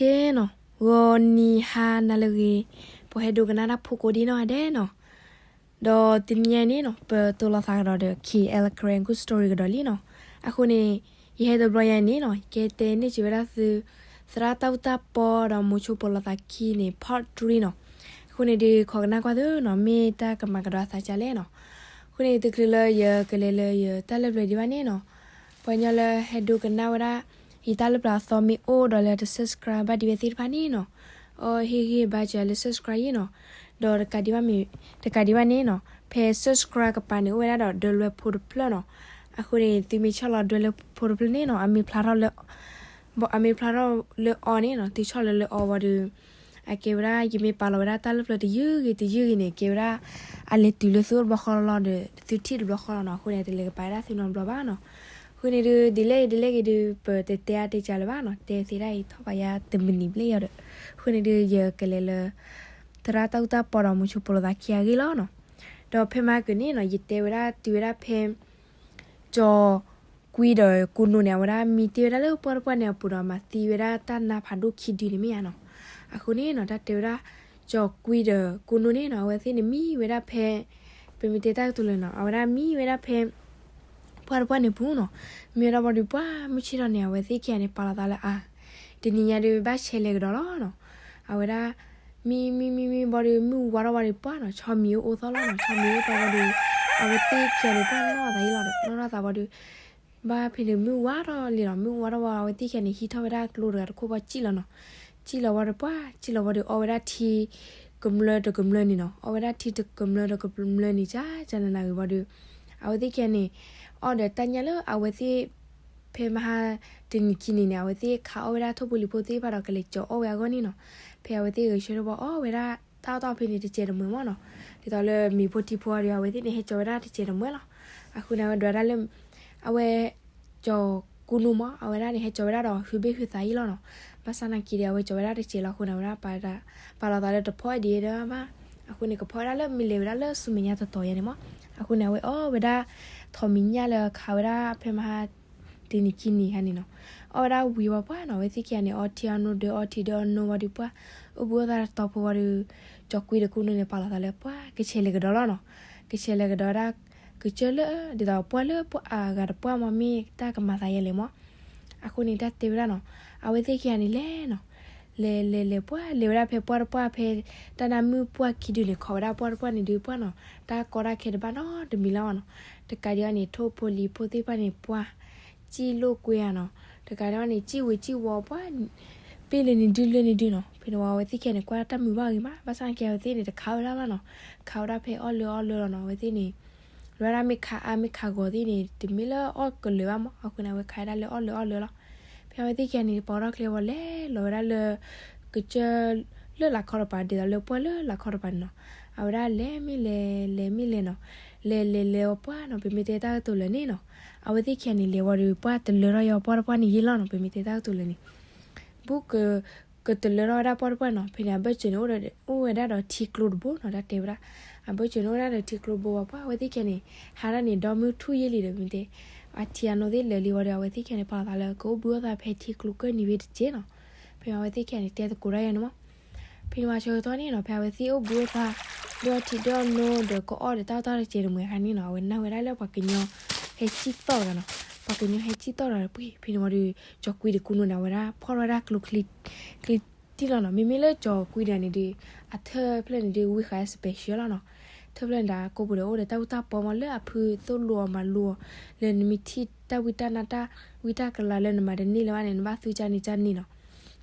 ဒဲနီၤ, ဂီၤနံၤဟါနၤလၢအဂ့ၤ, ပှၤဟဲဒိကနၣ်တၢ်ဖိကိးဒံနီၢ်ဂၤဒဲးနီၤ. ဒီးတနံၤညါအံၤန့ၣ်နီၤ ပတိၢ်လိာ်သးကဒီးဒီး K L Karen Good Story ကဒီးလံနီၤ. အဃိန့ၣ် ယဟဲတဘျီညါအံၤန့ၣ်နီၤ ယကတဲန့ၢ်စၢၤဝဲဒၣ်သု သရၣ်တၢ်အူတၢ်ပီဒီးမိၤဆိပိာ်လိာ်သးခံန့ၣ် part three နီၤ. အဃိန့ၣ်ဒုး ခိးကနၣ်ကွၢ်သ့နီၤ မ့ၢ်တၢ်ကမၤကဒီးအသးဒ်လဲၣ်နီၤ. အဃိန့ၣ် တချုးလၢယကလဲၤလၢယတၢ်လၢပျၢၤဒံးဘၣ်န့ၣ်နီၤ ပှၤကညီလၢဟဲဒိကနၣ်ဝဲဒၣ် ယတၢ်လၢပျၢၤအသီမ့ၢ်အိၣ်ဒီးလၢတ subscribe ဘၣ်ဒံးဝဲသ့ၣ်တဖၣ်န့ၣ်နီၤ, အီဟ့ၣ်ဂံၢ်ဟ့ၣ်ဘါစၢၤလၢ subscribe ယဲနီၤ. ဒီးတကးဒံးဘၣ်မ့ၢ်, တကးဒံးဘၣ်န့ၣ်နီၤ ဖဲ subscribe ကပၤန့ၣ် အိၣ်ဝဲဒၣ်ဒီးဒၢလွဲဖိတဖျၢၣ်နီၤ. အဃိန့ၣ် သုမ့ၢ်ဆီၣ်လီၤဒၢလွဲဖိတဖျၢၣ်န့ၣ်နီၤ အမ့ၢ်ဖျါထီၣ်လၢ အမ့ၢ်ဖျါထီၣ်လၢအီၤန့ၣ်နီၤ သုဆီၣ်လီၤလၢအီၤဝံၤဒီး အကဲဝဲဒၣ် ယမ့ၢ်ပာ်လီၤဝဲဒၣ်တၢ်လၢပျၢၤတယုၢ်ဂ့ၤတယုၢ်ဂ့ၤန့ၣ် ကဲဝဲဒၣ် အလဲၤတုၤလၢသုအိၣ်တဘျီဃီလီၤဒီး သုထံၣ်တဘျီဃီလီၤနီၤ. အဃိန့ၣ် တလဲၤကပာ်ဝဲဒၣ်သုနီတဘျီဘၣ်နီၤ. အဃိန့ၣ်ဒုး ဒ်လဲၣ်ဂ့ၤဒ်လဲၣ်ဂ့ၤဒုး ပတတဲအါတဲစှၤလၢၤဘၣ်နီၤ တဲသ့ဒၣ်အံၤထီၣ်ဘၣ်ယါတမံးနံးဘျဲၣ်ယီၤဒီး အဃိန့ၣ်ဒုး ယကလဲၤလၢ သရၣ်တၢ်အူတၢ်ပီဒီးမိၤဆိပိာ်လိာ်သးခံအဂ့ၢ်လီၤနီၤ. ဒီးဖဲမဟါကၢန့ၣ်နီၤ ယတဲဝဲဒၣ်တုၤဝဲဒၣ်ဖဲ ကၠီၤကွံဒီးကိးနိန့ၣ် အဝဲဒၣ်မံတ့ၢ်ဝဲဒၣ်လၢပှၢ်တပှၢ်န့ၣ်အပူၤဒီး မၤသံဝဲဒၣ်တၢ်နါဖးဒိၣ်ခံဒုန့ၣ်မ့ၢ်ဧါနီၤ. အဃိန့ၣ်နီၤ တၢ်တဲဝဲဒၣ် ကၠီၤကွံဒီးကိးနိန့ၣ်နီၤ အဝဲသ့ၣ်န့ၣ်မံဝဲဒၣ်ဖဲ ပမ့ၢ်တဲတၢ်ကတိၤလၢာ်နီၤ အဝဲဒၣ်မံဝဲဒၣ်ဖဲ ပှၢ်တပှၢ်န့ၣ်ပူၤနီၤ. မံဝဲဒၣ်ဘၣ်ဒီးပှၢ်မုၢ်ဆ့ၣ်ထီၣ်န့ၣ် အဝဲသ့ၣ်ခံဂၤန့ၣ် ပာ်လီၤသးလၢအါ တနံၤညါဒုး ဘၣ်ဆဲးလဲၤကဒီးလီၤနီၤ. အဝဲဒၣ် မံမံမံမံဘၣ်ဒီး မုၢ်ဝါထီၣ်ဘၣ်ဒီးပှၢ်နီၤ ဆီမံၤအိၣ်အိၣ်သီလီၤနီၤ. ဆီမံၤအိၣ်သီဘၣ်ဒီး အဝဲသ့ၣ်ခံဂၤန့ၣ် ပှၢ်နီၣ်သးယံလီၤဒီး နီၣ်ထီၣ်သးဘၣ်ဒီး ဘၣ်ဖဲန့ၣ် မုၢ်ဝါထီၣ်လံနီၤ. မုၢ်ဝါထီၣ်ဘၣ် အဝဲသ့ၣ်ခံဂၤန့ၣ် ဟံးထီၣ်ဝဲဒၣ်ကျိတဂၤတခိၣ်ဘၣ်စံၣ်လီၤနီၤ. စံၣ်လီၤဘၣ်ဒီးပှၢ် စံၣ်လီၤဘၣ်ဒီး အီၣ်ဝဲဒၣ်ထံ ကမျၢၢ်တကမျၢၢ်န့ၣ်နီၤ. အီၣ်ဝဲဒၣ်ထံတကမျၢၢ်တကမျၢၢ်န့ၣ် ကကနနၤဂ့ၤဘၣ်ဒီး အဝဲသ့ၣ်ခံဂၤန့ၣ် အီၣ်ဒီးတၢ်ညၣ်လၢအဝဲသ့ၣ် ဖဲမဟါတနံၤခံနံၤန့ၣ် အဝဲသ့ၣ်ခးအီၣ်ဝဲဒၣ်ထိၣ်ဖိလံၤဖိသ့ၣ်တဖၣ်ဒီးကလဲၤကၠီၤအီၣ်ဝဲအဂီၢ်န့ၣ်နီၤ. ဖဲအဝဲသ့ၣ်ဂဲၤဆၢထၢၣ်ဘၣ်အီၣ်ဝဲဒၣ် တၢ်အီၣ်တၢ်အီဖဲန့ၣ်တစဲးတမှဲၤမးနီၤ. ဒ်သိးလၢမ့ၤဖိထံဖိအီၤဒီး အဝဲသ့ၣ်န့ၣ် ဟဲကၠီၤဝဲဒၣ်တစဲးတမှဲၤလီၤ. အဃိန့ၣ် အဝဲဒွးဒၣ်လၢ အဝဲ ကၠီၤကိးနိမး အဝဲဒၣ်န့ၣ် ဟဲကၠီၤဝဲဒၣ်ဒီး ဟုဘ့ၣ်ဟုသးယံလီၤနီၤ. ဘၣ်ဆၣ်နာ်က့ဒီး အဝဲကၠီၤဝဲဒၣ်တစဲးလီၤအဃိန့ၣ် အဝဲဒၣ် ပာ်လီၤသးလၢတဖီၣ်ဒံးဒၣ်ဘၣ်. အဃိန့ၣ် ကဖီၣ်ဝဲဒၣ်လၢမ့ၢ်လဲၤဝဲဒၣ်လၢဆူမဲာ်ညါတတီၤယါန့ၣ်မး. အဃိန့ၣ် အဝဲအီၣ်ဝဲဒၣ် ထိးမံၤညၣ်လၢခးဝဲဒၣ်ဖဲမဟါ တနံၤခံနံၤခါန့ၣ်နီၤ. အီၣ်ဝဲဒၣ်ဝံၤဝံၤပှၢ်နီၤ အဝဲသ့ၣ်ခံဂၤန့ၣ် အီထံအီနိဒီးအီထံဒီးအီနိဝံၤဒီးပှၢ် အိၣ်ဘှံးအိၣ်သါတတီၤဖိဝံၤဒီး ကၠီၤကွံဒီးကိးနိန့ၣ် ပာ်လီၤသးလၢပှၢ် ကဆဲးလဲၤကဒီးလီၤနီၤ. ကဆဲးလဲၤကဒီးဝဲဒၣ် ကစၢၢ်လၢ ဒ်သိးပှၢ်လၢပှၢ်အဂၤတပှၢ်မး မ့ၢ်တၢ်ကမၤသးယဲလဲၣ်မး. အဃိန့ၣ် တၢ်တဲဝဲဒၣ်နီၤ အဝဲသ့ၣ်ခံဂၤန့ၣ်လဲၤနီၤ လဲၤလဲၤလဲၤပှၢ် လဲၤဝဲဒၣ်ဖဲပှၢ်တပှၢ်ဖဲ တၢ်နါမုၢ်ပှၢ်ခံဒုန့ၣ် ခိးဝဲဒၣ်ပှၢ်တပှၢ်န့ၣ်ဒုးပှၢ်နီၤ တၢ်ကီတၢ်ခဲတဘၣ်နီတမံၤလၢၤဘၣ်နီၤ. တကးဒံးဘၣ်န့ၣ် ထိၣ်ဖိလံၤဖိသ့ၣ်တဖၣ်န့ၣ်ပှၢ် စံၣ်လိာ်ကွဲဧါနီၤ. တကးဒံးဘၣ်န့ၣ် စံၣ်ဝံၤစံၣ်ဝီၤပှၢ် ပ့ၢ်လၢန့ၣ်ဒုလၢန့ၣ်ဒုနီၤ. ဖဲန့ၣ်ဝံၤ အဝဲသ့ၣ်ခံဂၤန့ၣ် ကွၢ်တၢ်မုာ်ဘၣ်ဂ့ၤမး ဘၣ်ဆၣ်က့ အဝဲသ့ၣ်န့ၣ် တခးဝဲဒၣ်ဘၣ်နီၤ. ခးဝဲဒၣ်ဖဲအီၣ်လၢအီၣ်လၢလီၤနီၤ. အဝဲသ့ၣ်န့ၣ် လၢဝဲဒၣ်မ့ၢ်ခးအါမ့ၢ်ခးဂီၤသ့ၣ်န့ၣ် တမ့ၢ်လၢအီၣ်ကလၢာ်ဘၣ်မး. အဃိန့ၣ် အဝဲခးဝဲဒၣ်လၢအီၣ်လၢအီၣ်လၢလီၤ. ဖဲအဝဲသ့ၣ်ခံဂၤန့ၣ် ပိာ်ထီၣ်ချ့ဝံၤလဲၤလီၤဝဲဒၣ်လၢ ကစၢၢ်လၢလာ်ခီတပၤ ဒ်သိးလၢပှၢ်လၢလာ်ခီတပၤန့ၣ်နီၤ. အဝဲဒၣ်လဲၤမ့ၢ်လဲၤ လဲၤမ့ၢ်လဲၤနီၤ. လဲၤလဲၤလဲၤဝံၤပှၢ်နီၤ ပမ့ၢ်တဲတၢ်ကတိၤလၢာ်န့ၣ်နီၤ. အဝဲသ့ၣ်ခံဂၤန့ၣ် လဲၤဝံၤဒီးပှၢ်တလၢထီၣ်ယီၤပှၢ်တပှၢ်န့ၣ်ယဲလီၤနီၤ ပမ့ၢ်တဲတၢ်ကတိၤလၢာ်န့ၣ် ဘူးက ကတလၢထီၣ်ဝဲဒၣ်ပှၢ်တပှၢ်နီၤ. ဖဲန့ၣ် အဘၢၣ်စၢၤန့ၣ် အိၣ်ဝဲဒၣ်ဒီးထံကျိတဘိနီၤ တၢ်တဲဝဲဒၣ်. အဘၢၣ်စၢၤန့ၣ် အိၣ်ဝဲဒၣ်ဒီးထံကျိဘိဝံၤပှၢ် အဝဲသ့ၣ်ခံဂၤန့ၣ် ဟးဒၣ်န့ၣ် ဒီမုၢ်ထူၣ်ယဲလံဒီး ပမ့ၢ်တဲ အထံအနိသ့ၣ်လၢာ်လံဝံၤဒီး အဝဲသ့ၣ်ခံဂၤန့ၣ် ပာ်လီၤသးလၢ ကအိၣ်ဘှံးအိၣ်သါဖဲထံကျိကၢၢ်နံၤဝံၤတစဲးနီၤ. ဖဲန့ၣ် အဝဲသ့ၣ်ခံဂၤန့ၣ် တဲသကိးတၢ်ယဲန့ၣ်မး. ဖဲန့ၣ်ဝံၤဆၢကတီၢ်န့ၣ်နီၤ ဖဲအဝဲသ့ၣ်အိၣ်ဘှံးအိၣ်သါ ဒိၣ်ထံဒိၣ်နိဒီးကအီၣ်ဒီးတၢ်အီၣ်တၢ်တစဲးတမှဲၤအခါန့ၣ်နီၤ အဝဲနၢ်ဝဲဒၣ်လၢပှၤကညီ ဟဲစံၣ်သီၣ်တဂၤနီၤ. ပှၤကညီဟဲစံၣ်သီၣ်တဂၤဒီးပှ့ၤ ဖဲန့ၣ်ဝံၤဒီး ကၠီၤကွံဒီးကိးနိန့ၣ် အဝဲဒၣ်ဖီၣ်ထီၣ်ဝဲဒၣ်ကျိချံ ချံတံၢ်လီၤနီၤ. မ့မ့ၢ်လၢကၠီၤကွံတဂၤန့ၣ်ဒီး အထၢၣ်ဖျၢၣ်န့ၣ်ဒီး ဝံဃာ် special လီၤနီၤ. ထၢၣ်ဖျၢၣ်န့ၣ်ဒီး ကိးပူၤဒီးအိၣ်ဒီးတၢ်အူတၢ်ပီမး လၢအဖုသိၣ်လိအီၤမၤလိအီၤ လၢနမ့ၢ်ထံၣ်တၢ်ဝံတၢ်နါတၢ်ဝံတၢ်ကလၤလၢနမၤတန့ၢ်လၢၤဘၣ်န့ၣ် နဘၣ်သူကၢ်န့ၣ်ကၢ်န့ၣ်နီၤ.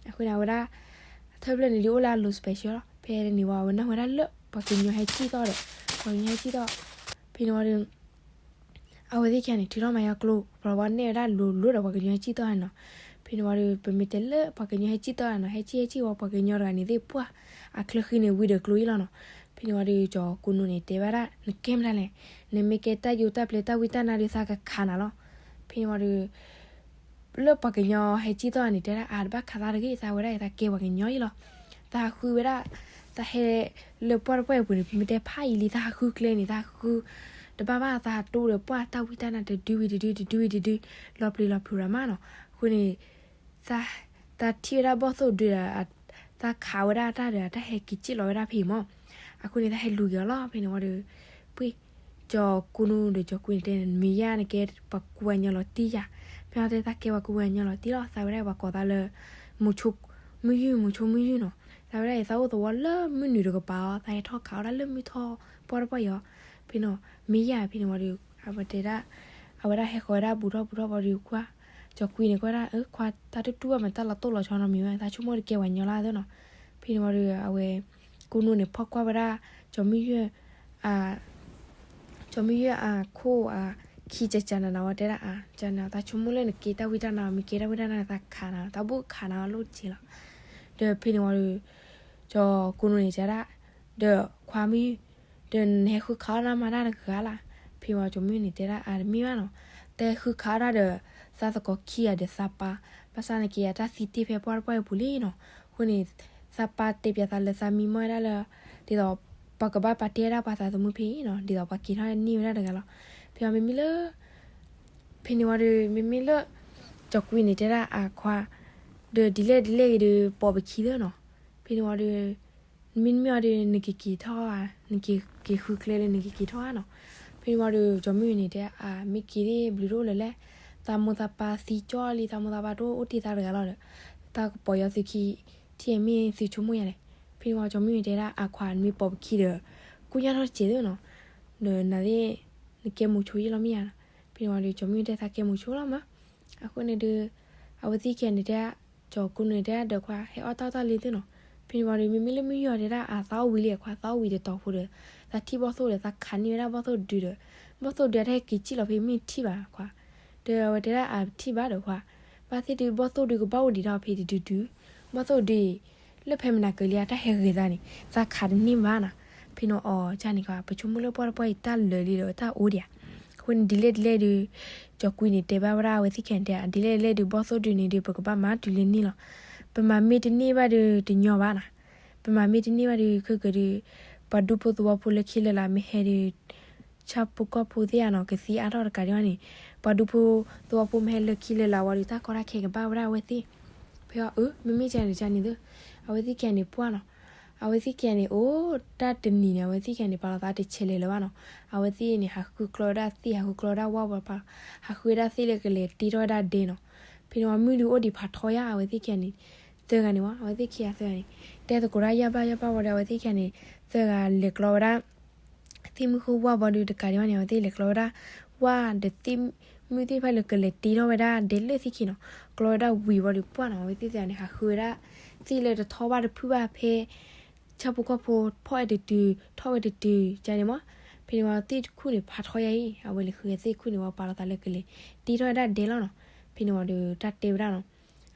အဃိန့ၣ် အဝဲဒၣ် ထၢၣ်ဖျၢၣ်န့ၣ်ဒီးအိၣ်လၢအလိၤ special လီၤ. ဖဲန့ၣ်ဝံၤ အဝဲနၢ်ဝဲဒၣ်လၢ ပှၤကညီဟဲစံၣ်သီၣ်ဒီး ပှၤကညီဟဲစံၣ်သီၣ် ဖဲန့ၣ်ဝံၤဒီး အဝဲသ့ၣ်ခံဂၤန့ၣ် ထုးထီၣ်မၤယါကျိ ပှၤဝဲနဲၣ်ဝဲဒၣ်လိၤလိၤဒီးပှၤကညီဟဲစံၣ်သီၣ်န့ၣ်နီၤ. ဖဲန့ၣ်ဝံၤဒီး ပမ့ၢ်တဲလၢပှၤကညီဟဲစံၣ်သီၣ်န့ၣ်နီၤ ဟဲစံၣ်ဟဲစံၣ်ဝံၤ ပှၤကညီတဂၤန့ၣ်သ့ၣ်ပှၢ် အချၢဃံန့ၣ်ဝံဒီးကျိအံၤလီၤနီၤ. ဖဲန့ၣ်ဝံၤဒီး ကၠီၤကိးနိန့ၣ် တဲဘၣ်ဒၣ် နကဲမတၤလဲၣ်, နမ့ၢ်ကဲတၢ်ယိၤတၢ်ပျဲတၢ်ဝံတၢ်နါဒီးသးကခးနၤလီၤ. ဖဲန့ၣ်ဝံၤဒီး လၢပှၤကညီဟဲစံၣ်သီၣ်န့ၣ် တဲဒၣ်အါတဘၣ်ခးသးတဂ့ၤ သးဝဲဒၣ်အံၤ သးကဲပှၤကညီအံၤလီၤ. သးဟးဃုဝဲဒၣ် သးဟဲလၢပှၢ်တပှၢ်အံၤပူၤန့ၣ် ပမ့ၢ်တဲဖးယံာ်လံ သးဟးဃုကျဲန့ၣ် သးဟးဃု တဘၣ်ဘၣ် သးဟးတိဒီးပှၢ်တၢ်ဝံတၢ်နါတဒုဝံၤတဒု တဒုဝံၤတဒု လီၤပျံၤလီၤဖုးရၤမးနီၤ. အဃိန့ၣ် သး သးထံၣ်ဝဲဒၣ်ဘီၣ်သိၣ်ဒုဒီး သးခးဝဲဒၣ်တၢ်ဒီး တၢ်ဟဲက့ၤစံၣ်လီၤဝဲဒၣ်ဖဲအံၤမၢ်. အဃိန့ၣ် သးဟဲလူၤက့ၤအီၤလီၤ. ဖဲန့ၣ်ဝံၤဒီး ပှ့ၤ ကၠီၤကိနူဒီးကၠီၤကွံန့ၣ်တဲ မ့ၢ်ယၤနကဲပှၤကူပှၤကညီလီၤတံၢ်ယၤ. ဖဲအံၤတဲ သးကဲပှၤကူပှၤကညီလီၤတံၢ်လီၤ. သးဝဲဒၣ်ပှၤကိးသးလၢ မုဆိမုယုၢ် မုဆိမုယုၢ်နီၤ. သးဝဲဒၣ်အံၤသးအိၣ်သဝီလၢမုၢ်နုာ်တကပၤအီၤ သးဟဲထီၣ်ခးအီၣ်ဒၣ်လၢမုၢ်ထီၣ်ပှၢ်တပှၢ်အံၤအီၤ. ဖဲန့ၣ် မ့ၢ်ယၤ ဖဲန့ၣ်ဝံၤဒီး အဝဲတဲဒၣ် အဝဲဒၣ်ဟဲဃီၤဝဲဒၣ်ဘူးထီၣ်ဘူးထီၣ်ဝံၤဒီးကွၢ် ကၠီၤကွံန့ၣ် ကွၢ်ဒၣ် အၢ ခွါ တၢ်တတူၢ်ဘၣ်မး တၢ်လီၤတိၢ်လီၤဆီနီတမံၤဘၣ် သးဆိကမိၣ်တကဲပှၤကညီလၢသ့နီၤ. ဖဲန့ၣ်ဝံၤဒီး အဝဲ ကိနူန့ၣ် ဖီၣ်ကွၢ်ဝဲဒၣ် ကၠီၤမုၢ်ယုၢ် အ ကၠီၤမုၢ်ယုၢ်အခိၣ်အ ခံကကနးနးဝဲတဲဒၣ် အကနး သးဆိကမိၣ်လၢနကဲတၢ်ဝံတၢ်နါ မ့ၢ်ကဲတၢ်ဝံတၢ်နါ သးခးနၤ သးဘူးခးနၤအလိၣ်က့လီၤ. ဒီးဖဲန့ၣ်ဝံၤဒီး ကၠီၤကိနူန့ၣ်တဲဒၣ် ဒီးခွါမုၢ် ဒီးနဟဲဃုခးအီၣ်ဒၣ်မါတၢ်တဂၤလၢ်. ဖဲဝံၤကၠီၤမုၢ်န့ၣ်တဲဒၣ် အတမ့ၢ်ဘၣ်နီၤ, တဟဲဃုခးအီၣ်ဒၣ်ဒီး သးသကိးခံဂၤဒီးသးပၢ်, ဘၣ်ဆၣ်နကဲယၤတၢ်သံတ့ၢ်ဖဲပှၢ်တပှၢ်အံၤပူၤလံနီၤ. အဃိန့ၣ် သးပၢ်တဲပၠးသးလၢသးမံမီၢ်ဝဲဒၣ်လၢ ဒ်သိး ပှၤကဘၣ်ပာ်တ့ၢ်ဝဲဒၣ်ပှၤသးသမူဖဲအံၤနီၤ, ဒ်သိးပှၤက့ၤထီၣ်န့ၢ်ဝဲဒၣ်တဂၤလီၤ. ဖဲအံၤမ့မ့ၢ်လၢ ဖဲန့ၣ်ဝံၤဒီး မ့မ့ၢ်လၢ ကၠီၤကွံန့ၣ်တဲဒၣ်အခွါ ဒီးဒ်လဲၣ်ဒ်လဲၣ်ဂ့ၤဒီး ပိာ်ပခံသ့နီၤ. ဖဲန့ၣ်ဝံၤဒီး မ့တမ့ၢ်အီၤဒီး နကက့ၤထီၣ်ဧါ, နက့ၤဃုကျဲလၢနကက့ၤထီၣ်ဧါနီၤ. ဖဲန့ၣ်ဝံၤဒီး ကၠီၤမုၢ်န့ၣ်တဲ အမ့ၢ်က့ၤဒ်ဘျုးတအိၣ်လၢၤလဲၣ်, သးမိၢ်သးပၢ်သံကၠီလံ, သးမိၢ်သးပၢ်တအိၣ်တ့ၢ်သးတဂၤလီၤဒီး သးကပိာ်ယီၤသုခံ ထံၣ်မ့ၢ်သုဆိကမိၣ်ယၤလဲၣ်. ဖဲန့ၣ်ဝံၤကၠီၤမုၢ်န့ၣ်တဲဒၣ်အခွါ နမ့ၢ်ပိာ်ပခံဒီး ကူၣ်ညါထီၣ်တစဲးသ့နီၤ, ဒီးနၤသ့ၣ် နကဲမိၤဆိယ့ၣ်လီၤမ့ၢ်ဧါနီၤ. ဖဲန့ၣ်ဝံၤဒီး ကၠီၤမုၢ်တဲသးကဲမိၤဆိလီၤမး. အဃိန့ၣ်ဒီး အဝဲသ့ၣ်ခံဂၤန့ၣ်တဲ ကၠီၤကိနူန့ၣ်တဲဒီးခွါ ဟဲအီၣ်တၢ်အီၣ်တၢ်လံသ့နီၤ. ဖဲန့ၣ်ဝံၤဒီး မ့မ့ၢ်လၢမုၢ်ယုၢ်အီၤတဲဒၣ် အသးအိၣ်ဝံၤလံ အခွါ သးအိၣ်ဝံၤတတီၤဖိဒီး သးထံၣ်ဘီၣ်သိၣ်ဒီး သးခးန့ၢ်ဝဲဒၣ်ဘီၣ်သိၣ်ဒုဒီး ဘီၣ်သိၣ်ဒုအတၢ်ဟဲက့ၤစံၣ်လီၤဖဲမ့ၢ်ထံၣ်ဘၣ်ခွါ. ဒီးအဝဲတဲဒၣ်အထံၣ်ဘၣ်ဒီးခွါ, ဘၣ်သ့ၣ်ဒုးဘီၣ်သိၣ်ဒုကဘၣ်အိၣ်ဒံးထီၣ်ဖဲတဒုဒု, ဘီၣ်သိၣ်ဒုအံၤ လၢဖဲမနၤကလံၤအတၢ်ဟဲဂ့ၤသးန့ၣ် သးခးတန့ၢ်ဘၣ်နီၤ. ဖဲန့ၣ်အီၤကန့ၣ်ခွါ ပဆိကမိၣ်လၢပှၢ်တပှၢ်အံၤတၢ်လၢာ်လံဒီးတၢ်အိၣ်ဒံးဧါ. အဃိန့ၣ်ဒ်လဲၣ်ဒ်လဲၣ်ဒုး ကၠီၤကွံန့ၣ်တဲဘၣ်ဝဲဒၣ်အဝဲသ့ၣ်ခံဂၤန့ၣ်တဲ ဒ်လဲၣ်ဒ်လဲၣ်ဒုး ဘီၣ်သိၣ်ဒုန့ၣ်ဒုး ပကဘၣ်မၤတုၤလၢန့ၣ်လီၤ. ပမၤမ့ၢ်တန့ၢ်ဘၣ်ဒုးတညီဘၣ်နီၤ. ပမၤမ့ၢ်တန့ၢ်ဘၣ်ဒုး ခဲကဒုး ပှၤဒူဖိသဝီဖိလၢခံလၢ်လၢ်မ့ၢ်ဟဲဒုး ဆၣ်ဖိကီၢ်ဖိသ့ၣ်ဧါနီၤ ကသံအါထီၣ်တကးဒံးဘၣ်န့ၣ် ပှၤဒူဖိသဝီဖိမ့ၢ်ဟဲလၢခံလၢ်လၢ်ဝံၤဒီး တၢ်ကီတၢ်ခဲကဘၣ်ဝဲဒၣ်အဝဲသ့ၣ်. ဖဲအီၤ အၢ မ့မ့ၢ်ကန့ၣ်ကန့ၣ်သ့, အဝဲသ့ၣ်ခံဂၤန့ၣ်ပှၢ်နီၤ. အဝဲသ့ၣ်ခံဂၤန့ၣ် အိၣ်တၢ်တနံၤန့ၣ် အဝဲသ့ၣ်ခံဂၤန့ၣ် ပာ်လီၤသးတဆဲးလဲၤလၢၤဘၣ်နီၤ. အဝဲသ့ၣ်န့ၣ် ဟးဃုကျီဝဲဒၣ်သ့ၣ် ဟးဃုကျီဝဲဒၣ်ဝၣ်ပှၤပာ်လီၤ ဟးဃုဝဲဒၣ်သ့ၣ်လၢကလဲၤတ့ထီၣ်ဝဲဒၣ်ဒဲနီၤ. ဖဲန့ၣ်ဝံၤမုၢ်ဒုးအိၣ်ဒံးဖးထီယါ အဝဲသ့ၣ်ခံဂၤန့ၣ် သၢဂၤန့ၣ်ဝံၤ အဝဲသ့ၣ်ခံဂၤသၢဂၤန့ၣ် တဲသကိးတၢ်ယၢ်ဘၣ်ယၢ်ဘၣ်ဝံၤဒီး အဝဲသ့ၣ်ခံဂၤန့ၣ် သၢဂၤလဲၤကျီဝဲဒၣ် သ့ၣ်မုၢ်ဃိဝၣ်ဘီဒုးတကးဒံးဘၣ်န့ၣ် အဝဲသ့ၣ်လဲၤကျီဝဲဒၣ် ဝၣ်ဒီးသ့ၣ်မုၢ်သ့ၣ်တဖၣ်လၢကလဲၤတ့ထီၣ်ဝဲဒၣ်ဒဲလၢသ့ၣ်ခံနီၤ. ကျီဝဲဒၣ်ဝံၤဝံၤဒီးပှၢ်နီၤ အဝဲသ့ၣ်သ့ၣ်န့ၣ် ဟးဃုဝဲဒၣ် သ့ၣ်လၢတထီၣ်ဘၣ်တဖုၣ်ဘၣ်ဖဲ ဆၣ်ဖိကီၢ်ဖိဖီၣ်ဝဲတတုၤ ထီၣ်ဝဲတတုၤ ကန့ၣ်မး. ဖဲန့ၣ်ဝံၤသ့ၣ်တခူၣ်န့ၣ် ဖးထီယါအံၤ အဝဲလဲၤဃုဝဲသ့ၣ်တခူၣ်န့ၣ်ဝံၤ ပာ်လီၤသးလၢကလဲၤတ့ထီၣ်ဝဲဒၣ်ဒဲလီၤနီၤ. ဖဲန့ၣ်ဝံၤဒီးတၢ်တဲဝဲဒၣ်နီၤ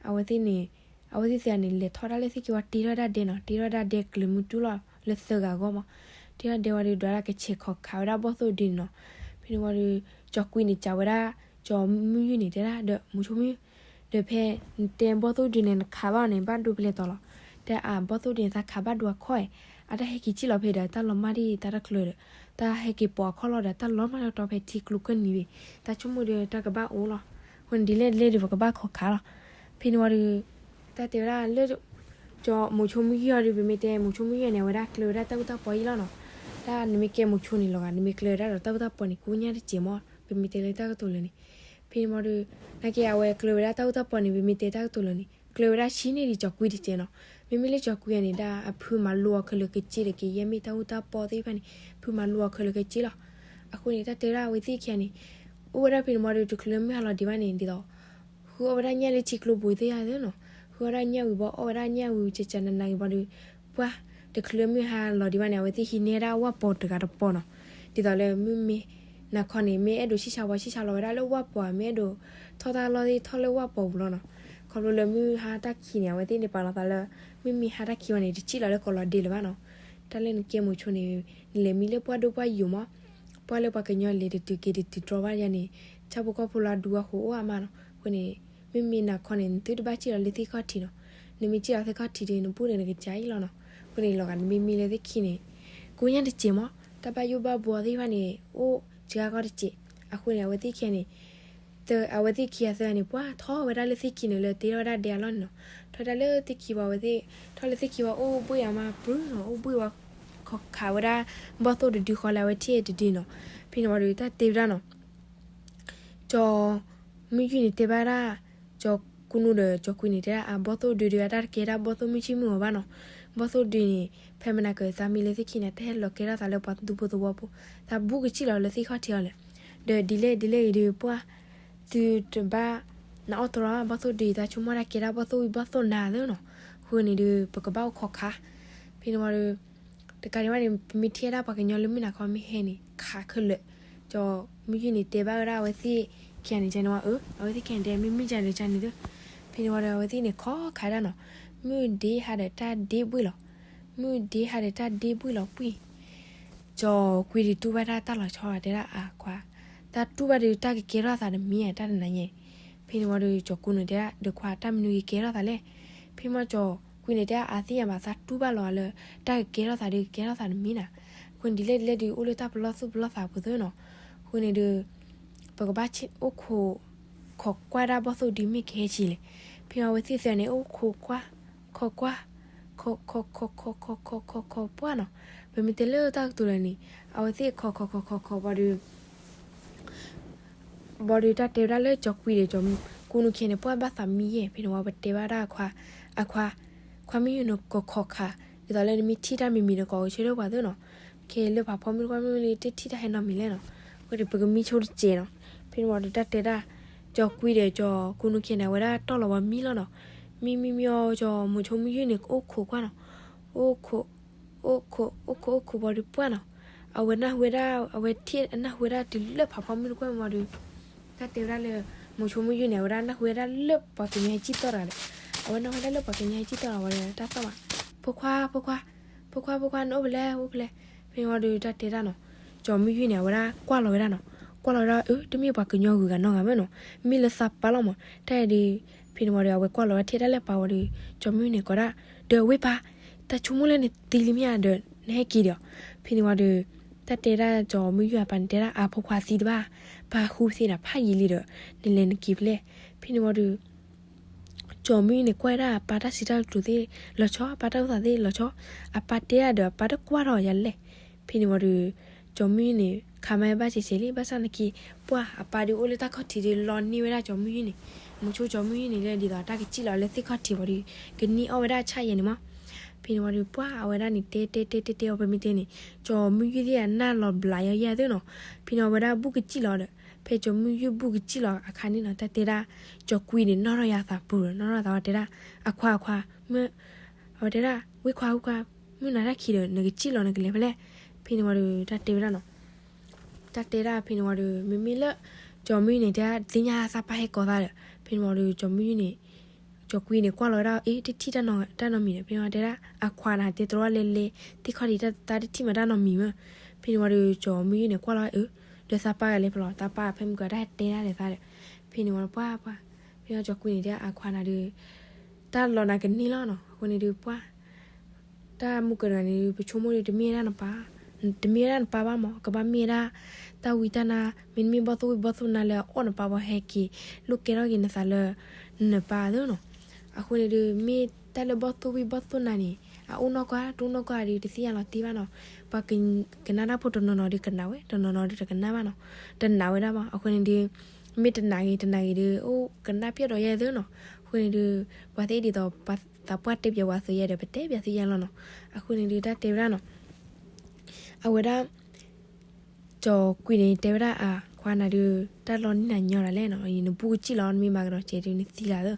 အဝဲသ့ၣ်န့ၣ် အဝဲသ့ၣ်သ့ၣ်န့ၣ် လဲၤထီၣ်ဒၣ်လၢသ့ၣ်ခံဝံၤ တ့ထီၣ်ဝဲဒၣ်ဒဲနီၤ, တ့ထီၣ်ဝဲဒၣ်ဒဲကျၢၤမုၢ်တူၢ်လီၤလၢသၢဂၤအဂီၢ်မး. တ့ထီၣ်ဒဲဝံၤဒီး ဒွးဒၣ်ကဆဲးခီၣ်ခးဝဲဒၣ်ဘီၣ်သိၣ်ဒုန့ၣ်နီၤ. ဖဲန့ၣ်ဝံၤဒီး ကၠီၤကွံန့ၣ် စံးဝဲဒၣ် ကၠီၤမုၢ်ယုၢ်န့ၣ် တဲဒၣ်ဒီး မိၤဆိမုၢ် ဒီးဖဲနတဲဘီၣ်သိၣ်ဒုန့ၣ် နခးဘၣ်အီၤန့ၣ် ဘၣ်ဒိဖဲလဲၣ်တီၤလီၤ. တဲအဘီၣ်သိၣ်ဒုန့ၣ် သးခးဘၣ်ဒိအခီၣ်အံၤ အတၢ်ဟဲက့ၤစံၣ်လီၤဖဲဒီး တၢ်လီၤမၢ်ဒ်တၢ်တကျၢၤဒီး တၢ်ဟဲက့ၤပိာ်အခီၣ်လီၤဒီး တၢ်လီၤမၢ်လီၤတီဖဲထံကျိကၢၢ်နံၤဘ့ၣ် တၢ်ဆိကမိၣ်ဒီးတၢ်ကဘၣ်အိၣ်လီၤ. အဃိန့ၣ်ဒ်လဲၣ်ဒ်လဲၣ်ဒီး ပကဘၣ်ခီၣ်ခးလီၤ. ဖဲန့ၣ်ဝံၤဒီး တၢ်တဲဝဲဒၣ်လၢ ကၠီၤမိၤဆိမုၢ်ယုၢ်အီၤဒီး ပမ့ၢ်တဲမိၤဆိမုၢ်ယုၢ်န့ၣ် အဝဲဒၣ်ကျၢၤဝဲဒၣ်တၢ်အူတၢ်ပီအံၤလီၤနီၤ. တၢ်နမ့ၢ်ကဲမိၤဆိန့ၣ်လီၤဂာ် နမ့ၢ်ကျၢၤဝဲဒၣ်ဒီးတၢ်အူတၢ်ပီန့ၣ် ကိညၣ်တစဲးမး ပမ့ၢ်တဲလၢတၢ်ကတိၤလၢာ်န့ၣ်. ဖဲန့ၣ်ဝံၤဒီး နာ်က့အဝဲကျၢၤဝဲဒၣ်တၢ်အူတၢ်ပီန့ၣ် ပမ့ၢ်တဲတၢ်ကတိၤလၢာ်န့ၣ် ကျၢၤဝဲဒၣ်ဆံန့ၢ်ဒံးကၠီၤကွံတစဲးနီၤ. မ့မ့ၢ်လၢကၠီၤကွံအံၤန့ၣ် ဒၣ်အဖုမၤလိအီၤခဲလၢာ်ခဲဆ့ဒီး ကယဲၢ်မ့ၢ်တၢ်အူတၢ်ပီသ့ၣ်တဖၣ်န့ၣ် ဖုမၤလိအီၤခဲလၢာ်ခဲဆ့လီၤ. အဃိန့ၣ် တၢ်တဲဝဲဒၣ်အဝဲသ့ၣ်ခံဂၤန့ၣ် အိၣ်ဝဲဒၣ်ဖဲန့ၣ်ဝံၤဒီး တချုးလၢမုၢ်ဟါလီၤဒံးဘၣ်န့ၣ် ဒ်သိး ဃုအီၣ်ဝဲဒၣ်ညၣ်လၢထံကျိပူၤသ့ၣ်ယါသ့နီၤ. ဃုအီၣ်ဒၣ်ညၣ်ဝံၤဘၣ် အီၣ်ဝဲဒၣ်ညၣ်ဝံၤ ကကနနၤက့ၤဘၣ်ဒီး ပှၢ် တချုးလၢမုၢ်ဟါလီၤဒံးဘၣ်န့ၣ် အဝဲသ့ၣ်ဟံးန့ၢ်ဝဲဒၣ်ဝၣ်ပီၤတဂၤတပီၤနီၤ. ဒ်သိးလၢမုၢ်မ့ၢ်နၤခီန့ၣ် မ့ၢ်အဲၣ်ဒိးဆံၣ်ဆါဝါဆံၣ်ဆါလီၤဝဲဒၣ်လၢဝၣ်ပီၤ မ့ၢ်အဲၣ်ဒိးထီၣ်တၢ်လီၢ်သ့ၣ်ထီၣ်လၢဝၣ်ပီၤပူၤလီၤနီၤ. ခီဖျိလၢမုၢ်ဟါတၢ်ခံးန့ၣ် အဝဲသ့ၣ်န့ၣ်ပာ်လီၤသးလၢ မုၢ်မ့ၢ်ဟါတၢ်ခံးဝံၤန့ၣ် တစံၣ်လီၤလၢကိးလီၤဒဲလၢၤဘၣ်နီၤ. တၢ်လၢနကဲမိၤဆိန့ၣ် နလဲၤမံလၢပှၢ်ဒိၣ်ပှၢ်ယိာ်မး ပှၢ်လၢပှၤကညီလဲၤတတုၤက့ၤတတုၤတြီဘၣ်ယါန့ၣ် ဆၣ်ဖိကီၢ်ဖိလၢအဒူအဃိအိၣ်အါမးနီၤ. အဃိန့ၣ် မ့မ့ၢ်နၤခီန့ၣ် နသုတဘၣ်စံၣ်လီၤလၢသ့ၣ်ခီၣ်ထံးနီၤ. နမ့ၢ်စံၣ်လီၤသ့ၣ်ခီၣ်ထံးဒီး နဘူၣ်န့ၣ်နကစၢ်အံၤလီၤနီၤ. အဃိန့ၣ် လီၤဂာ်နမ့ၢ်မံလၢသ့ၣ်ခံန့ၣ် ကိညၣ်တစဲးမး တၢ်ဘၣ်ယိၣ်ဘၣ်ဘှီသ့ၣ်တဖၣ်န့ၣ် အိၣ်စှၤကီတစဲး. အဃိန့ၣ် အဝဲသ့ၣ်ခံဂၤန့ၣ် အဝဲသ့ၣ်ခံဂၤသၢဂၤန့ၣ် ပှၢ်ထီၣ်ဝဲဒၣ်လၢသ့ၣ်ခံန့ၣ်လၢတ့ထီၣ်ဝဲဒၣ်ဒဲအလီၢ်န့ၣ်နီၤ. ထီၣ်ဒၣ်လၢသ့ၣ်ခံဘၣ်ဝဲသ့ၣ်, ထီၣ်လၢသ့ၣ်ခံဘၣ်အိၣ်ဘှံးအမါပြူၤနီၤ, အိၣ်ဘှံးဝဲ ခီၣ်ခးဝဲဒၣ် ဘီၣ်သိၣ်တဒုဃီလၢအဝဲထံၣ်တဒုနီၤ. ဖဲန့ၣ်ဝံၤဒီးတၢ်တဲဝဲဒၣ်နီၤ, ကၠီၤမုၢ်ယုၢ်န့ၣ်တဲဘၣ်ဒၣ် ကၠီၤကူနူဒီးကၠီၤကွံန့ၣ် တဲဒၣ်အဘီၣ်သိၣ်ဒုဒုအတၢ်တကဲဒၣ်ဘီၣ်သိၣ်မုၢ်ဆ့ၣ်မုၢ်ဂီၤဘၣ်နီၤ. ဘီၣ်သိၣ်ဒုန့ၣ် ဖဲမနၤကသးမံလၢသ့ၣ်ခံန့ၣ် တဟဲလီၤကဲထီၣ်သးလၢပှၤသူဖိသဝီဖိ, သးဘူးကစံၣ်လီၤလၢသ့ၣ်ခီၣ်ထံးအီၤလဲၣ်. ဒီးဒ်လဲၣ်ဒ်လဲၣ်ဂ့ၤဒီးပှၢ် သုတဘၣ်နအီၣ်တရီဘီၣ်သိၣ်ဒု သးဆိကမိၣ်တၢ်ကဲဒၣ်ဘီၣ်သိၣ်ဝံၤဘီၣ်သိၣ်နၤသ့နီၤ. အဃိန့ၣ်ဒီး ပကဘၣ်အိၣ်ခိးခး. ဖဲန့ၣ်ဝံၤဒီး တကးဒံးဘၣ်န့ၣ် ပမ့ၢ်ထံၣ်ဝဲဒၣ်ပှၤကညီလၢမုၢ်နၤခီမ့ၢ်ဟဲန့ၣ် ခးခဲလၢာ်. ကၠီၤမုၢ်ယုၢ်န့ၣ်တဲဘၣ်ဝဲဒၣ်အဝဲသ့ၣ်ခံဂၤန့ၣ် ကန့ၣ်ဝံၤ အဝဲသ့ၣ်ခံဂၤန့ၣ်တဲ မ့မ့ၢ်ကန့ၣ်ကန့ၣ်သ့. ဖဲန့ၣ်ဝံၤဒီးအဝဲသ့ၣ်န့ၣ်ခိးခးဒၣ်နီၤ, မုၢ်ဒ့ဟါဒီးတၢ်ဒ့ဘှံးလီၤ. မုၢ်ဒ့ဟါဒီးတၢ်ဒ့ဘှံးလီၤဘှံး ကၠီၤကွံဒီးတူၢ်ဘၣ်တၢ်တၢ်လီၤဆီတဲဒၣ်အခွါ, တၢ်တူၢ်ဘၣ်ဒီးတၢ်ကကဲထီၣ်သးတမံၤဧါ တၢ်တနၤညါ. ဖဲန့ၣ်ဝံၤဒီးကၠီၤကူနူတဲဒၣ် ဒီးခွါ တၢ်မနုၤကကဲထီၣ်သးလဲၣ်. ဖဲမ့ၢ်ကၠီၤကွံန့ၣ်တဲဒၣ် အသ့ၣ်ညါဘၣ် သးတူၢ်ဘၣ်လီၤလၢ တၢ်ကကဲထီၣ်သးဒီးကကဲထီၣ်သးတမံၤနၤ. အဃိန့ၣ်ဒ်လဲၣ်ဒ်လဲၣ်ဒီး အိၣ်လၢတၢ်ပလီၢ်သူၣ်ပလီၢ်သးပူၤသ့နီၤ. အဃိန့ၣ်ဒီး ပကဘၣ်အိၣ်ခိး ခိးကွၢ်ဒၣ်ဘီၣ်သိၣ်ဒုမ့ၢ်ကဟဲဆံးလဲၣ်. ဖဲန့ၣ်ဝံၤအဝဲသ့ၣ်သၢန့ၣ် အိၣ်ခိးကွၢ် ခိးကွၢ် ခိးခိးခိးခိးခိးခိးခိးခိးပှၢ်နီၤ. ပမ့ၢ်တဲလၢတၢ်ကတိၤလၢန့ၣ် အဝဲသ့ၣ်ခိးခိးခိးခိးခိးဘၣ်ဒီး ဘၣ်ဒီးတၢ်တဲဝဲဒၣ်လၢကၠီၤကွံဒီးကၠီၤကူနူခံဂၤန့ၣ် ပှၢ်ဘၣ်သးမံယဲၢ်. ဖဲန့ၣ်ဝံၤပတဲဘၣ်ဒၣ်အခွါ, အခွါ, ခွါမုၢ်ယုၢ်န့ၣ်ကခိးခး, ဒ်သိးလၢနမ့ၢ်ထံၣ်တၢ်မံၤမံၤဒီး ကိးဂဲၤဆၢထၢၣ်ပှၤသ့နီၤ. ခဲလၢာ်ဖးဖီမုၢ်တကွၢ်မုၢ်လံ တထံၣ်တၢ်ဟဲနီတမံၤလဲၣ်နီၤ. အဃိဒီးပကမံဆိတစဲးနီၤ. ဖဲန့ၣ်ဝံၤဒီးတၢ်တဲဒၣ် ကၠီၤကွံဒီးကၠီၤကူနူခံဂၤန့ၣ် အဝဲဒၣ်တီၢ်လီၤဝဲမံလီၤနီၤ. မံမံမံအီၤ ကၠီၤမိၤဆိမုၢ်ယုၢ်န့ၣ် အိၣ်ခိးကွၢ်နီၤ. အိၣ်ခိး အိၣ်ခိး အိၣ်ခိး အိၣ်ခိးဘၣ်ဒီးပှၢ်နီၤ. အဝဲနၢ်ဟူဝဲဒၣ် အဝဲထံၣ်အနၢ်ဟူဝဲဒၣ်တုၤလၢဖးဖီမုၢ်တကွၢ်မံၤဒီး တၢ်တဲဝဲဒၣ်လၢ မိၤဆိမုၢ်ယုၢ်န့ၣ် အဝဲဒၣ်နၢ်ဟူဝဲဒၣ်လၢပှၤကညီဟဲစံၣ်တီၢ်တဂၤဒီး အဝဲနၢ်ဟူဝဲဒၣ်လၢပှၤကညီဟဲစံၣ်တီၢ်တဂၤဝံၤဒီး တၢ်သီၣ်ဘၣ် ဖိခွါ ဖိခွါ ဖိခွါ ဖိခွါ နအိၣ်ဖဲလဲၣ် အိၣ်ဖဲလဲၣ်. ဖဲန့ၣ်ဝံၤဒီးတၢ်တဲဒၣ်နီၤ, ကၠီၤမုၢ်ယုၢ်န့ၣ် အဝဲဒၣ်ကွၢ်လီၤဝဲဒၣ်နီၤ. ကွၢ်လီၤဝဲဒၣ် အၢ တမ့ၢ်ပှၤကညီဂုၤဂၤနီတဂၤမ့ၢ်နီၤ, မ့ၢ်လၢသးပၢ်လီၤမး. တၢ်အံၤဒီး ဖဲန့ၣ်ဝံၤဒီး အဝဲကွၢ်လီၤဝဲထံၣ်ဒၣ်လၢပၢ်ဝံၤဒီး ကၠီၤမုၢ်ယုၢ်န့ၣ်ကိးဒၣ် ဒီးဝ့ၢ်ပၢ်, တၢ်ဆိကမိၣ်လၢနသံလံမ့ၢ်ဧါဒီး နဟဲက့ၤဒီးအီၤ. ဖဲန့ၣ်ဝံၤဒီး တၢ်တဲဒၣ်ကၠီၤမုၢ်ယုၢ်အပၢ်န့ၣ်တဲဒၣ် အဖိခွါသံတဘၣ်, ပၢ်ဟူသ့ဒၣ်ဖးယံာ်လံဒီး နလဲၤနက့ၤဖဲလဲၣ်. ဖဲန့ၣ်ဝံၤဒီး ကၠီၤမုၢ်ယုၢ်န့ၣ်ကွၢ်ဒၣ်အပၢ်တၢ်စံးတၢ်ကတိၤသ့ၣ်လီၤဆီ, အပၢ်တၢ်အိၣ်သးသ့ၣ်လီၤဆီ, အပၢ်တဲဒၣ်ဒီးအပၢ်တကွၢ်ထီၣ်ယၤလဲၣ်. ဖဲန့ၣ်ဝံၤဒီး ကၠီၤမုၢ်ယုၢ်န့ၣ် ခးမၤဘၣ်စဲးစဲးလံ ဘၣ်ဆၣ်နာ်က့ ပှၢ်အပၢ်ဒီးအိၣ်လၢတၢ်ခီၣ်ထံးဒီးလီန့ၢ်ဝဲဒၣ်ကၠီၤမုၢ်ယုၢ်န့ၣ်, မိၤဆိကၠီၤမုၢ်ယုၢ်န့ၣ်လၢဒ်သိးတၢ်ကစံၣ်လီၤလၢသ့ၣ်ခီၣ်ထံးဝံၤဒီး ကန့ၢ်အီၣ်ဝဲဒၣ်ဆၣ်ယဲၢ်န့ၣ်မး. ဖဲန့ၣ်ဝံၤဒီး ပှၢ်အဝဲဒၣ်န့ၣ် တဲတဲတဲတဲတဲအီၤပမ့ၢ်တဲန့ၣ် ကၠီၤမုၢ်ယုၢ်သ့ၣ်အနၢ်လီၤဘျးယီၤယဲၢ်သ့နီၤ. ဖဲန့ၣ်အဝဲဒၣ်ဘူးကစံၣ်လီၤဒီး ဖဲကၠီၤမုၢ်ယုၢ်ဘူးကစံၣ်လီၤအခါန့ၣ်နီၤ တၢ်တဲဒၣ် ကၠီၤကွံန့ၣ် နီၣ်ထီၣ်ယၤသးပူၤဒီး နီၣ်ထီၣ်သးဝဲတဲဒၣ် အခွါ အခွါ မုၢ် အဝဲတဲဒၣ် ဝ့ၢ်ခွါ ဝ့ၢ်ခွါ မုၢ်နၤတၢ်ခံးဒီး နကစံၣ်လီၤနကလဲၤဖဲလဲၣ်. ဖဲန့ၣ်ဝံၤဒီး တၢ်တဲဝဲဒၣ်နီၤ တၢ်တဲဒၣ်ဖဲန့ၣ်ဝံၤဒီး မ့မ့ၢ်လၢ ကၠီၤမုၢ်ယုၢ်န့ၣ် တဲဒၣ်သ့ၣ်ညါသးပၢ်ဟဲကိးသးဒီး ဖဲန့ၣ်ဝံၤဒီး ကၠီၤမုၢ်ယုၢ်န့ၣ် ကၠီၤကွံန့ၣ် ကွၢ်လီၤဝဲဒၣ် အ့ တထံၣ်တၢ်နီတမံၤဒီး ဖဲန့ၣ်ဝံၤတဲဒၣ် အခွါနၤတဲတရီလဲၤလဲၤ သ့ၣ်ခီၣ်ထံး တၢ်တထံၣ်မၤတၢ်နီတမံၤမး. ဖဲန့ၣ်ဝံၤဒီး ကၠီၤမုၢ်ယုၢ်န့ၣ် ကွၢ်လီၤဝဲ အၢ ဒီးသးပၢ်ဂၤလဲၤဖဲလဲၣ် သးပၢ်ဖဲမုၢ်ကတၢၢ်ဟဲတဲဒၣ်ဒီးသးဒီး ဖဲန့ၣ်ဝံၤပှၢ်ပှၢ် ဖဲန့ၣ်ကၠီၤကွံန့ၣ်တဲ အခွါနၤဒီး တၢ်လီၤနၤကန့ၢ်လီၤနီၤ. အဃိန့ၣ်ဒီးပှၢ် တၢ်မုၢ်ကနၤန့ၣ် ပဆိကမိၣ်ဒီး တမ့ၢ်ဝဲဒၣ်နပၢ်, တမ့ၢ်ဝဲဒၣ်နပၢ်ဘၣ်မး, ကဘၣ်မ့ၢ်ဝဲဒၣ် တၢ်ဝံတၢ်နါ, မ့တမ့ၢ်ဘီၣ်သိၣ်ဝံၣ်ဘီၣ်သိၣ်နါလၢအအီၣ်နပၢ်ဘၣ်ဟဲက့ၤ လိၣ်ကဲထီၣ်က့ၤနသးလၢ နပၢ်သ့နီၤ. အဃိန့ၣ်ဒီး မ့ၢ်တၢ်လၢဘီၣ်သိၣ်ဝံၣ်ဘီၣ်သိၣ်နါန့ၣ် အအိၣ်နီၢ်ကီၢ် တအိၣ်နီၢ်ကီၢ်ဒီး တသ့ၣ်ညါလီၤတံၢ်ဘၣ်နီၤ. ပှၤကနၣ်တၢ်ဖိတနီၤနီၤဒီးကနၣ်ဝဲ, တနီၤနီၤဒီးတကနၣ်ဘၣ်နီၤ, တနာ်ဝဲဒၣ်ဘၣ်. အဃိန့ၣ်ဒီး မ့ၢ်တနာ်ဂ့ၤ တနာ်ဂ့ၤဒီး အိၣ်ကနၣ်ပျဲၢ်ဒီးယဲၢ်သ့နီၤ. အဃိန့ၣ်ဒီး ပှၤသ့ၣ်ဒ်သိး ပှၤသးပှၢ်တဲပၠးဝဲသုယဲၢ်ဒီး ပတဲပၠးသုယဲၢ်လီၤနီၤ. အဃိန့ၣ်ဒီး တၢ်တဲဝဲဒၣ်နီၤ အဝဲဒၣ် ကၠီၤကွံန့ၣ် တဲဝဲဒၣ်အခွါနၤဒီး တၢ်လီၤနံၣ်နၤညီဒၣ်လဲၣ်နီၤ, နဘူးကစံၣ်လီၤ နမ့ၢ်မၤကဒီးစဲးဒီးနသံလၢ်သ့.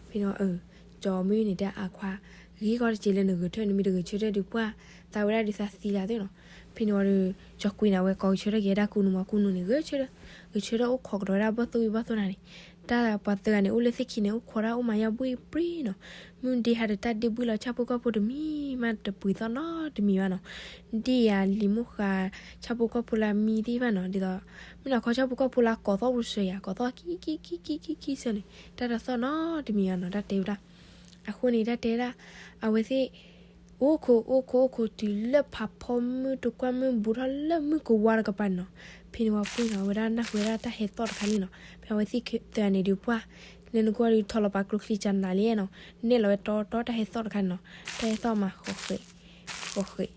ဖဲန့ၣ် ကၠီၤမုၢ်ယုၢ်န့ၣ်တဲအခွါ ဂ့ၤကီတစဲးလၢနဂဲၤဆၢထၢၣ် နမ့ၢ်တဂဲၤဆၢထၢၣ်ဒီးပှၢ် သးဝဲဒၣ်ဒီးသးသံလၢ်သ့နီၤ. ဖဲန့ၣ်ဝံၤဒီး ကၠီၤကွံန့ၣ် အဝဲကိးဂဲၤဆၢထၢၣ်က့ၤဝဲဒၣ်ကူနူမး, ကူနူန့ၣ် ဂဲၤဆၢထၢၣ် ဂဲၤဆၢထၢၣ်အိၣ်ခိးကဒီးဝဲဒၣ်ဘီၣ်သိၣ်ဝံၣ်ဘီၣ်သိၣ်နါန့ၣ် တၢ်ပှၤသၢဂၤန့ၣ် အိၣ်လၢသ့ၣ်ခံန့ၣ် အိၣ်ခိးဒၣ်အိၣ်မၤယၢ်ဘှံးပြံနီၤ. မုၢ်ဒ့ဟါဒီးတၢ်ဒ့ဘှံးလီၤ ဆၣ်ဖိကီၢ်ဖိတမံၤမးတပှ့ၤသီၣ်နီတမံၤဘၣ်နီၤ. ဒ့ၣ်ယၤလံၤမိၢ်ဃာ် ဆၣ်ဖိကီၢ်ဖိလၢမံသ့ၣ်ဘၣ်နီၤ, ဒ်သိး မုၢ်နၤခီဆၣ်ဖိကီၢ်ဖိလၢကိးသီၣ်ပူၤစၢၤယၤ ကိးသီၣ်ကံကံကံကံကံကံဆၢန့ၣ် တၢ်တသီၣ်နီတမံၤဘၣ်နီၤ တၢ်တဲဝဲဒၣ်. အဃိန့ၣ် တၢ်တဲဝဲဒၣ် အဝဲသ့ၣ် အိၣ်ခိးအိၣ်ခိးအိၣ်ခိးတုၤလၢဖးဖီမုၢ်တကွၢ်မုၢ်ဘူးထီၣ်လၢမုၢ်ကဝါတကပၤန့ၣ်နီၤ. ဖဲန့ၣ်ဝံၤပှၢ်နီၤ အဝဲဒၣ်နၢ်ဟူဝဲဒၣ်တၢ်ဟဲသီၣ်တခါန့ၣ်နီၤ. ဖဲအဝဲသ့ၣ်သၢဂၤန့ၣ်ဒီးပှၢ် လဲၤနကွၢ်ဒုးထီၣ်လီၤပာ်ကျိချံကနၤလံနီၤ, နဲၣ်လီၤဝဲတီတီတၢ်ဟဲသီၣ်တခါန့ၣ်နီၤ, တၢ်ဟဲသီၣ်မး ဃီၤဃဲး ဃီၤဃဲး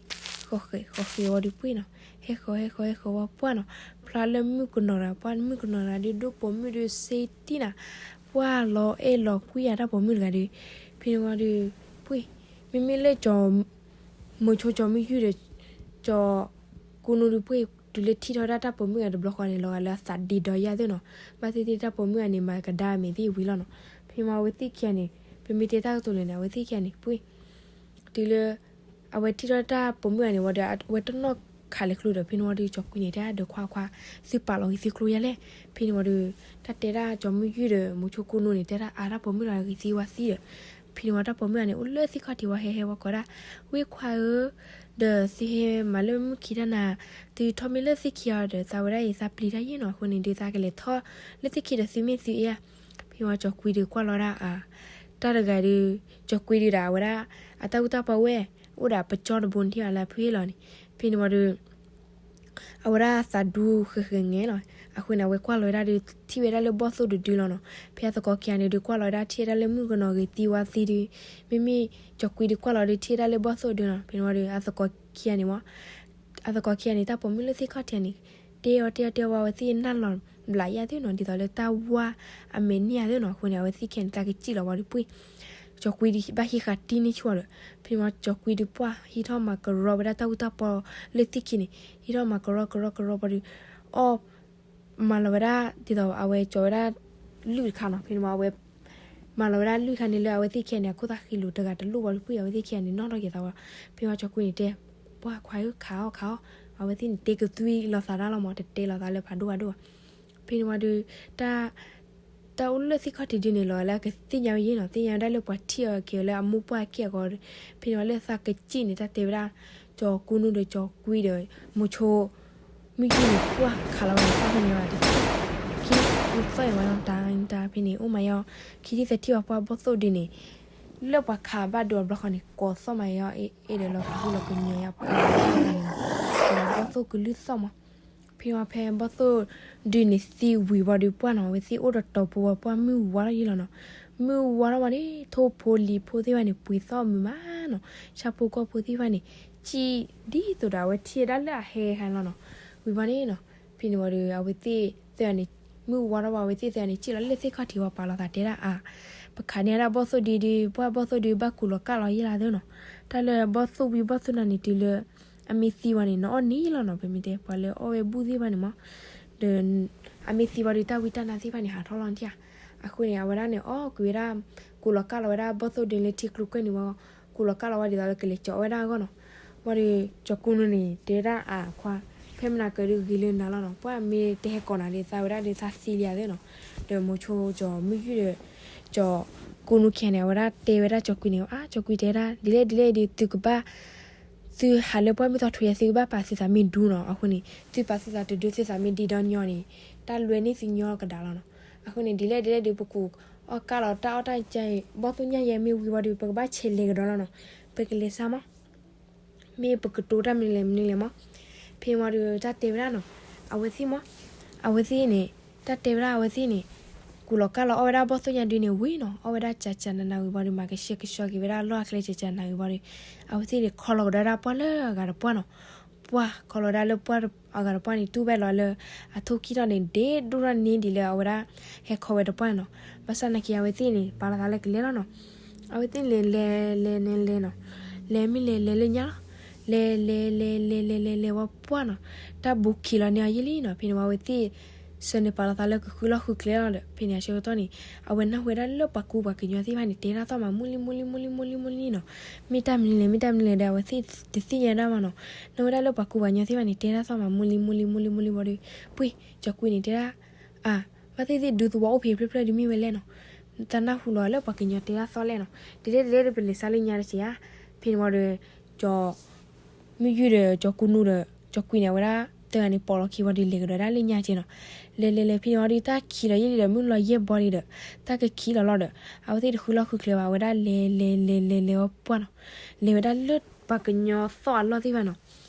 ဃီၤဃဲးဝံၤဒီးပှ့ၤနီၤ, ဟဲဃီၤဟဲဃီၤဟဲဃီၤဝံၤပှ့ၤနီၤ, ဖျါလၢမုၣ်ကနီၤတဂၤ ပှၤမုၣ်ကနီၤတဂၤဒုး ဒိၣ်ပိာ်မုၣ်ဒုးစ့တံၢ်နၤ, ပှၤလီၤအဲၣ်လီၤကွံယၤတၢ်ပိာ်မုၣ်တဂၤဒီး, ဖဲန့ၣ်ဝံၤဒီး, ပှ့ၤ, မ့မ့ၢ်လၢကၠီၤ မိၤဆိကၠီၤမုၢ်ယုၢ်ဒီး ကၠီၤကူနူဒုးပှ့ၤ တုၤလၢထံၣ်ထီၣ်ဒၣ်တၢ်ပိာ်မုၣ်ဂၤတဘျီဃီန့ၣ် လီၤဂာ်လၢအသးဒ့ဒီးယၤသ့ၣ်နီၤ, ဘၣ်သ့ၣ်သ့ၣ်တၢ်ပိာ်မုၣ်ဂၤန့ၣ် မၤကဒါအမဲာ်သ့ၣ်ဝံၤလီၤနီၤ, ဖဲမ့ၢ်ဝဲသ့ၣ်ခံဂၤန့ၣ် ပမ့ၢ်တဲတၢ်ကတိၤလဲၣ်န့ၣ် အဝဲသ့ၣ်ခံဂၤန့ၣ် ပှ့ၤ တုၤလၢ အဝဲထံၣ်ထီၣ်တၢ်ပိာ်မုၣ်ဂၤန့ၣ်ဝံၤဒီး အဝဲတနီၣ်ခးလဲၤကျိဒီး ဖဲန့ၣ်ဝံၤဒီး ကၠီၤကွံန့ၣ် တဲဒၣ်ဒီးခွါခွါ, သုပာ်လီၤဂ့ၤသံကျိယၤလဲၣ်, ဖဲန့ၣ်ဝံၤဒီး တၢ်တဲဒၣ်ကၠီၤမုၢ်ယုၢ်ဒီး မိၤဆိကူနူန့ၣ် တဲဒၣ်အါတၢ်ပိာ်မုၣ်တဂၤဂ့ၤသံဝါသံဒီး, ဖဲန့ၣ်ဝံၤတၢ်ပိာ်မုၣ်ဂၤန့ၣ် အိၣ်လၢသ့ၣ်ခီၣ်ထံးဝံၤဟဲဟဲဝံၤကိးဒၣ်, ဝ့ၢ်ခွါဧၢ, ဒီးသုဟဲမၤလၢမုၢ်ခံတၢ်နၤ, သုထီၣ်မ့ၢ်လၢသ့ၣ်ခံအီၤဒီး သးဝဲဒၣ်အံၤသးပျံၤတၢ်ယဲၢ်နီၤ, အဃိန့ၣ်ဒုးသးကလဲၤထီၣ်လၢသ့ၣ်ခံဒီးသုမ့ၢ်သုအဲၣ်ဧါ, ဖဲဝံၤကၠီၤကွံဒုးကွၢ်လီၤဒၣ်အါ, တၢ်တဂၤဒုး, ကၠီၤကွံဒုးဒီးအဝဲဒၣ်, အတၢ်အူတၢ်ပီဝဲၢ်, အိၣ်ဒီးပကၠီတဘိန့ၣ်ထံၣ်အီၤလၢအဖုအ့ၣ်လီၤန့ၣ်, ဖဲန့ၣ်ဝံၤဒီး အဝဲဒၣ်သးဒူဃဲးဃဲးငဲလီၤ, အဃိန့ၣ် အဝဲကွၢ်လီၤဝဲဒၣ်ဒီး ထံၣ်ဝဲဒၣ်လၢဘီၣ်သိၣ်တဒုလီၤနီၤ, ဖဲအသကိးခံဂၤန့ၣ်ဒုးကွၢ်လီၤဝဲဒၣ်ထံၣ်ဝဲဒၣ်လၢမုၣ်ကနီၤဂ့ၤသံဝါသံဒုး, မ့မ့ၢ်ကၠီၤကွံဒုးကွၢ်လီၤဒီးထံၣ်ဝဲဒၣ်လၢဘီၣ်သိၣ်ဒုလီၤ, ဖဲန့ၣ်ဝံၤဒီး အသကိးခံဂၤန့ၣ်မး အသကိးခံဂၤန့ၣ် တၢ်ပိာ်မုၣ်လၢသ့ၣ်ခီၣ်ထံးန့ၣ်, တဲအီၤတဲအီၤတဲအီၤဝံၤ အဝဲသ့ၣ်နၢ်လီၤဘျးယၤသ့ၣ်နီၤ, ဒ်သိးလၢတၢ်ဝါအမဲာ်န့ၢ်ယၤသ့ၣ်နီၤ, အဃိန့ၣ် အဝဲသ့ၣ်ခံဂၤန့ၣ် သးကစံၣ်လီၤဝံၤဒီးပှ့ၤ, ကၠီၤကွံဒုးဘၣ်ဟံးဃာ်တံၢ်န့ၢ်ဆူၣ်အီၤဒီး, ဖဲန့ၣ်ဝံၤကၠီၤကွံဒုးပှၢ်ဟံးထီၣ်မၤကရီဝဲဒၣ်တၢ်အူတၢ်ပီလၢသ့ၣ်ခံန့ၣ်, ဟံးထီၣ်မၤကရီကရီကရီဝံၤဒီး, အီၣ် မၤလီၤဝဲဒၣ် ဒ်သိးအဝဲကၠီၤဝဲဒၣ် လုၢ်တခါနီၤ, ဖဲန့ၣ်ဝံၤအဝဲ မၤလီၤဝဲဒၣ်လုၢ်တခါန့ၣ်လၢအဝဲသ့ၣ်ခံဂၤန့ၣ် အခိၣ်သးဃံလိာ်တဂၤတလိၣ်ဝံၤဒီးပှ့ၤ အဝဲသ့ၣ်ခံဂၤန့ၣ် နီၣ်ထီၣ်က့ၤသးဝဲ, ဖဲဝံၤကၠီၤကွံန့ၣ်တဲ, ပှၢ်ခွါဧၢ ခးအီၣ်ခးအီၣ်, အဝဲသ့ၣ်န့ၣ်တဲကသွံလိာ်သးဒၣ်လီၤမး တတဲလိာ်သးလၢဖးဒိၣ်ဖးဒိၣ်ဘၣ်, ဖဲန့ၣ်ဝံၤဒီး တၢ် တၢ်အိၣ်လၢသ့ၣ်ခီၣ်ထံးဒုန့ၣ်လီၤလၢအကသ့ၣ်ညါဝဲယဲၢ်နီၤ, သ့ၣ်ညါဝဲဒၣ်လၢပှၤထံၣ်အီၤက့ၤအီၤလၢအမိၢ်ပှၢ်က့ၢ်အဂီၢ်, ဖဲန့ၣ်ဝံၤလၢသးကစံၣ်န့ၣ် တၢ်တဲဝဲဒၣ် ကၠီၤကူနူဒီးကၠီၤကွံဒီး မိၤဆိ မုၢ်ယုၢ်န့ၣ် ပှၢ်ခးလီၤဝဲန့ၣ် ပှၢ်ဖဲန့ၣ်ဝဲတထံၣ်, ခံနံၣ်သီၣ်အံၤဝဲတၢ်တၢ်ဖဲန့ၣ် အိၣ်မးယီၤ, ခံထံၣ်သထံၣ်ဝဲပှၢ်ဘီၣ်သိၣ်ဒုန့ၣ် လၢပှၤခးဘၣ်ဒိအဘျီဃီန့ၣ် ကိးသီၣ်မးယီၤ အဲၣ်ဒိးလီၤကဟုလီၤကညီယါပှၢ်န့ၣ်, ဘီၣ်သိၣ်ကလုၢ်သီၣ်မး, ဖဲဝံၤဖဲဘီၣ်သိၣ်ဒုန့ၣ်သံဝံၤဝံၤဒီးပှၢ်နီၤ အဝဲသ့ၣ်အိၣ်တတီၤပူၤဝဲပှၢ်မုၢ်ဝါထီၣ်ယဲၢ်လီၤနီၤ, မုၢ်ဝါထီၣ်ဝံၤန့ၣ် ထိၣ်ဖိလံၤဖိသ့ၣ်တဖၣ်န့ၣ် ပှ့ၤသီၣ်မုာ်မးနီၤ, ဆၣ်ဖိကီၢ်ဖိသ့ၣ်တဖၣ်န့ၣ် စံၣ်ဒ်သိးဒီးအဝဲထံၣ်ဝဲဒၣ်လၢအဟဲခါန့ၣ်လီၤနီၤ, ဝံၤဘၣ်န့ၣ်နီၤ, ဖဲန့ၣ်ဝံၤဒီး အဝဲသ့ၣ်သၢဂၤန့ၣ် မုၢ်ဝါထီၣ်ဝံၤ အဝဲသ့ၣ်သၢဂၤန့ၣ် စံၣ်လီၤလၢသ့ၣ်ခီၣ်ထံးဝံၤပာ်လီၤသးတဲဒၣ်အါ, ပခးန့ၢ်ဒၣ်ဘီၣ်သိၣ်ဒုဒုး ပှၢ်ဘီၣ်သိၣ်ဒုးဘၣ်ကူးလီၤကၢ်လီၤယဲၢ်လီၤသ့နီၤ, တၢ်လၢဘီၣ်သိၣ်ဝံၤဘီၣ်သိၣ်နၤန့ၣ် တုၤလၢ အမ့ၢ်သံဝံၤန့ၣ် နအီၣ်န့ၢ်လီၤနီၤ ပမ့ၢ်တဲပှၤလၢအီၣ်ဝဲဘူၣ်သ့ၣ်တဖၣ်န့ၣ်မး, ဒီး အမ့ၢ်သံဝံၤဒီးတၢ်ဝံတၢ်နါသ့ၣ်တဖၣ်န့ၣ် ဟးထီၣ်လီၤနထံၣ်ဧါ, အဃိန့ၣ် အဝဲဒၣ်န့ၣ် အီၣ်ကွံာ်ဝဲဒၣ် ကူးလီၤကၢ်လီၤဝဲဒၣ်ဘီၣ်သိၣ်ဒုလၢထံကျိကွဲၢ်န့ၣ်ဝံၤ ကူးလီၤကၢ်လီၤဝဲဒ်သိးလၢကလဲၤကၠီၤအီၣ်ဝဲဒၣ်အဂီၢ်နီၤ, ဝံၤဒီး ကၠီၤကူနူန့ၣ် တဲဝဲဒၣ်အါခွါ, ဖဲမနၤကဒုးဂ့ၤလၢနၤလီၤနီၤ ပှၢ်မ့ၢ်တဟဲကိးနၤဒီး သးဝဲဒၣ်ဒီးသးသံလံဧါသ့နီၤ, ဒီးမိၤဆိကၠီၤမုၢ်ယုၢ်ဒီး ကၠီၤကူနူခံဂၤန့ၣ် အဝဲဒၣ်တဲဝဲဒၣ်ကၠီၤကွံန့ၣ် အါ ကၠီၤကွံတဲဒၣ် ဒ်လဲၣ်ဒ်လဲၣ်ဒုး သုကဘၣ် သုဟးလၢပှၢ်မုၢ်သီထွဲယၤ သုကဘၣ်ပာ်သုသးမ့ၢ်ဒူနီၤ, အဃိန့ၣ် သုပာ်သုသးတဒု သုသးမ့ၢ်ဒ့ဒီညီန့ၣ် တၢ်လွဲန့ၢ်သုညီကဒါလီၤနီၤ, အဃိန့ၣ် ဒ်လဲၣ်ဒ်လဲၣ်ဒုး ပကူးအီၣ်ကၢ်လီၤတၢ်အီၣ်တၢ်ကဲအံၤ ဘီၣ်သိၣ်ညၣ်ယဲမ့ၢ်ဝံၤဝံၤဒီး ပကဘၣ်ဆဲးလဲၤကဒီးလီၤနီၤ, ပကလဲၤစါမး မ့ၢ်ပကတိၤတၢ်မနုၤလဲၣ်မနုၤလဲၣ်မး, ဖဲဝံၤဒီးတၢ်တဲဝဲဒၣ်နီၤ, အဝဲသ့ၣ်မး, အဝဲသ့ၣ်န့ၣ်, တၢ်တဲဝဲဒၣ်အဝဲသ့ၣ်န့ၣ်, ကူးလီၤကၢ်လီၤအီၣ်ဝဲဒၣ်ဘီၣ်သိၣ်ညါဒုန့ၣ်ဝံၤနီၤ အီၣ်ဝဲဒၣ်ကၠးကၠးနးနးဝံၤဘၣ်ဒီး မၤကဆှဲကဆှီက့ၤဝဲဒၣ်လီၢ်အကျဲကၠးကၠးနးဝံၤဘၣ်ဒီး, အဝဲသ့ၣ်န့ၣ်ခီလီၤကဒီးဝဲဒၣ်ပှၢ်လၢအဂၤတပှၢ်နီၤ, ပှၢ်ခီလီၤဝဲဒၣ်လၢပှၢ်အဂၤတပှၢ်န့ၣ် တူၢ်ဝဲလီၤလၢ အထိၣ်ခံထီၣ်န့ၣ် ဒ့ဒိၣ်ထီၣ်န့ၢ်ဒံးလၢအဝဲဒၣ် ဟဲခီဝဲတပှၢ်နီၤ, ဘၣ်ဆၣ်နာ်က့အဝဲသ့ၣ်န့ၣ် ပာ်လီၤသးလၢကလဲၤလီၤနီၤ, အဝဲသ့ၣ်န့ၣ်လဲၤလဲၤလဲၤလဲၤလဲၤနီၤ, လဲၤမ့ၢ်လဲၤလဲၤလၢညါလီၤ, လဲၤလဲၤလဲၤလဲၤလဲၤလဲၤလဲၤဝဲပှၢ်နီၤ, တၢ်ဘူးခံးလီၤန့ၢ်အီၤယဲၢ်လံနီၤ, ဖဲန့ၣ်ဝံၤအဝဲသ့ၣ် ဆၢန့ၣ်ပာ်လီၤသးလၢကဃုလီၢ်ဃုကျဲလီၤဒီး ဖဲန့ၣ်အဆၢကတီၢ်န့ၣ် အဝဲနၢ်ဟူဝဲဒၣ်လၢပှၤကူပှၤကညီသ့ၣ်တဖၣ်န့ၣ် တဲတၢ်သီၣ်မး မုၢ်လံမုၢ်လံမုၢ်လံမုၢ်လံမုၢ်လံနီၤ, မ့ၢ်တၢ်မနုၤလဲၣ် မ့ၢ်တၢ်မနုၤလဲၣ်ဒီး အဝဲသ့ၣ်တသ့ၣ်ညါဒၣ်မးနီၤ, နၢ်ဟူဝဲဒၣ်လၢပှၤကူပှၤကညီသ့ၣ်တဖၣ်န့ၣ် တဲတၢ်သီၣ်မး မုၢ်လံမုၢ်လံမုၢ်လံမုၢ်လံဝံၤဒီး ပှ့ၤ ကၠီၤကွံန့ၣ်တဲဒၣ် အါ ဘၣ်သ့ၣ်သ့ၣ်ဒုးသဝီအိၣ်ဖဲဖျၢၣ်ဖျၢၣ်ဒုးမ့ၢ်ဝဲလဲၣ်နီၤ, တၢ်နၢ်ဟူလီၤလၢပှၤကညီတဲတၢ်သီၣ်လဲၣ်နီၤ, ဒ်လဲၣ်ဒ်လဲၣ်ဒုးပလဲၤစါလၢညါတက့ၢ်ဧါ, ဖဲန့ၣ်ဝံၤဒီး ကၠီၤ မုၢ်ယုၢ်ဒီးကၠီၤကူနူဒီး ကၠီၤကွံန့ၣ် အဝဲဒၣ် သၢဂၤန့ၣ် ပိာ်လီၤခံဝံၤဒီး လဲၤကဒီးဒၣ်လၢညါက့နီၤ, လဲၤလဲၤလဲၤဖဲန့ၣ်ဝံၤဒီး တၢ်ခံးလီၤယဲၢ်လံဒီး မုၢ်လီၤယဲၢ်ဘီလံဒီး တၢ်ကခံးလီၤလီၤဒီး အဝဲသ့ၣ်တဃုလီၢ်ဃုကျဲဘၣ် အဝဲဒၣ်လဲၤလဲၤလဲၤလဲၤလဲၤဝဲပှၢ်နီၤ, လဲၤဝဲဒၣ်လၢပှၤကညီသီၣ်အလီၢ်သ့ၣ်တဖၣ်နီၤ,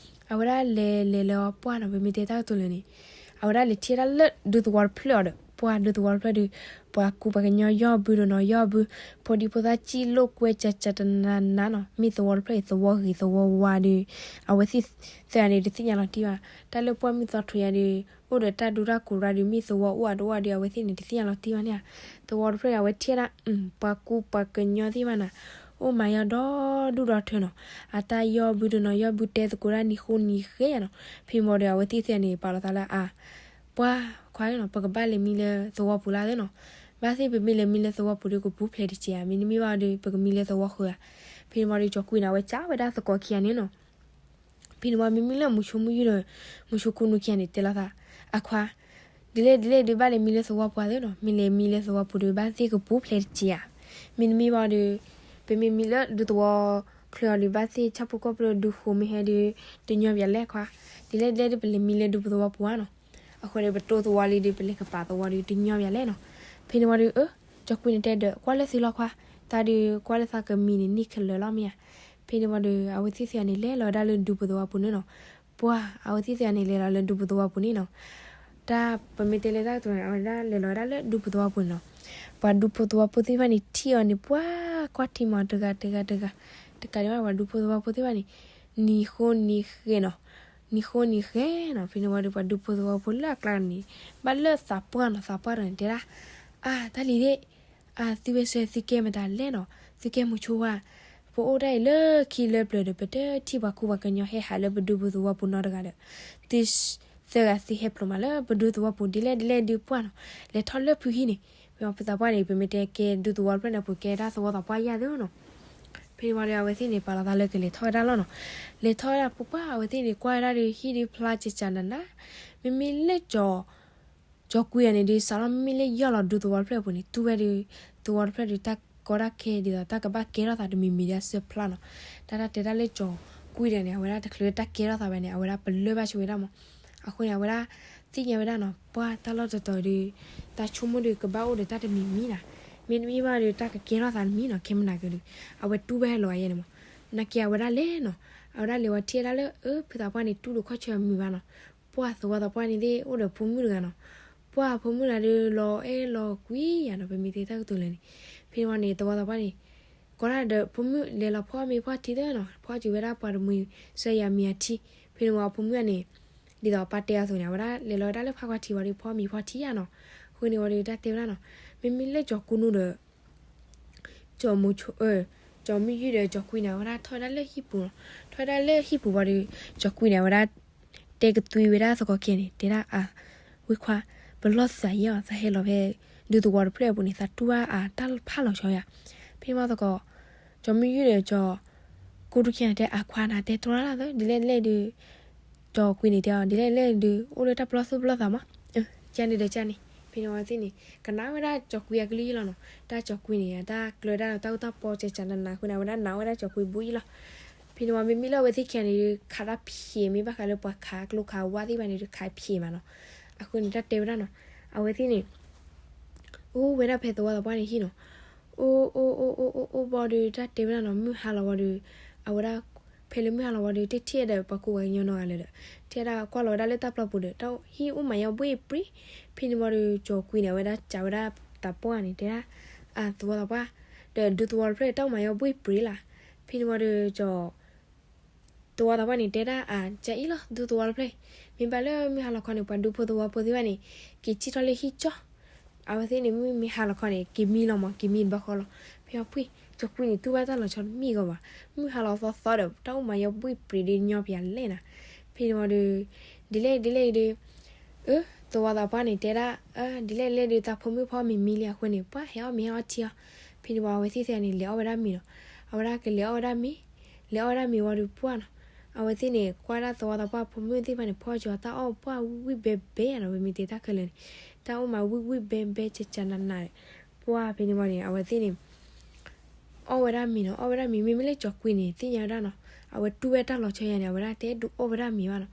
အဝဲဒၣ်လဲၤလဲၤလဲၤဝဲပှၢ်နီၤ ပမ့ၢ်တဲတၢ်ကတိၤလၢာ်န့ၣ်, အဝဲဒၣ်လဲၤထံၣ်ဝဲဒၣ်လၢဒူသဝီတဖျၢၣ်အီၤဒီး ပှၢ်ဒူသဝီတဖျၢၣ်ဒီး ပှၤကူပှၤကညီယီၢ်ဘုဒီးနီၤ ယီၢ်ဘု, ဖိဒံဖိသၣ်စံၣ်လိာ်ကွဲစးစးတနးနးနီၤ, မ့ၢ်သဝီတဖျၢၣ်အံၤသဝီဂ့ၤသဝီဝါဒီး အဝဲသ့ၣ်သၢဂၤန့ၣ် တသ့ၣ်ညါလီၤတံၢ်ဘၣ်. တၢ်လၢပှၢ်မုၢ်သီထူယၤဒီး အိၣ်ဒီးတၢ်ဒူတၢ်ကိးရၤဒီး မ့ၢ်သဝီအိၣ်အဒိၣ်အါဒီး အဝဲသ့ၣ်န့ၣ် တသ့ၣ်ညါလီၤတံၢ်ဘၣ်န့ၣ်ဧါ. သဝီတဖျၢၣ်အံၤ အဝဲထံၣ်ဝဲဒၣ် ပှၤကူပှၤကညီသ့ၣ်တဖၣ်န့ၣ် အိၣ်မၤယီၢ်ဒီဒူၣ်ဒီထၢနီၤ, အတၢ်ယီၢ်ဘုဒီးနီၤ ယီၢ်ဘုတဲသကိးတၢ်နံၤဃိနံၤဃဲယၤနီၤ. ဖဲန့ၣ်ဝံၤဒီး အဝဲသ့ၣ်သၢဂၤန့ၣ် ပာ်လီၤသးလၢအ ပှၢ်ခွါနီၤ ပကဘၣ်လဲၤမံလၢသဝီပူၤလၢသ့နီၤ, ဘၣ်သ့ၣ်ပမ့ၢ်လဲၤမံလၢသဝီပူၤဒီး ကပူၤဖျဲးတစဲးဧါ, မ့တမ့ၢ်ဘၣ်ဒီး ပကမံလၢသဝီဃၢၤဧါ. ဖဲန့ၣ်ဝံၤဒီး ကၠီၤကွံန့ၣ် အဝဲကးဝဲဒၣ်သကိးခံဂၤန့ၣ်နီၤ. ဖဲန့ၣ်ဝံၤ မ့မ့ၢ်လၢမုဆိမုယုၢ်ဒီး မုဆိကိနူခံဂၤန့ၣ် တဲလိာ်သး, အခွါ, ဒ်လဲၣ်ဒ်လဲၣ်ဒီး ဘၣ်လဲၤမံလၢသဝီပူၤသ့နီၤ, မ့ၢ်လဲၤမံလၢသဝီပူၤဒီး ဘၣ်သ့ၣ်ကပူၤဖျဲးတစဲးဧါ, မ့တမ့ၢ်ဘၣ်ဒီး ပမ့ၢ်မံလၢဒူသဝီချၢအီၤဒီး ဘၣ်သ့ၣ်ဆၣ်ဖိကီၢ်ဖိလၢဒူဃိမ့ၢ်ဟဲဒီး တညီဘၣ်လဲၣ်ခွါ, ဒ်လဲၣ်ဒ်လဲၣ်ဒီး ပလဲၤမံလၢဒူပူၤသဝီပူၤဧါနီၤ. အဃိန့ၣ် ပတိသဝီလံဒီး ပလဲၤကပာ်သဝီဒီး တညီဘၣ်လဲၣ်နီၤ. ဖဲန့ၣ်ဝံၤဒီး အၢ ကၠီၤကွံန့ၣ်တဲဒီး ကွၢ်လၢသုလီၤခွါ, တၢ်ဒီးကွၢ်လၢသးကမံန့ၣ် နံၣ်ခဲလၢာ်လီၤမ့ၢ်ဧါ. ဖဲန့ၣ်ဝံၤဒီး အဝဲသ့ၣ်သၢဂၤန့ၣ် လဲၤလီၤဝဲဒၣ်လၢဒူပူၤသဝီပူၤန့ၣ်နီၤ. ပှၢ် အဝဲသ့ၣ်သၢဂၤန့ၣ် လဲၤလီၤလၢဒူပူၤသဝီပူၤန့ၣ်နီၤ. တၢ်ပမ့ၢ်တဲလၢတၢ်ကတိၤန့ၣ် အဝဲဒၣ်လဲၤလီၤဝဲဒၣ်လၢဒူပူၤသဝီပူၤန့ၣ်နီၤ. ပှၤဒူဖိသဝီဖိသ့ၣ်တဖၣ်န့ၣ် ထံၣ်အီၤန့ၣ် ပှၢ်ကွၢ်ထံမးတဂၤတဂၤတဂၤ, တကးဒံးဘၣ် ပှၤဒူဖိသဝီဖိသ့ၣ်တဖၣ်န့ၣ် နံၤဃိနံၤဃဲနီၤ, နံၤဃိနံၤဃဲနီၤ. ဖဲန့ၣ်ဝံၤဒီး ပှၤဒူဖိသဝီဖိလၢအကျါန့ၣ် ဘၣ်လၢသးပှၢ်နီၤ သးပှၢ်ဒီးန့ၣ် တဲဒၣ်, အါ တၢ်လံၤသ့ၣ်, အါ သုဝဲဆၢသုကဲမတၤလဲၣ်နီၤ, သုကဲမုဆိဝါ, ပအိၣ်ဒၣ်အံၤလၢခံလၢပျၢၤဒီး ပတထံၣ်ပှၤကူပှၤကညီဟဲဟးလၢပဒူပူၤသဝီပူၤနီတဂၤဒီး သုသၢဂၤသုဟဲဖျိးမးလၢပဒူသဝီပူၤ ဒ်လဲၣ်ဒ်လဲၣ်ဒုးပှၢ်နီၤ, လဲၤထီၣ်လၢဖုဟံၣ်န့ၣ်, ဖဲဖုသးပှၢ်န့ၣ် ပမ့ၢ်တဲကဲဒူသဝီတဖျၢၣ်န့ၣ် ပကဲဒၣ်သဝီသးပှၢ်ယၢ်သ့နီၤ. ဖဲန့ၣ်ဝံၤဒီး အဝဲသ့ၣ်န့ၣ် ပာ်လီၤသးလၢကလဲၤထီၣ်ဝဲဒၣ်လီၤနီၤ. လဲၤထီၣ်ဝဲဒၣ်ပှၢ်ပှၢ် အဝဲသ့ၣ်န့ၣ် ကွၢ်ဝဲဒၣ်ဒီး ဟံၣ်ဒုးဖျါကကနးနး, မ့မ့ၢ်လၢ ကၠီၤကွံန့ၣ်ဒီး စးထီၣ်မ့မ့ၢ်လၢယီၢ်လီၤဒူသဝီတဖျၢၣ်အပူၤန့ၣ် တူၢ်ဝဲဒီး သဝီတဖျၢၣ်ဒီး တၢ်ကီတၢ်ခဲဒ်သိး တၢ်ကဘၣ်ကဲထီၣ်သးတမံၤမံၤဒ်အဆၢဖျါနီၤ. တၢ်တၢ်တဲတၢ်လၢကၠီၤကွံဒီးန့ၣ် အဝဲဒၣ်တချုးတၢ်ကဲထီၣ်သးဝဲန့ၣ် အဝဲဒၣ်ပလၢၢ်ဘၣ်ဆိဝဲဒၣ်မး. အဃိန့ၣ် အဝဲဒၣ်သ့ၣ်ညါဝဲဒၣ်နီၤ ပှၢ်တၢ်လီၢ်တတီၤဒီး တၢ်ဆိကမိၣ်ဒီးကဘၣ်အိၣ်ဒီးတၢ်တမံၤမံၤနီၤ. မ့တမ့ၢ်ဘၣ်ဒီး တၢ်ကကဲထီၣ်သးတမံၤနီၤ ခဲမုၢ်နၤက့ၤဒီး အဝဲတူၢ်ဘၣ်ဟဲလီၤအယဲန့ၣ်မး. နာ်က့အဝဲဒၣ်လဲၤနီၤ, အဝဲဒၣ်လဲၤဝဲထံၣ်ဝဲဒၣ်လၢ အၢ ဖုသးပှၢ်န့ၣ် တူၢ်လိာ်ခီၣ်ဆၢမုာ်ဘၣ်နီၤ. ပှၢ်သဝီသးပှၢ်န့ၣ်သ့ၣ် အိၣ်ဒီးဖိမုၣ်တဂၤနီၤ. ပှၢ်ဖိမုၣ်တဂၤဒီး လီၤအဲၣ်လီၤကွံယၤနီၤ ပမ့ၢ်တဲတၢ်ကတိၤလဲၣ်န့ၣ်. ဖဲန့ၣ်ဝံၤန့ၣ် သဝီသးပှၢ်န့ၣ် ကိးဒၣ်ဒီးဖိမုၣ်လဲၤလီၤဖီၣ်မ့ၤဖီၣ်ထံသ့နီၤ, ဖီၣ်က့ၤဝဲဒၣ်ပှၤတမှံၤစၢၤယၤမ့ၤအထံ. ဖဲန့ၣ်ဝံၤအဖိမုၣ်န့ၣ် ဒ်သိးပၢ်တဲအသိးန့ၣ် အဝဲဒၣ်လဲၤလီၤဝဲဒၣ်လၢဖးကွၢ်ထံဝံၤဒီး ဖီၣ်မ့ၤဖီၣ်ထံယၤနီၤ. အဃိန့ၣ်ဝံၤဒီး တၢ်တဲဝဲဒၣ်နီၤ, မ့မ့ၢ်လၢကၠီၤကိနူဒီး ကၠီၤမုဆိ, ကၠီၤမုယုၢ်ဒီးကၠီၤကွံန့ၣ် အဝဲဒၣ်ထီၣ်ဝဲဒၣ်လၢဟံၣ်ပူၤနီၤ. ထီၣ်ဝဲဒၣ်လၢဟံၣ်ပူၤဝံၤဒီး ကၠီၤကွံန့ၣ် အဝဲဒၣ်တဲကသွံဝဲဒၣ်သကိးခံဂၤန့ၣ် တဲဒၣ်အါ, ဝံခွါ, ပလီၢ်သးယဲၢ်အီၤ သးဟဲလီၤဖဲ ဒူသဝီတဖျၢၣ်အပူၤန့ၣ် သးတူၢ်ဘၣ်အါတၢ်ဖးလီၤဆီယၤ. ဖဲမ့ၢ်သကိး ကၠီၤမုယုၢ်ဒီးကၠီၤကိနူခံဂၤန့ၣ် တဲအါခွါနၤ တဲတြီတၢ်လၢ်သၢ ဒ်လဲၣ်ဒ်လဲၣ်ဒီး ကၠီၤကွံန့ၣ်တဲအီၤ ဒ်လဲၣ်ဒ်လဲၣ်ဒီး အိၣ်လၢတၢ်ပလီၢ်သူၣ်ပလီၢ်သးမး. ကန့ၣ်ဒီးကန့ၣ်. ဖဲန့ၣ်ဝံၤသ့ၣ်န့ၣ် ကနၣ်ဝဲဒၣ်ကၠီၤကွံအကလုၢ်ယလီၤနီၤ. တၢ်ကၠီၤကွံန့ၣ် တၢ်ကျၢၤဒၣ်တၢ်အူတၢ်ပီစဲးစးနးနးအဃိန့ၣ် အဝဲဒၣ်နာ်ဝဲဒၣ်ကၠီၤကွံဘူးယလီၤ. ဖဲန့ၣ်ဝံၤမ့မ့ၢ်လၢအဝဲသ့ၣ်ခံဂၤန့ၣ်ဒီး ခးတၢ်ဖျဲးမ့ၢ်ဘၣ်ဃးလၢပှၤခးကျိခးဝါသ့ၣ်တဖၣ်န့ၣ်ဒီး ခးဖျဲးမးနီၤ. အဃိန့ၣ် တၢ်တဲဝဲဒၣ်နီၤ အဝဲသ့ၣ်န့ၣ် အိၣ်ဝဲဒၣ်ဖဲသဝီသးပှၢ်န့ၣ်ဟံၣ်နီၤ. အိၣ်အိၣ်အိၣ်အိၣ်အိၣ်အိၣ်ဘၣ်ဒီး တၢ်တဲဝဲဒၣ်နီၤ မုၢ်ဟါလီၤဝံၤဒီး အဝဲဒၣ် ဖဲလၢမုၢ်ဟါလီၤဝံၤဒီး တထံၣ်ဝဲဒၣ်ပှၤကူပှၤကညီနီတဂၤလၢၤဒီး ထံၣ်ဝဲဒၣ်ကွၢ်လီၤဝဲဒၣ်လၢတၢ်ပျီပူၤဒီး တၢ်ဟံၣ်အိၣ်မးယီၤဘှ့ၣ်ပြ့. ဖဲန့ၣ်ဝံၤဒီး ကၠီၤကွံန့ၣ် အဝဲဒၣ်စံးဝဲဒၣ်သးပှၢ်န့ၣ် တဲဒၣ် အသဝီသးပှၢ် ဒီးဒူသဝီတဖျၢၣ် တၢ်အိၣ်မးယီၤဘှ့ၣ်ပြ့လၢ်. ဖဲန့ၣ်ဝံၤဒီး ကၠီၤ သဝီသးပှၢ်န့ၣ် တဲဒၣ်အါ ကအံၤလီၤ ဒူသဝီတဖျၢၣ်အံၤ မ့ၢ်ဘၣ်လၢမုၢ်ဟါလီၤခီန့ၣ် ပှၤဒူဖိသဝီဖိသ့ၣ်တဖၣ်န့ၣ် က့ၤထံၣ်ထီၣ်လၢဟံၣ်ကၠီ အဝဲသ့ၣ်န့ၣ် မုၢ်မ့ၢ်ဟါလီၤခီန့ၣ် က့ၤမံလီၤမး က့ၤမံတဘျီဃီလီၤ. ဖဲအဖှ့ၣ် ကၠီၤကွံန့ၣ် တူၢ်ဘၣ်တၢ်လီၤဆီတမံၤဂီၢ်ဘၣ်. မုၢ်ဟါလီၤသီသီဒီး တၢ်အိၣ်မးယီၤဘှ့ၣ်ပြ့ဒီးညီဖဲလဲၣ်နၤ. ဖဲန့ၣ်ဝံၤဒီး ဒ်လဲၣ်ဒ်လဲၣ်ဒီး အၢ သဝီသးပှၢ်န့ၣ် တဲဒၣ် ဒ်လဲၣ်လဲၣ်ဒီး သးဖိမုၣ်ဖီမ့ၤမံလံအဃိန့ၣ် ပှၢ်ဟဲအီၣ်မ့ၤဟဲအီၣ်ထံအီၤ. ဖဲန့ၣ်ဝံၤ အဝဲသ့ၣ်သ့ၣ်န့ၣ် လဲၤအီၣ်ဝဲဒၣ်မ့ၤနီၤ. အဝဲဒၣ်ကလဲၤအီၣ်ဝဲဒၣ်မ့ၤ လဲၤအီၣ်ဝဲဒၣ်မ့ၤဝံၤဒီးပှၢ်နီၤ အဝဲသ့ၣ်န့ၣ် ကွၢ်ဒၣ်သဝီသးပှၢ်ဖိမုၣ်သ့ၣ်တဖၣ်န့ၣ် ဖီကၠီၤတၢ်အီၣ်ပှၢ်ဝံၣ်ဝံၣ်ဘဲဘဲနီၤ ပမ့ၢ်တဲတၢ်ခဲလၢာ်န့ၣ် တၢ်အိၣ်မးဝံၣ်ဝံၣ်ဘဲဘဲကကနနၤဒီး ပှၢ်ဖဲန့ၣ်ဝံၤန့ၣ် အဝဲသ့ၣ်န့ၣ် အီၣ်ဝဲဒၣ်မ့ၤနီၤ အီၣ်ဝဲဒၣ်မ့ၤ မ့မ့ၢ်လၢကၠီၤကွံန့ၣ် သ့ၣ်ညါဝဲဒၣ်နီၤ အဝဲတူၢ်ဝဲတၢ်လီၤဆီယၤန့ၣ် အဝဲဒၣ်တဲဒုးအီၣ်ဝဲဒၣ်မ့ၤဘၣ်နီၤ.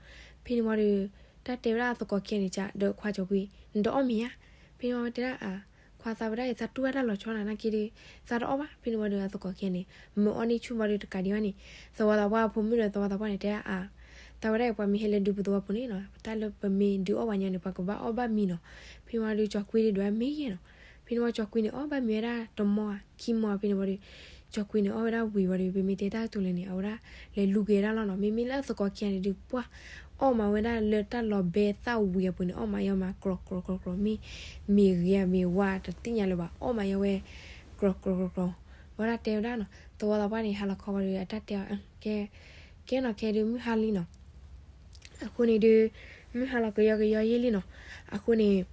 ဖဲန့ၣ်ဝံၤဒီး တၢ်တဲဝဲဒၣ်အသကိးခံဂၤန့ၣ် ဒီးခွါကၠီၤကွံ နတအီၣ်မ့ၤဧါ. ဖဲန့ၣ်ဝံၤတဲဒၣ်အါ ခွါသးဝဲဒၣ်အံၤ သးတူၢ်ဝဲတၢ်လီၤဆီနၤ နာ်က့ဒီး သးတအီၣ်ဘၣ်. ဖဲန့ၣ်ဝံၤဒီး အသကိးခံဂၤန့ၣ် မၤအီၣ်န့ၢ်ဆူၣ်ဘၣ်ဒီးတကးဒံးဘၣ်န့ၣ် သဝီသးပှၢ်ဖိမုၣ်ဒီးသဝီသးပှၢ်န့ၣ် တဲဒၣ်အါ သးဝဲဒၣ်အံၤ ပှၤမ့ၢ်ဟဲလၢဒူပူၤသဝီပူၤန့ၣ်နီၤ တၢ်လၢပမ့ၢ်ဒုးအီၣ်ဝဲညီန့ၣ် ပှၤကဘၣ်အီၣ်ဘၣ်မံနီၤ. ဖဲန့ၣ်ဝံၤဒီး ကၠီၤကွံဒုးဒွးမ့ၢ်ယဲၢ်နီၤ. ဖဲန့ၣ်ဝံၤ ကၠီၤကွံန့ၣ် အီၣ်ဘၣ်မံဝဲဒၣ်တမီၢ်ဧါ ခံမီၢ်ဧါ ဖဲန့ၣ်ဝံၤဒီး ကၠီၤကွံန့ၣ် အီၣ်ဝဲဒၣ်ဝံၤဝံၤဒီး ပမ့ၢ်တဲတၢ်ကတိၤလဲၣ်န့ၣ် အဝဲဒၣ်လဲၤလူၤက့ၤဝဲဒၣ်လီၤနီၤ. မ့မ့ၢ်လၢသကိးခံဂၤန့ၣ်ဒုး ပှၢ် အီၣ်မးဝဲဒၣ်လၢတၢ်လီၤဘဲသၣ်ဝံၤအပူၤန့ၣ် အီၣ်မးယီၤမးကြီကြီကြီ မ့ၢ် မ့ၢ်ဂ့ၤဧါမ့ၢ်ဝါတသ့ၣ်ညါလၢၤဘၣ် အီၣ်မးယီၤဝဲကြီကြီကြီကြီ ဝဲဒၣ်တဲဝဲဒၣ်နီၤ. သဝီသးပှၢ်န့ၣ် ဟါလီၤခီဝံၤဒီး အတၢ်တဲအီၤ ကဲ ကဲနီၤ ခဲဒုးမုၢ်ဟါလံနီၤ. အဃိန့ၣ်ဒုး မုၢ်ဟါလီၤကယီကယီယဲၢ်လံနီၤ. အဃိန့ၣ်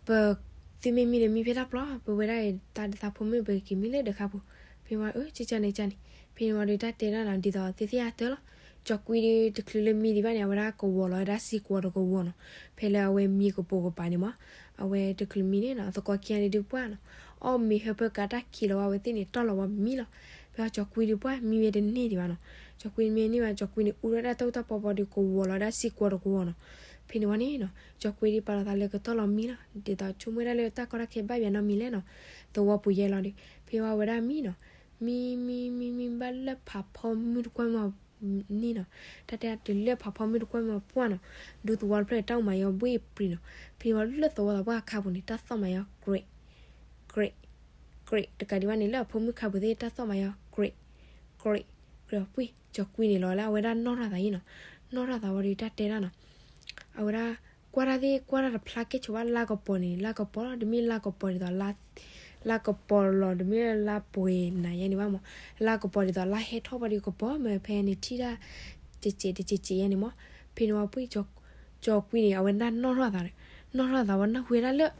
ပသုမ့ၢ်မံဒီးမံဖဲတၢ်ပျီ ပဝဲဒၣ်အံၤ သးဒီးသးဖိမုၣ် ပက့ၤမံလၢဒၢးခါပူၤ. ဖဲန့ၣ်ဝံၤ အၢ ကန့ၣ်ကန့ၣ် ဖဲန့ၣ်ဝံၤဒီး တၢ်တဲဒၣ်နီၤ ဒ်သိးသ့ၣ်သ့ၣ်အါတၢ်လီၤ. ကၠီၤကွံဒုး တချုးလၢမံဒံးဘၣ်န့ၣ် အဝဲဒၣ်ကဝီၤလီၤဝဲဒၣ်စ့ကွီၤတကဝီၤနီၤ. ဖဲလၢအဝဲမံကပိာ်ကပၤန့ၣ်မး အဝဲတချုးမံန့ၣ်နီၤ သကိးခံဂၤန့ၣ်ဒုးပှၢ်နီၤ အီၣ်မ့ၤဟၢဖၢကၤတၢ်ခံးလီၤဝဲသ့ၣ်န့ၣ် တီၢ်လီၤဝဲမံလီၤ. ဖဲအကၠီၤကွံဒုးပှၢ် မံဝဲတန့ၢ်ဒံးဘၣ်နီၤ. ကၠီၤကွံမံန့ၢ်ဘၣ် ကၠီၤကွံန့ၣ် အူထီၣ်ဝဲဒၣ်တၢ်အူတၢ်ပီပီဒီး ကဝီၤလီၤဝဲဒၣ်စ့ကွီၤတကဝီၤနီၤ. ဖဲန့ၣ်ဝံၤန့ၣ်နီၤ ကၠီၤကွံဒုးပာ်လီၤသးလၢကတီၢ်လီၤမံလီၤ. ဒ်သိးဆိကမိၣ်ဝဲဒၣ်လၢတၢ်ကီတၢ်ခဲဘၣ်ယၤနီတမံၤလဲၣ်နီၤ. သဝီပူၤယဲၢ်လီၤဒီး ဖဲဝံၤဝဲဒၣ်မံနီၤ မံ မံ မံ မံဘၣ်လၢဖးဖီမုၢ်တကွၢ်မုၢ်န့ၣ်နီၤ. တၢ်တဲတုၤလၢဖးဖီမုၢ်တကွၢ်မုၢ်ပှၢ်နီၤ ဒူသဝီတဖျၢၣ်န့ၣ် တၢ်အိၣ်မးယီၤဘှ့ၣ်ပြံၤနီၤ. ဖဲဝံၤလၢသဝီသးပှၢ်အခါပူၤန့ၣ် တၢ်သီၣ်မးယီၤ ကြ့း ကြ့း ကြ့း တကးဒံးဘၣ်န့ၣ် လၢအဖိမုၣ်ခါပူၤသ့ၣ် တၢ်သီၣ်မးယီၤ ကြ့း ကြ့း ကြ့း အီၤပှ့ၢ် ကၠီၤကွံန့ၣ်လီၤလၢ အဝဲဒၣ်နီၣ်ထီၣ်သးအံၤနီၤ. နီၣ်ထီၣ်သးဝံၤဒီး တၢ်တဲဒၣ်နီၤ အဝဲဒၣ် ကွၢ်တၢ်သ့ၣ် ကွၢ်တၢ်တဖျါ ကဲဆိးဘၣ်လါကပီၤန့ၣ် လါကပီၤလီၤ. တမ့ၢ်လါကပီၤဒ်သိး လါကပီၤလီၤ တမ့ၢ်လၢလါပှဲၤနၤယဲန့ၣ်ဘၣ်မး. လါကပီၤဒ်သိး လါဟဲထီၣ်ဘၣ်ဒီးကပီၤမ့ၢ်ဖဲန့ၣ်ထံၣ်တၢ် တစဲးတစဲးစဲးယဲန့ၣ်မး. ဖဲန့ၣ်ဝံၤပှ့ၢ် ကၠီၤကွံန့ၣ် အဝဲဒၣ်နီၣ်ထီၣ်သး နီၣ်ထီၣ်သးဝံၤ နၢ်ဟူဝဲဒၣ်လၢ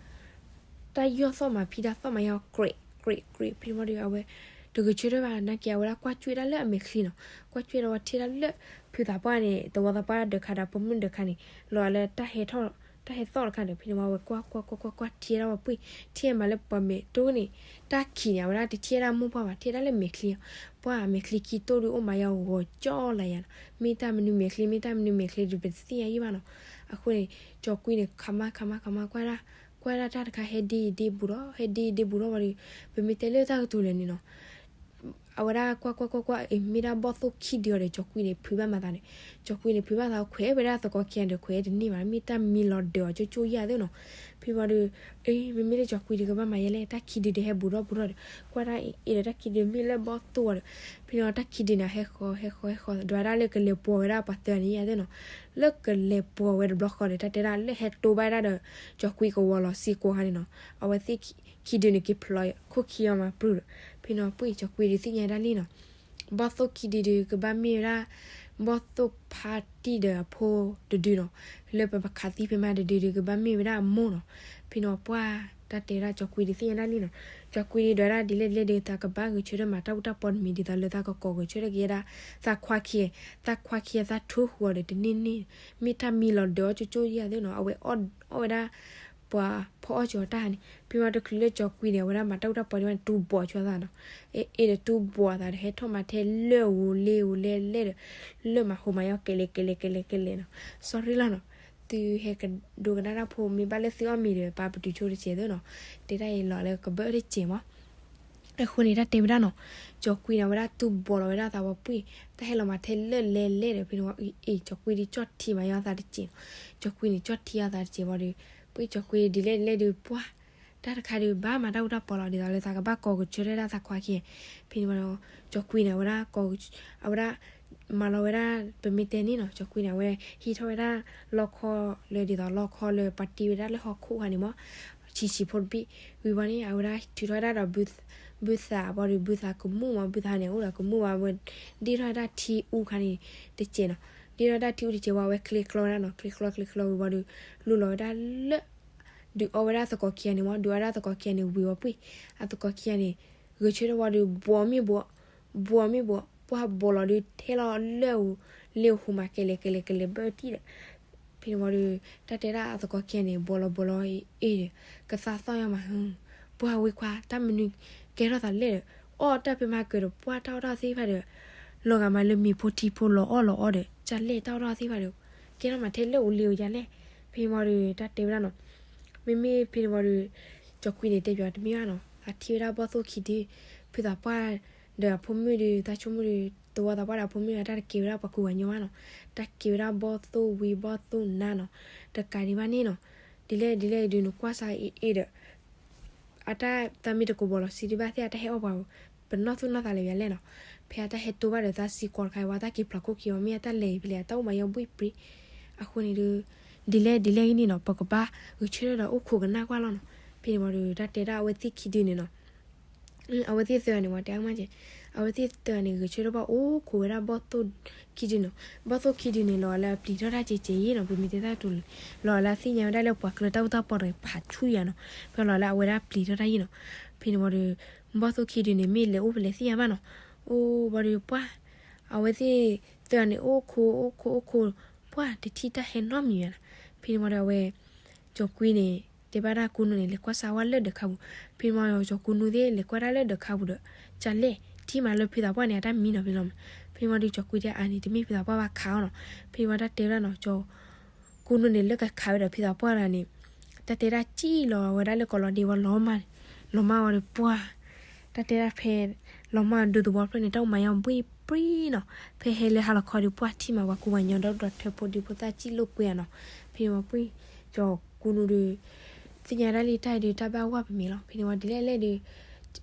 တၢ်ယီၢ်သီၣ်မးဖံးတၢ်သီၣ်မးယီၤ ကြ့း ကြ့း ကြ့း ဖဲန့ၣ်ဝံၤဒီး အဝဲ တဂဲၤဆၢထၢၣ်ဘၣ် နာ်က့အဝဲဒၣ်ကွၢ်ကွံာ်ဒၣ်လၢအမဲာ်ချံနီၤ. ကွၢ်ကွံာ်ဒီးဝဲထံၣ်ဒၣ်လၢ ဖုသးပှၢ်န့ၣ် သဝီသးပှၢ်ဒၢးခါဒီးဖိမုၣ်ဒၢးခါန့ၣ် လီၤလၢတၢ်ဟဲထီၣ် တၢ်ဟဲသီၣ်တခါဒီး ဖဲန့ၣ်ဝံၤဝဲကွၢ်ကွၢ်ကွၢ်ကွၢ်ကွၢ် ထံၣ်ဝဲဒၣ်ဝဲပှ့ၢ် ထံၣ်မးလၢပှၤမဲာ်တိၢ်န့ၣ် တၢ်ခံးန့ၣ် အဝဲဒၣ်တထံၣ်ဝဲဒၣ်မိၢ်ပှၢ်ဘၣ် ထံၣ်ဝဲဒၣ်လၢမဲာ်ချံအီၤ. ပှၢ်မဲာ်ချံခံတိၢ်ဒုးအိၣ်မးယီၤဂီၤကၠီလၢယၤနီၤ. မ့ၢ်တၢ်မနုၤမဲာ်ချံ မ့ၢ်တၢ်မနုၤမဲာ်ချံဒုး ပတသ့ၣ်ညါယံၣ်ဘၣ်နီၤ. အဃိန့ၣ် ကၠီၤကွံန့ၣ် ခးမး ခးမး ခးမး ကွၢ်ဒၣ် ကွၢ်ဒၣ်တၢ်တခါ ဟဲဒ့ဒ့ဘူးဒီး ဟဲဒ့ဒ့ဘူးဒီးဝံၤဒီး ပမ့ၢ်တဲလၢတၢ်ကတိၤလဲၣ်န့ၣ်နီၤ အဝဲဒၣ်ကွၢ်ကွၢ်ကွၢ်ကွၢ် အ့ မ့ၢ်ဒၣ်ဘီၣ်သိၣ်ခံဒုအီၤဒီး ကၠီၤကွံန့ၣ် ဖုးဘၣ်မၤသးန့ၣ် ကၠီၤကွံန့ၣ် ဖုးဘၣ်သး ခွဲးဝဲဒၣ်သကိးခံဂၤဒီး ခွဲးတန့ၢ်ဘၣ် မ့ၢ်တၢ်မံလီၤဒၢးအီၤကၠိကၠိယဲၢ်သ့ၣ်နီၤ. ဖဲဝံၤဒီး အ့ မ့မ့ၢ်လၢကၠီၤကွံဒီး ကဘၣ်မၤယဲလဲၣ် တၢ်ခံဒုဒီး ဟဲဘူးထီၣ်ဘူးထီၣ်ဒီး ကွၢ်ဒၣ်အ့ဒီး တၢ်ခံဒုမ့ၢ်လၢဘီၣ်သိၣ်အီၤဒီး ဖဲန့ၣ်တၢ်ခံဒုန့ၣ် ဟဲဃီၤ ဟဲဃီၤ ဟဲဃီၤ ဒွးဒၣ်လၢကလဲၤပှီၤဝဲဒၣ်ပှၤသၢဂၤန့ၣ်ယဲၢ်သ့ၣ်နီၤ. လၢကလဲၤပှီၤဝဲတဘျီဃီဒီး တၢ်တဲဒၣ်လၢဟဲတိၢ်ဘၣ်ဒၣ်ဒီး ကၠီၤကွံကဝီၤလီၤစ့ကွီၤခါန့ၣ်နီၤ. အဝဲသ့ၣ်ခံဒုန့ၣ် က့ၤဖျိးခိၣ်ခံအီၤမးပြုၢ်ဒီး ဖဲန့ၣ်ဝံၤပှ့ၢ် ကၠီၤကွံဒုးသ့ၣ်ညါဒၣ်လံနီၤ. ဘီၣ်သိၣ်ခံဒုဒုး ကဘၣ်မ့ၢ်ဝဲဒၣ် ဘီၣ်သိၣ်ဖါတံၢ်ဒီးအဖိတဒုနီၤ. လၢပပခးသံဖဲမးတဒုဒုး ကဘၣ်မ့ၢ်ဝဲဒၣ်အမိၢ်နီၤ. ဖဲန့ၣ်ဝံၤပှၢ် တၢ်တဲဝဲဒၣ် ကၠီၤကွံဒုးသ့ၣ်ညါဒၣ်လံနီၤ. ကၠီၤကွံဒုးဒွးဒၣ်ဒ်လဲၣ်ဒ်လဲၣ်ဒီး သးကဘၣ်ဂဲၤဆၢထၢၣ်မၤတၢ်အူတၢ်ပီတမံၤ ဒ်သိးလၢသးကကိးဂဲၤဆၢထၢၣ်က့ၤဝဲဒၣ် သးခွါခံဂၤ သးခွါခံဂၤ သးထိဃူအီၤဒီးတန့ၢ်န့ၣ် မ့ၢ်တၢ်မံလီၤဒၢးအီၤကၠိကၠိယဲၢ်သ့ၣ်နီၤ. အဝဲအီၣ်ဝဲဒၣ် ပှၤဖီအီၣ်ကၠီၤတၢ်န့ၣ် ဖဲမးတချုးလၢကၠီၤကွံန့ၣ် အဝဲဒၣ်မၤတၢ်အူတၢ်ပီဒံးဘၣ်န့ၣ် တူၢ်ဘီၣ်ဆိသးနီၤ. အ့ အ့ဒီးတူၢ်ဘီၣ်အသးဒီး ဟဲထီၣ်မၤထဲလၢာ်ဧိၤလ့ဧိၤလဲလဲၣ်ဒီး လၢၢ်မၤဟူးမၤယီၤကလဲာ်ကလဲာ်ကလဲာ်ကလဲာ်နီၤ. စီၤရ့လီၤနီၤ သုဟဲကဒိကနၣ်တၢ်ဖိ မ့ၢ်ဘၣ်လၢသုအီၣ်မ့ၤဒီး ပာ်ပတုာ်ဆိတစဲးသ့ၣ်နီၤ. တဲဒၣ်အံၤလီၤလၢကဘၢတစဲးမး အဃိန့ၣ် တၢ်တဲဝဲဒၣ်နီၤ ကၠီၤကွံန့ၣ် အဝဲဒၣ်တူၢ်ဘီၣ်လီၤဝဲဒၣ်သးဝံၤပှ့ၢ် တၢ်ဟဲလီၤမၤထဲလၢာ်လဲလဲၣ်ဒီး ဖဲန့ၣ်ဝံၤအ့ ကၠီၤကွံဒုးကၠီၣ်ထံမၤယီၤသးတစဲးနီၤ. ကၠီၤကွံန့ၣ် ကၠီၣ်ထံအသးတစဲးဝံၤဒီး ပှ့ၢ်ကၠီၤကွံဒုးဒ်လဲၣ်ဒ်လဲၣ်ဒုးပှၢ် တၢ်တခါဒုး ဘၣ်မၤတၢ်အူတၢ်ပီလီၤ ဒ်သိးလၢသးကဘၣ်ကိးကဆၢထၢၣ်ဒၣ်သးခွါခံဂၤ. ဖဲန့ၣ်ဝံၤဒီး ကၠီၤကွံန့ၣ် အဝဲဒၣ် အဝဲဒၣ် မၤလီၤဝဲဒၣ် ပမ့ၢ်တဲန့ၣ်နီၤ ကၠီၤကွံန့ၣ် အဝဲဟံးထီၣ်ဝဲဒၣ် လီခီလၢဒ်သိးလီခီလၢပှၤတ့ဝဲဒၣ်လၢဟီၣ်ခိၣ်ခါန့ၣ်မး ဆံးဆံးဖိတဘ့ၣ် ဝံၤဝံၤန့ၣ် အဝဲဒၣ်ထုးထီၣ်ဝဲဒၣ်ဒီး ဘုသးကမူၣ်မး ဘုသးန့ၣ် အိၣ်ဒီးကမူၣ်ဝံၤ အဝဲဒ့ထီၣ်ဝဲဒၣ်ထံအူခါန့ၣ် တစဲးနီၤ. ဒ့ထီၣ်ဝဲဒၣ်ထံအူတစဲးဝံၤ အဝဲချ့ကျီဝဲဒၣ်နီၤ ချ့ကျီချ့ကျီဝံၤဝံၤဒီး လူလီၤဝဲဒၣ်လၢ ဒုးအီၣ်ဝဲဒၣ်သကိးခံဂၤန့ၣ်မး ဒုးအီၣ်ဝဲဒၣ်သကိးခံဂၤန့ၣ်ဝံၤဝံၤပှ့ၢ် အသကိးခံဂၤန့ၣ် ဂဲၤဆၢထၢၣ်ဝံၤဒီး ဘီမ့ၢ်ဘီ ဘီမ့ၢ်ဘီ ပှၢ်ဘီလီၤဒုး ထဲလီၤလၢာ်ဧိၤ လ့ဟူးမးကလဲၤကလဲၤကလဲၤဘၢတံၢ်ဒီး ဖဲန့ၣ်ဝံၤဒီး တၢ်တဲဒၣ်အသကိးခံဂၤန့ၣ် ဘီလီၤဘီလီၤအ့ၣ်ဒီး ကသးသီၣ်ယီၤမး ပှၢ်ဝဲခွါ တၢ်မနုၤကဲထီၣ်သးလဲၣ်ဒီး အီၣ်တၢ်ဖဲမၤကၢၤဒီး ပှၢ်တၢ်အီၣ်တၢ်အီသ့ၣ်တဖၣ်ဒီး လီၤဂာ်မးလၢမ့ၤဖိထံဖိလီၤအီၣ်လီၤအီဒီး ကလဲၣ်တၢ်အီၣ်တၢ်အီသ့ၣ်တဖၣ်ဒီး ကဲထီၣ်မးထဲလၢာ်ဧိၤလ့ဟူးယၤလဲၣ်. ဖဲန့ၣ်ဝံၤဒီး တၢ်တဲဝဲဒၣ်နီၤ မ့မ့ၢ်ဖဲန့ၣ်ဝံၤဒီး ကၠီၤကွံန့ၣ် တဲပၠးတမ့ၢ်ဘၣ်နီၤ အထံၣ်ဝဲဒၣ်ဘီၣ်သိၣ်ခံဒု ဖုသးပှၢ်ဒီးအဖိမုၣ်ဒီး တၢ်ဆိကမိၣ်ဒီး သဝီသးပှၢ်ဒီးအဖိမုၣ်အတၢ်တကဲဝဲဒၣ်ပှၤကူပှၤကညီဘၣ်နီၤ, တၢ်ကဲဝဲဒၣ်ဘီၣ်သိၣ်ဝံဘီၣ်သိၣ်နါနီၤ, တကးဒံးဘၣ်န့ၣ်နီၤ, ဒ်လဲၣ်ဒ်လဲၣ်အံၤဒုး နကွၢ်စၢ်အ့ၣ်အ့ၣ်ဒီး အတၢ်သးမ့ၢ်တကဘီလီၤစံဒံးဘၣ်သ့ၣ် အတၢ်ဟဲအီၣ်ပှၤ ပနီၢ်သူၣ်နီၢ်သးလၢယၤလဲၣ်နီၤ, ဖဲအတၢ်ဟဲတိၢ်ဘၣ်ဒီးသးစံကွီၤတခါအံၤ ဝံသးစူၤက့ၤဖျိးခိၣ်ခံအီၤ မ့ၢ်အတၢ်လဲၤအံၤဖဲလဲၣ် အတၢ်အိၣ်မးယီၤဘှံးပြံ, အဃိန့ၣ်ဒီး ဒ်လဲၣ်ဒ်လဲၣ်အံၤန့ၣ်နီၤ ပကဘၣ်ဂဲၤဆၢထၢၣ်ဒီးအိၣ်ခိးကနၣ်ကွၢ်လီၤနီၤ, ဖဲန့ၣ်ဝံၤဒီး တၢ်တဲဒၣ်အဝဲသ့ၣ်ခံဒုန့ၣ်နီၤ အဝဲသ့ၣ်သၢဂၤန့ၣ် ဝဲတဲအါမးက့ၤ, အဝဲသ့ၣ်သၢဂၤန့ၣ် ဂဲၤဆၢထၢၣ်ဘၣ်အိၣ်ခိးဝဲဒၣ်ဘီၣ်သိၣ်ခံဒုနီၤ, ဘီၣ်သိၣ်ခံဒုန့ၣ် လီၤလၢအပျံၤထီၣ်တၢ်ကဲကဲအံၤနီၤ, ပမ့ၢ်တဲတၢ်တူၢ်လီၤလၢအသ့ၣ်ညါဝဲဒၣ်လၢပှၤကျၢၤတၢ်အိၣ်တၢ်ပီဒီးဖးဆူၣ်ယၤနီၤ, ဖဲလီၤလၢအဝဲဒၣ်ပျံၤထီၣ်တၢ်ယံၤနီၤ, ဖဲန့ၣ်ဝံၤဒီး ဘီၣ်သိၣ်ခံဒုန့ၣ် မ့ၢ်လဲၤအိၣ်ဖဲလဲၣ်သ့ၣ်ညါဘၣ်နီၤ, အိၣ်ဝံၤဒီးပှၢ် အဝဲသ့ၣ်သၢဂၤန့ၣ် အိၣ်ခိးအိၣ်ခိးအိၣ်ခိး, ပှၢ်တထံၣ်တၢ်ဟဲနီတမံၤဘၣ်နီၤ, ဖဲန့ၣ်ဝံၤဒီးအဝဲ ကၠီၤကွံန့ၣ် တဲဘၣ်တၢ်ကူနူန့ၣ် လဲၤကွၢ်စၢ်ဝဲလၢဒၢးခါပူၤ, ဖဲန့ၣ်ဝံၤကၠီၤကူနူသ့ၣ် လဲၤကွၢ်တၢ်လၢဒၢးခါပူၤဒီး ကလဲၣ် ထံၣ်မးလၢဖုသးပှၢ်န့ၣ် အတၢ်မံနီၤဖဲလီၤမး, ဖဲန့ၣ်ဝံၤဒီးကၠီၤကွံတဲအါန့ၣ် တမ့ၢ်ဖုသးပှၢ်ဘၣ်ခးအီၤနီၤ, ဖဲန့ၣ်ဝံၤတၢ်တဲဝဲဒၣ်နီၤ ကၠီၤကူနူန့ၣ် လၢကခးဝဲဒီးဖုသးပှၢ်တဂၤန့ၣ် တၢ်တဲဒၣ်ကံၣ်လီၤဝဲဒၣ်လၢကီးလီၤဒ့ဝဲ လီၤမၢ်န့ၣ်, လီၤမၢ်ဝံၤဒီးပှၢ် တၢ်တဲဒၣ်ဖဲ လီၤမၢ်ဒုးသဝီဖျၢၣ်န့ၣ် တၢ်အိၣ်မးယီၤဘှံးပြံနီၤ, ဖဲဟဲလၢဟါလီၤခီဒီး ပှၢ်ထံၣ်မးပှၤကူပှၤကညီဒီး ဒီးထၢဖိဒံဖိသၣ်ကံၣ်လိာ်ကွဲဧါနီၤ, ဖဲန့ၣ်ဝံၤပှၢ် ကၠီၤကူနူဒီး သ့ၣ်ညါဒၣ်လံတၢ်အံၤဒီး တၢ်ဘၣ်ဝၢ်ပမ့ၤလီၤ, ဖဲန့ၣ်ဝံၤဒ်လဲၣ်လဲၣ်ဒီး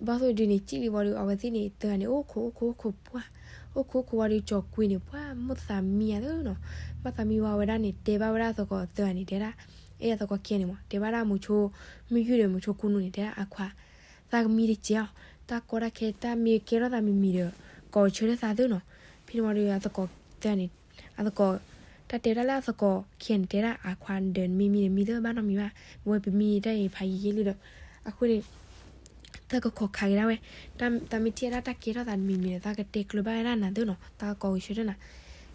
ဘီၣ်သိၣ်ဒုန့ၣ် ကံၣ်လံဝံၤဒီး အဝဲသ့ၣ်န့ၣ် သၢဂၤန့ၣ် အိၣ်ခိးအိၣ်ခိးအိၣ်ခိးပှၢ်, အိၣ်ခိးအိၣ်ခိးဝံၤဒီး ကၠီၤကွံန့ၣ် ပှၢ်မိၣ်သးမံအသးနီၤ, မိၣ်သးမံဝံၤဝဲဒၣ်န့ၣ် တဲဘၣ်ဝဲဒၣ်သကိးသၢဂၤန့ၣ် တဲဒၣ် အဲၣ်အသကိးခံဂၤန့ၣ်မး တဲဘၣ်ဒၣ်မိၤဆိ မုၢ်ယုၢ်ဒီးမိၤဆိကူနူန့ၣ် တဲဒၣ်အခွါ သးကမံတစဲးအီၤ, တၢ်ကီတၢ်ခဲ တၢ်မ့ၢ်ကဲထီၣ်သးမံၤမံၤဒီး ကိးဆၢထၢၣ်သးသ့နီၤ, ဖဲန့ၣ်ဝံၤဒီး အသကိးသၢဂၤန့ၣ် အသကိး တၢ်တဲဒၣ်လၢအသကိးခံဂၤန့ၣ် တဲဒၣ်အခွါဒီးမံမံဒီးမံသ့ဘၣ်နီတမံၤဘၣ်, ဝဲပမံတၢ်အံၤဖးယံာ်ယံာ်လံဒီး အဃိန့ၣ် သးကခိးခးက့ၤဒၣ်ဝဲ, တၢ်မ့ၢ်ထံၣ်ဒၣ်တၢ်ကဲထီၣ်သးတမံၤမံၤဒီး သးကတဲကျၢၤဘၣ်ဝဲဒၣ်နၤသ့နီၤ, သးကကိးဂဲၤဆၢထၢၣ်နၤ,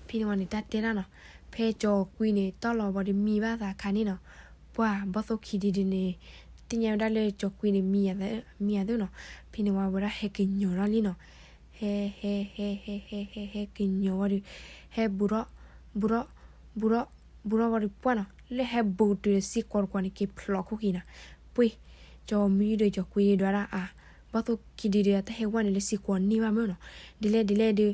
ဖဲန့ၣ်ဝံၤန့ၣ် တၢ်တဲဒၣ်နီၤ, ဖဲကၠီၤကွံန့ၣ် တီၢ်လီၤဝံၤဒီးမံဘၣ်သးခါန့ၣ်နီၤ, ပှၢ်ဘီၣ်သိၣ်ခံဒုဒုန့ၣ် သ့ၣ်ညါဝဲဒၣ်လၢကၠီၤကွံန့ၣ် မံအသးနီၤ, ဖဲန့ၣ်ဝံၤဝဲဒၣ်ဟဲကညီၤထီၣ်လံနီၤ, ဟဲ ဟဲ ဟဲ ဟဲ ဟဲ ဟဲ ဟဲကညီၤဝံၤဒီး ဟဲဘူးထီၣ် ဘူးထီၣ် ဘူးထီၣ် ဘူးထီၣ်ဝံၤဒီးပှၢ်နီၤ လၢဟဲဘူးတုၤလၢစံကွီၤတကွီၤန့ၣ် က့ၤဖျိးခိၣ်ခံနီၤ, ပှ့ၤ ကၠီၤမုၢ်ယုၢ်ဒီးကၠီၤကွံဒွးဒၣ်အါ, ဘီၣ်သိၣ်ခံဒုဒု အတၢ်ဟဲဝဲန့ၣ်လၢစံကွီၤန့ၢ်ဘၣ်မ့ၢ်နီၤ, ဒ်လဲၣ်ဒ်လဲၣ်ဒု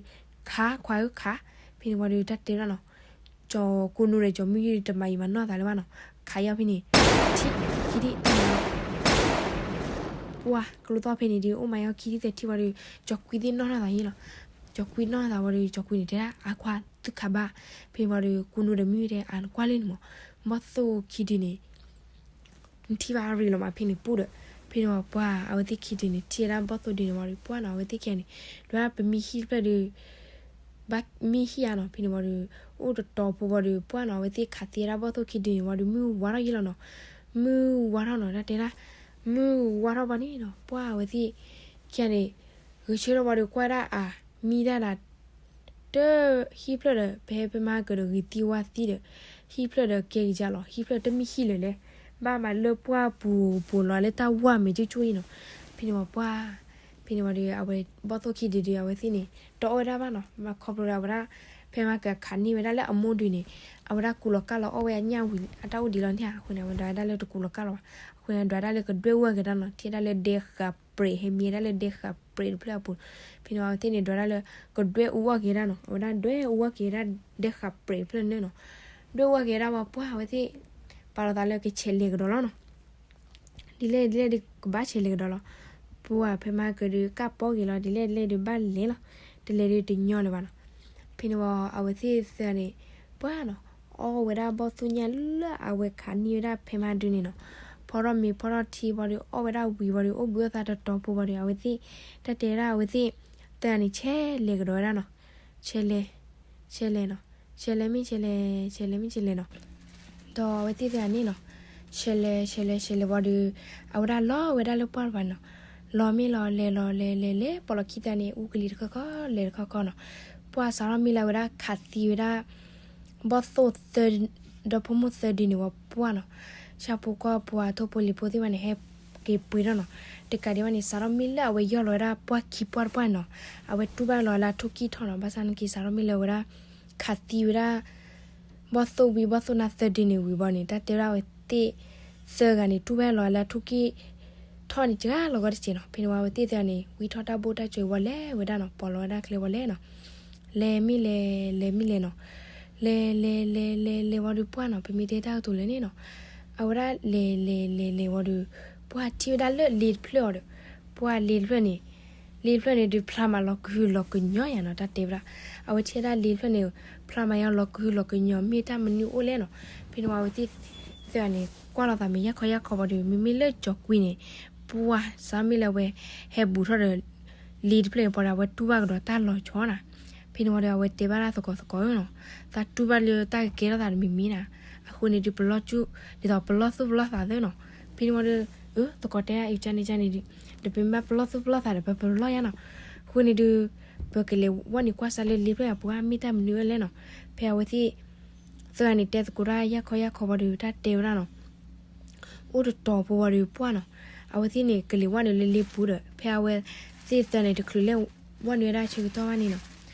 ခးခွါဧၢခး, ဖဲန့ၣ်ဝံၤဒီးတၢ်တဲဒၣ်နီၤ, ကၠီၤကူနူဒီးကၠီၤမုၢ်ယုၢ်ဒု တမၤယံာ်မၤနီၢ်သးလၢၤဘၣ်နီၤ, ခးယီၤဖဲန့ၣ် ထံၣ်ခံထံၣ်တၢ်နီၤ ပှၢ်ကျိသီၣ်ဖဲန့ၣ်ဒု အိၣ်မးယီၤခံထံၣ်သၢထံၣ်ဝံၤဒီး ကၠီၤကွံသ့ၣ်နီၢ်နီၢ်သးယံၤလီၤ, ကၠီၤကွံနီၢ်နီၢ်သးဝံၤဒီး ကၠီၤကွံန့ၣ် တဲဒၣ်အါခွါသုခးဘၣ်, ဖဲန့ၣ်ဝံၤဒီး ကူနူဒီးမုၢ်ယုၢ်တဲအါနကွၢ်လၢန့ၣ်မး, ဘီၣ်သိၣ်ခံဒုန့ၣ် နထံၣ်ဘၣ်အရ့လီၤမး ဖဲန့ၣ်ပူဒီး, ဖဲန့ၣ်ဝံၤပှၢ် အဝဲသ့ၣ်ခံဒုန့ၣ် ထံၣ်ဝဲဒၣ်ဘီၣ်သိၣ်ဒုန့ၣ်ဝံၤဒီး ပှၢ်နီၤ အဝဲသ့ၣ်ခံဂၤန့ၣ် ဒွးပမံဟံၣ်တဖျၢၣ်ဒု ဘၣ်မံဟံၣ်ဧါနီၤ, ဖဲန့ၣ်ဝံၤဒီး အိၣ်တတီၤဖိဝံၤဒီး ပှၢ်နီၤ အဝဲသ့ၣ်ခးသံဝဲဒၣ်ဘီၣ်သိၣ်ခံဒုန့ၣ်ဝံၤဒီး မုၢ်ဝါထီၣ်ယံၤလီၤနီၤ, မုၢ်ဝါထီၣ်နီၤ တၢ်တဲဒၣ်, မုၢ်ဝါထီၣ်ဘၣ်န့ၣ်နီၤ ပှၢ်အဝဲသ့ၣ်ခံဂၤန့ၣ် ဂဲၤဆၢထၢၣ်ဝံၤဒီး ကွၢ်ဒၣ်အါ မံဒၣ်ဒၣ် တဟံၣ်ဖျၢၣ်ဒီး ဖဲဖဲမၤကၢၤဒီးဂ့ၤသံဝါသံဒီး ဟံၣ်ဖျၢၣ်ဒီးကဲကယၤလီၤ ဟံၣ်ဖျၢၣ်တမ့ၢ်ဟံၣ်လၢၤလဲၣ်, ဘၣ်မးလၢပှၢ်ပူၤပူၤလီၤလၢတၢ်ဝါမဲာ်ကၠိကၠိအံၤနီၤ, ဖဲန့ၣ်ဝံၤပှၢ် ဖဲန့ၣ်ဝံၤဒီး အဝဲဘီၣ်သိၣ်ခံဒုဒု အဝဲသ့ၣ်န့ၣ် တအီၣ်ဝဲဒၣ်ဘၣ်နီၤ မၤခီဖျိဒီးအဝဲဒၣ် ဖဲမၤကၢၤခးန့ၢ်ဝဲဒၣ်လၢအမိၢ်ဒုန့ၣ် အဝဲဒၣ်ကူလီၤကၢ်လီၤအီၣ်ဝဲအညၣ်ဝံၤ အတၢ်အိၣ်ဒံးလီၤန့ၣ် အဃိန့ၣ် အဝဲဒွးဒၣ်လၢတကူလီၤကၢ်လီၤဘၣ်, အဃိန့ၣ် ဒွးဒၣ်လၢကဒွဲၣ်အူအီၣ်က့ၤဒၣ်နီၤ ထံၣ်ဝဲဒၣ်လၢဒဲဃး ပြဲး ဟဲမံဝဲဒၣ်လၢဒဲဃးပြဲးတဖျၢၣ်အပူၤ, ဖဲန့ၣ်ဝံၤအဝဲသ့ၣ်န့ၣ် ဒွးဒၣ်လၢ ကဒွဲၣ်အူအီၣ်က့ၤဒၣ်နီၤ အဝဲဒၣ်ဒွဲၣ်အူအီၣ်က့ၤဒၣ်ဒဲဃးပြဲးတဖျၢၣ်န့ၣ်နီၤ, ဒွဲၣ်အူအီၣ်က့ၤဒၣ်ဝံၤပှၢ်အဝဲသ့ၣ် ပာ်လီၤသးလၢကဆဲးလဲၤကဒီးလီၤနီၤ, ဒ်လဲၣ်ဒ်လဲၣ်ဒုးကဘၣ်ဆဲးလဲၤကဒီးလီၤ, ပှၢ်ဖဲမၤကၢၤဒုးကၢ်ပီၣ်က့ၤလီၤ ဒ်လဲၣ်ဒ်လဲၣ်ဒုးဘၣ်လဲၤလီၤ, တလဲၤဒုးတညီလၢၤဘၣ်နီၤ, ဖဲန့ၣ်ဝံၤအဝဲသ့ၣ်သၢန့ၣ် ပှၢ်နီၤ အီၣ်ဝဲဒၣ်ဘီၣ်သိၣ်ညၣ်လၢအဝဲခးန့ၢ်ဝဲဒၣ်ဖဲမၤဒုန့ၣ်နီၤ, ဖီထီၣ်မ့ၤဖီထီၣ်ထံဝံၤဒီး အီၣ်ဝဲဒၣ်ဝံၤဝံၤဒီး အိၣ်ဘှံးအိၣ်သါတတီၤဖိဝံၤဒီး အဝဲသ့ၣ် တၢ်တဲဝဲဒၣ်အဝဲသ့ၣ်သၢန့ၣ် ဆဲးလဲၤကဒီးဝဲဒၣ်နီၤ, ဆဲးလဲၤ ဆဲးလဲၤနီၤ, ဆဲးလဲၤမ့ၢ်ဆဲးလဲၤ ဆဲးလဲၤမ့ၢ်ဆဲးလဲၤနီၤ, ဒီးအဝဲသ့ၣ်သၢန့ၣ်နီၤ, ဆဲးလဲၤ ဆဲးလဲၤ ဆဲးလဲၤဝံၤဒီး အဝဲဒၣ်လီၤဝဲဒၣ်လၢပှၢ်တဖၣ်နီၤ, လီၤမ့ၢ်လီၤ လဲၤလီၤလဲၤလဲၤလဲၤ ပီၣ်လီၤခံသၢန့ၣ် အူကလံၤတခီခီ လဲၤတခီခီနီၤ, ပှၢ်စးထီၣ်မ့ၢ်လၢအဝဲဒၣ်ခးသံဝဲဒၣ် ဘီၣ်သိၣ်သၢ ဒီဖိမိၢ်သၢဒုန့ၣ်ဝံၤပှၢ်နီၤ, ဆၣ်ဖိကီၢ်ဖိအထိၣ်ဖိလံၤဖိသ့ၣ်တဖၣ်န့ၣ် ဟဲက့ၤပှ့ၤထီၣ်နီၤ, တကးဒံးဘၣ်န့ၣ် စးထီၣ်မ့ၢ်လၢအဝဲယီၢ်လီၤဝဲဒၣ်ပှၢ်ခံပှၢ်တပှၢ်န့ၣ်နီၤ, အဝဲတူၢ်ဘၣ်လီၤဝဲဒၣ်ထိၣ်ကံၣ်ထီၣ်နီၤ, ဘၣ်ဆၣ်နာ်က့ စးထီၣ်မ့ၢ်လၢအဝဲဒၣ် ခးသံဝဲဒၣ် ဘီၣ်သိၣ်ဝံဘီၣ်သိၣ်နါသၢဒုန့ၣ်ဝံၤဘၣ်န့ၣ် တၢ်တဲဝဲဒၣ်အဝဲသ့ၣ်သၢဂၤန့ၣ် တူၢ်ဘၣ်လီၤဝဲလၢထိၣ်ကံၣ်ထီၣ်န့ၣ် စှၤလီၤဂီၢ်တစဲးနီၤ, ဖဲန့ၣ်ဝံၤအဝဲသ့ၣ်သၢဂၤန့ၣ် ဝံထီၣ်တၢ်ဘိၣ်တၢ်စၢၤဝံၤလဲၤဝဲဒၣ်နီၤ, ပိာ်လီၤဝဲဒၣ်ချဲဝံၤလဲၤနီၤ, လဲၤမ့ၢ်လဲၤ လဲၤမ့ၢ်လဲၤနီၤ, လဲၤလဲၤလဲၤလဲၤလဲၤဝံၤဒီးပှၢ်နီၤ, ပမ့ၢ်တဲတၢ်ကတိၤလၢန့ၣ်နီၤ, အဝဲဒၣ်လဲၤလဲၤလဲၤလဲၤဝံၤဒီး ပှၢ်ထံၣ်ဝဲဒၣ်လၢလ့တဖျၢၣ်အီၤဒီး ပှၢ်လ့တဖျၢၣ်န့ၣ်, လ့တဖျၢၣ်န့ၣ်ဒုးဖျါမးလီၤကဟုလီၤကညီယၤနီၤ, တၢ်တဲဝဲဒၣ်, အဝဲထံၣ်ဝဲဒၣ်လ့တဖျၢၣ်န့ၣ် ဖျါမးယါလီၤကဟုလီၤကညီ မ့ၢ်တၢ်မနုၤအိၣ်လဲၣ်နီၤ, ဖဲန့ၣ်ဝံၤအဝဲသ့ၣ်သၢဂၤန့ၣ် ကွၢ်လိာ်သးမ့ၢ်ယၢ်ခီယၢ်ခီဝံၤဒီး မ့မ့ၢ်လၢကၠီၤကွံန့ၣ် ပှၢ်စးမ့ၢ်လၢအဝဲ ဟဲဘူးထီၣ်ဒီး လ့တဖျၢၣ်န့ၣ်ပှၤဒီး အဝဲတူၢ်ဘၣ်ကဒီးတၢ်လီၤဆီနီၤ, ဖဲန့ၣ်ဝံၤဒီး အဝဲတဲဘၣ်ဒၣ်သကိးသကိးဧၢနီၤ, သးတူၢ်ဘၣ်လၢတၢ်ကကဲထီၣ်သးတမံၤမံၤနီၤ, အဃိန့ၣ်ဒုးပလီၢ်ကူၣ် ဒ်သိးပလီၢ်သူၣ်ပလီၢ်သးသ့နီၤ, ဖဲန့ၣ်ဝံၤဒီး အၢ သကိးတဲဒၣ်အံၤ ကန့ၣ်ကန့ၣ်ဒုး ဒီးပမ့ၢ်ဘၣ်ပလီၢ်သူၣ်ပလီၢ်သးဒီး ပပလီၢ်ယါနီၤ, အဃိန့ၣ်ဒုး ပကလဲၤဝဲန့ၣ်ကွၢ်စးလၢလ့ဖျၢၣ်အပူၤဧါ မ့ၢ်တၢ်မနုၤအၢလဲၣ်နီၤ, ဖဲအဝဲသ့ၣ် သၢဂၤန့ၣ်တဲသကိးတၢ်ယၢ်ခီယၢ်ခီဝံၤဒီး တၢ်တဲဝဲဒၣ်နီၤ အိၣ်တတီၤဖိဝံၤဒီးပှၢ်နီၤ, အဝဲသ့ၣ်န့ၣ် ကလဲၤဝဲနုာ်လၢလ့ပူၤဒီး ဖဲအဝဲသ့ၣ်သၢဂၤန့ၣ် တချုးလဲၤဝဲနုာ်ဝဲဒၣ်ဆၢကတီၢ်ဘၣ်န့ၣ်နီၤ,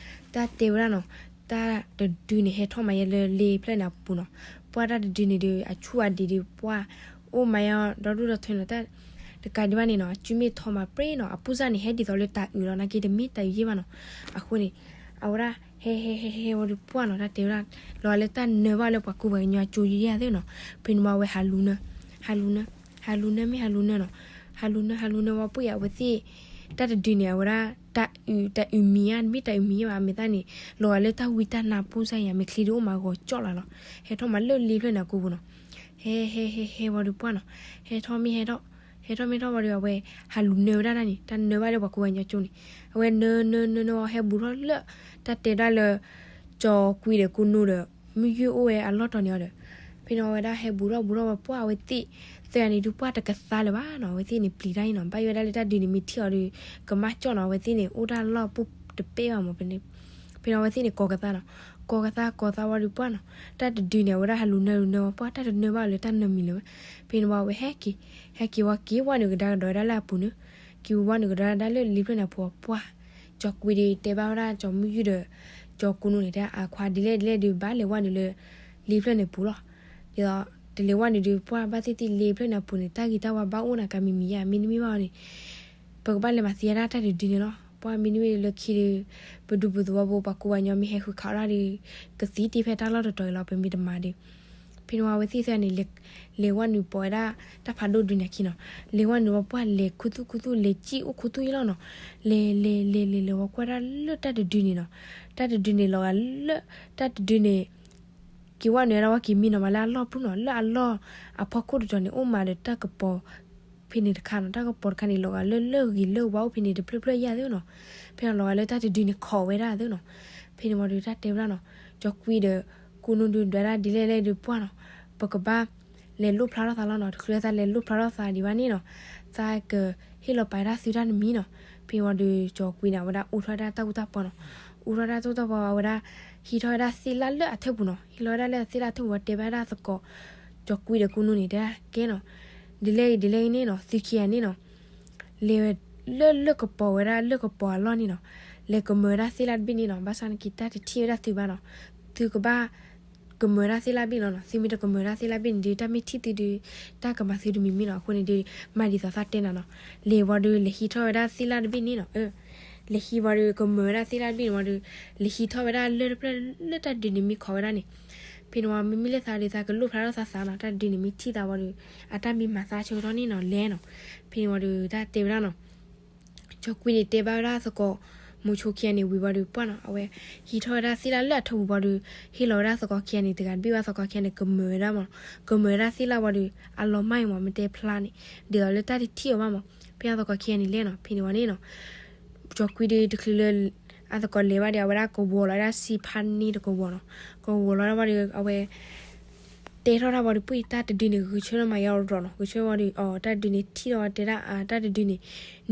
တၢ်တဲဝဲဒၣ်နီၤ, တၢ်တဒုန့ၣ် ဟဲထီၣ်မးယဲလၢလ့ဖျၢၣ်န့ၣ်အပူၤနီၤ, ပှၢ်တၢ်တဒုန့ၣ်ဒီး အဆူၣ်အဒံးဒီးပှၢ် အိၣ်မးယဲဒီဒူၣ်ဒီထၢနီၤ, တကးဒံးဘၣ်န့ၣ်နီၤ အစုမ့ၢ်ထီမးပြ့နီၤ, အပူၤစၢ်န့ၣ် ဟဲဒ်သိးလၢတၤအုးလီၤ နာ်က့တမ့ၢ်တၤအုးယဲၢ်ဘၣ်နီၤ, အဃိန့ၣ် အဝဲဒၣ် ဟဲဟဲဟဲဟဲဝံၤဒီးပှၢ်နီၤ, တၢ်တဲဝဲဒၣ် လီၤလၢတၢ်နၢဘၣ်လၢပှၤကူပှၤကညီအကၠိယဲၢ်ယဲၢ်သ့နီၤ, ဖဲန့ၣ်ဝံၤအဝဲဟးလူၤနၢ ဟးလူၤနၢ ဟးလူၤနၢမ့ၢ်ဟးလူၤနၢနီၤ, ဟးလူၤနၢ ဟးလူၤနၢဝံၤပှၢ်အဝဲသ့ၣ် တၢ်တဒုန့ၣ် အဝဲဒၣ် တၤအုး တၤအုးမံၤဧါ တမ့ၢ်တၤအုးမံၤယဲၢ်ဘၣ် အမဲာ်သၣ်န့ၣ် လီၤဂာ်လၢတၢ်ဝံတၢ်နါပူၤစၢ်ယၤ မဲာ်ချံဒုးအိၣ်မးဂီၤကၠီၣ်လၢ်လီၤ, ဟဲထီၣ်မးလၢလ့ဖျၢၣ်န့ၣ်အကိာ်ပူၤနီၤ, ဟဲဟဲဟဲဟဲဝံၤဒီးပှၢ်နီၤ, ဟဲထီၣ်မ့ၢ်ဟဲထီၣ် ဟဲထီၣ်မ့ၢ်ထီၣ်ဝံၤဒီး အဝဲဟးလူၤနၢဝဲဒၣ်န့ၣ် တၢ်နၢဘၣ်လၢပှၤကူပှၤကညီအကၠိန့ၣ်, အဝဲနၢနၢနၢနၢဝံၤ ဟဲဘူးထီၣ်လၢ တၢ်တဲဒၣ်လၢ ကၠီၤကွံဒီးကိနူဒီး မုၢ်ယုၢ်အိၣ်ဝဲအလီၢ်တီၤန့ၣ်အီၤဒီး ဖဲန့ၣ်ဝံၤအဝဲဒၣ်ဟဲဘူးထီၣ်ဘူးထီၣ်ဝံၤပှၢ်အဝဲသ့ၣ် သၢဂၤန့ၣ်ဒုးပှၢ်တကသါလၢၤဘၣ်နီၤ, အဝဲသ့ၣ်န့ၣ်ပျံၤတၢ်အံၤနီၤ, ဘၣ်ယိၣ်ဝဲဒၣ်လၢတၢ်တဒုန့ၣ် မ့ၢ်ထံၣ်အီၤဒီး ကမၣ်ကၠီၣ်နီၤ, အဝဲသ့ၣ်န့ၣ် အိၣ်တၢ်လီၢ်ပူၤတပဲဘၣ်မး, ဖဲန့ၣ်အဝဲသ့ၣ်န့ၣ်ကိးကသါနီၤ, ကိးကသါကိးသါဝံၤဒီးပှၢ်နီၤ, တၢ်တဒုန့ၣ် အဝဲဒၣ်ဟးလူၤနၢလူၤနၢဝံၤပှၢ် တၢ်တနၢဘၣ်လၢတၢ်နၢမံၤလၢၤဘၣ်, ဖဲန့ၣ်ဝံၤအဝဲဟဲက့ၤ ဟဲက့ၤဝံၤက့ၤဝဲနုာ် ကဒါကဒီးဝဲဒၣ်လၢအပူၤန့ၣ်, က့ၤဝံၤဝဲနုာ်ကဒီးဝဲဒၣ်လၢလ့ဖျၢၣ်န့ၣ်အပူၤပှၢ်, ကၠီၤကွံဒီးတဲဘၣ်ဝဲဒၣ်ကၠီၤမုၢ်ယုၢ်ဒီး ကၠီၤကိနူန့ၣ် တဲအခွါဒ်လဲၣ်ဒ်လဲၣ်ဒီး ဘၣ်လဲၤဝဲနုာ်လၢ လ့ဖျၢၣ်န့ၣ်ပူၤလီၤ, ဒ်သိး တလဲၤဝဲနုာ်ဒီးပှၢ်ဘၣ်သ့ၣ်သ့ၣ်လ့ဖျၢၣ်န့ၣ်အပူၤန့ၣ် တၢ်ဂ့ၤတၢ်ဝါဘၣ်အိၣ်နၤကါမံၤမံၤယါ မ့တမ့ၢ်ဘၣ်အီၤန့ၣ် ပကဘၣ်လဲၤမၤသံဝဲဒၣ်တၢ်တဒုန့ၣ်လီၤ, ပှၢ်မ့တမ့ၢ်လၢခံဒီး ပဒူပူၤသဝီပူၤ ပှၤကူပှၤကညီမ့ၢ်ဟဲဃုခးအီၣ်ဒၣ်ဒီး ကသံတ့ၢ်ဖဲတၢ်လီၢ်တတီၤအံၤလီၤ ပမ့ၢ်တမၤဒီး, ဖဲန့ၣ်ဝံၤအဝဲသ့ၣ်သၢဂၤန့ၣ် လဲၤဝဲနုာ်ပိာ်ဝဲဒၣ် တၢ်ဖးဒိၣ်ဒုန့ၣ်အခံနီၤ, လဲၤဝဲနုာ်ဝံၤပှၢ်လဲၤခူသူၣ်ခူသူၣ် လဲၤစံၣ်အိၣ်ခူသူၣ်အံၤလီၤနီၤ, လဲၤလဲၤလဲၤလဲၤလဲၤဝံၤကွၢ်ဒၣ်လၢတၢ်တဒုန့ၣ်နီၤ, တၢ်တဒုန့ၣ်လီၤဂာ်လၢ တၢ်တဒုန့ၣ် က့ၤဝဲနုာ်ဝဲဒၣ်ဝံၤက့ၤမံနီၤမးလၢအလီၢ်ပူၤနီၤ, လၢအလီၢ်အဖီခိၣ်တတီၤန့ၣ် အိၣ်မးဒီးတၢ်ကပီၤ ဖဲန့ၣ်တခါနီၤ, တၢ်ကပီၤတခါန့ၣ် လီၤဂာ်လၢလၢဂ့ၤလၢဝါအိၣ်ဖဲန့ၣ်တဖျၢၣ်ဖျၢၣ်ယါသ့နီၤ, ဖဲန့ၣ်လီၤဂာ်လၢတၢ်တဒုန့ၣ်ခိးဝဲဒၣ်သ့နီၤ, ဖဲန့ၣ်ဝံၤဒီးတၢ်တဲဝဲဒၣ်နီၤ, ကၠီၤကွံဒီး ကိနူဒုးဒွဲဒၣ်ဒ်လဲၣ်လဲၣ်ဒီးပှၢ်နီၤ, ပကဘၣ် လဲၤလိၣ်ဖျါထီၣ်သးလီၤနီၤ, တချုးလၢသးလဲၤလိၣ်ဖျါထီၣ်သးဒံးဘၣ်န့ၣ်နီၤ, သးကဟ့ၣ်လီၤပာ်ဝဲဒၣ်သုတၢ်တမံၤနီၤ, ဖဲဝံၤဒီးကၠီၤကွံန့ၣ် အဝဲဒၣ်အိးထီၣ်ဝဲဒၣ်တၢ်အူတၢ်ပီနီၤ, အိးထီၣ်ဝဲဒၣ်တၢ်အူတၢ်ပီ အဝဲဒၣ် ဟံးထီၣ်ဝဲဒၣ်သ့ၣ်လၣ်လၢအထၢၣ်ပူၤနီၤ, ဟံးလီၤဝဲဒၣ်လၢသ့ၣ်လၣ်အထၢၣ်ပူၤဝံၤတဲဘၣ်ဝဲဒၣ်သကိး ကၠီၤကွံဒီးကိနူန့ၣ် တဲဒၣ်ကဲနီၤ, ဒ်လဲၣ်ဂ့ၤဒ်လဲၣ်ဂ့ၤန့ၣ်နီၤ သုခံဂၤန့ၣ်နီၤ လဲၤလၢလၢၢ်ကပီၤဝဲဒၣ်လၢၢ်ကပီၤအလီၢ်န့ၣ်နီၤ, လဲၤကမၢဝဲဒၣ်သ့ၣ်လၣ်တဘ့ၣ်န့ၣ်နီၤ, ဘၣ်ဆၣ်နာ်က့တၢ်တထံၣ်ဝဲဒၣ်သုဘၣ်နီၤ, သုကဘၣ် ကမၢဝဲဒၣ်သ့ၣ်လၣ်တဘ့ၣ်လီၤနီၤ, သုမ့ၢ်တကမၢဝဲဒၣ်သ့ၣ်လၣ်တဘ့ၣ်န့ၣ်ဒီး တၢ်မ့ၢ်ထံၣ်သုဒီး တၢ်ကမၤသုတမံၤမံၤနီၤ, အဃိန့ၣ်ဒီး မၤဒ်သိးသးတဲနၤနီၤ, လဲၤဝံၤဒီး လဲၤဟံးထီၣ်ဝဲဒၣ်သ့ၣ်လၣ်တဘ့ၣ်န့ၣ်နီၤ, လဲၤဟံးဝံၤဒီး ကမၢဝဲဒၣ်သ့ၣ်လၣ်တဘ့ၣ်န့ၣ်ဝံၤဒီး လဲၤဟံးထီၣ်ဝဲဒၣ်လၢၢ်တဖျၢၣ်လၢတၢ်ဒုးန့ၣ်မ့ၢ်ခိးဝဲဒၣ်န့ၣ်, ဖဲန့ၣ်ဝံၤ မ့မ့ၢ်လၢသးဒီး သးကလိၣ်ဖျါထီၣ်သးသးနီၤ, တၢ်ဒုးန့ၣ်မ့ၢ်ထံၣ်သးဝံၤဒီး အတၢ်မ့ၢ်မၤသးဆၢကတီၢ်န့ၣ်နီၤ လဲၤနီၤ, ဖဲန့ၣ်ဝံၤဒီး တၢ်တဲဝဲဒၣ်နီၤ ကၠီၤကွံန့ၣ်တဲဘၣ်ဝဲဒၣ်သကိး မိၤဆိခံဂၤန့ၣ်ဝံၤဝံၤဒီးပှၢ်နီၤ, အဝဲဟံးထီၣ်ဝဲဒၣ်သ့ၣ်လၣ်လၢအထၢၣ်ပူၤဝံၤဒီး ဟ့ၣ်လီၤဝဲဒၣ်သကိးခံဂၤန့ၣ် တဂၤတဘ့ၣ်ဝဲ သကိးခံဂၤန့ၣ် ကမၢဝဲဒၣ်မး, ကမၢဝဲဒၣ်သ့ၣ်လၣ်ဝံၤဒီး အလီၤမၢ်အံၤမး မ့ၢ်တဲဖျါန့ၣ် ဒ်သိးလၢတၢ်တထံၣ်အီၤဘၣ်မး, ဖဲအသကိးခံဂၤန့ၣ်လဲၤနီၤ, ဖဲန့ၣ်ဝံၤန့ၣ်နီၤ ကၠီၤကွံဒီးတချုးလၢ အသကိးလဲၤဘၣ်ဒီး အဝဲဒၣ်ကဝီၤလီၤဝဲဒၣ်စ့ဖါန့ၣ်တကဝီၤနီၤ, ကဝီၤလီၤဒၣ်ဝံၤဒီး အဝဲ တဲထီၣ်တၢ်ဝံၤဒီး ပှ့ၤတၢ်တဒုန့ၣ် ဂဲၤဆၢထၢၣ်မၤယါရီၤနီၤ, ဂဲၤဆၢထၢၣ်ဝံၤဒီး အတၢ်တဒုန့ၣ်ထံၣ်ထီၣ်ဝဲ တဲဒၣ်အတၢ်တဒုန့ၣ်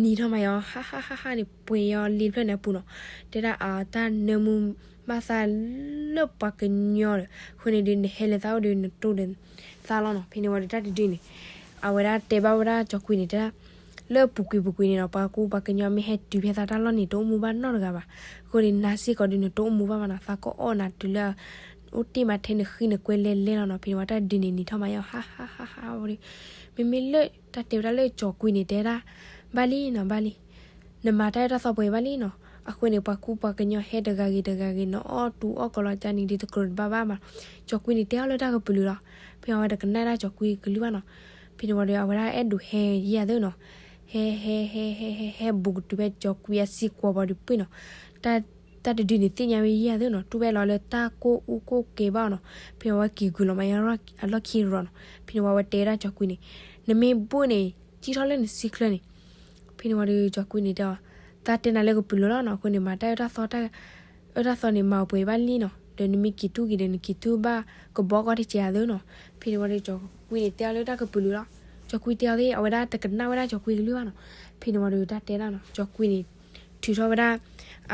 နံၤထီၣ်မၤယါ ဟါဟါဟါဟါန့ၣ် ပှဲၤယါလ့ဖျၢၣ်န့ၣ်အပူၤနီၤ, တဲဒၣ်အ တၢ်နၢမူဘၣ်သးလၢပှၤကညီဒီး အဃိန့ၣ်ဒီး နဟဲလၢသးအိၣ်ဒီး နတိၢ်ဒီးသးလီၤနီၤ, ဖဲန့ၣ်ဝံၤဒီးတၢ်တဒုန့ၣ် အဝဲဒၣ်တဲဘၣ်ဝဲဒၣ်ကၠီၤကွံန့ၣ် တဲဒၣ် လၢပူၤကွံာ်ပူၤကွံာ်န့ၣ်နီၤ ပှၤကူပှၤကညီမ့ၢ်ဟဲတုၤဖဲသးတၢ်လီၢ်န့ၣ် တအိၣ်မူဘၣ်နီတဂၤဘၣ်, အဃိန့ၣ် နၤစ့ၢ်ကီးဒီး နတအိၣ်မူဘၣ်ဘၣ်နီၤ, သးကအီၣ်နၤတုၤလၢ အိၣ်တ့ၢ်မးထဲနဃံနကွဲလဲၤလဲၤလီၤနီၤ, ဖဲန့ၣ်ဝံၤတၢ်တဒုန့ၣ် နံၤထီၣ်မၤယါ ဟါဟါဟါဟါဝံၤဒီး မ့မ့ၢ်လၢတၢ်တဲဝဲဒၣ်လၢကၠီၤကွံန့ၣ် တဲဒၣ် ဘၣ်လံနီၤ ဘၣ်လံ, နမၤတၢ်အၢတၢ်သီပှဲၤဘၣ်လံနီၤ, အဃိန့ၣ် ပှၤကူပှၤကညီဟဲတဂၤဂ့ၤတဂၤဂ့ၤ နအီၣ်တူအီၣ်ကီၤလီၤကန့ၣ် ဒ်တကြၢးတဘၣ်ဘၣ်မး. ကၠီၤကွံန့ၣ်တဲအီၤလၢတၢ်ကပုာ်လုာ်လီၤ. ဖဲအဝဲတကနၣ်ဒၣ်ကၠီၤကွံကလုၢ်ဘၣ်နီၤ. ဖဲန့ၣ်ဝံၤဒီး အဝဲဒၣ်အဲၣ်ဒိးဟဲယဲၢ်သ့နီၤ. ဟဲ ဟဲ ဟဲ ဟဲ ဟဲ ဟဲဘူးကတုၤဖဲကၠီၤကွံအစံၣ်ကွီၤဘၣ်ဒီးပှ့ၢ်နီၤ. တၢ် တၢ်တဒုန့ၣ်သ့ၣ်ညါဝဲယဲၢ်သ့နီၤ, တူၢ်ဝဲလီၤလၢတၢ်ကိၢ်အူကိၢ်ကဲဘၣ်နီၤ. ဖဲန့ၣ်ဝံၤဝဲက့ၤဂုာ်လီၤမးယါအလီၢ်ခံရီၤနီၤ. ဖဲန့ၣ်ဝံၤဝဲတဲဒၣ်ကၠီၤကွံန့ၣ်, နမ့ၢ်ဘူးန့ၣ် ကံၣ်ထီၣ်လၢနစုချၢန့ၣ်. ဖဲန့ၣ်ဝံၤဒီးကၠီၤကွံန့ၣ်တဲအီၤ, သးတဲနၤလၢကပုာ်လုာ်လီၤနီၤ. အဃိန့ၣ် မၤတၢ်အၢတၢ်သီ အၢတၢ်သီန့ၣ် မၤအပှဲၤဘၣ်လံနီၤ. ဒီးနမ့ၢ်က့ၤတူၢ်က့ၤဒီး နက့ၤတူၢ်ဘၣ်ကဘီကီၢ်တကဲးအသးနီၤ. ဖဲန့ၣ်ဝံၤဒီးကၠီၤကွံန့ၣ်တဲအီၤလၢတၢ်ကပုာ်လုာ်လီၤ. ကၠီၤကွံတဲအီၤသ့ၣ် အဝဲဒၣ်တကနၣ်ဝဲဒၣ်ကၠီၤကွံကလုၢ်ဘၣ်နီၤ. ဖဲန့ၣ်ဝံၤဒီးတၢ်တဲဒၣ်နီၤ, ကၠီၤကွံန့ၣ် ထုးထီၣ်ဝဲဒၣ်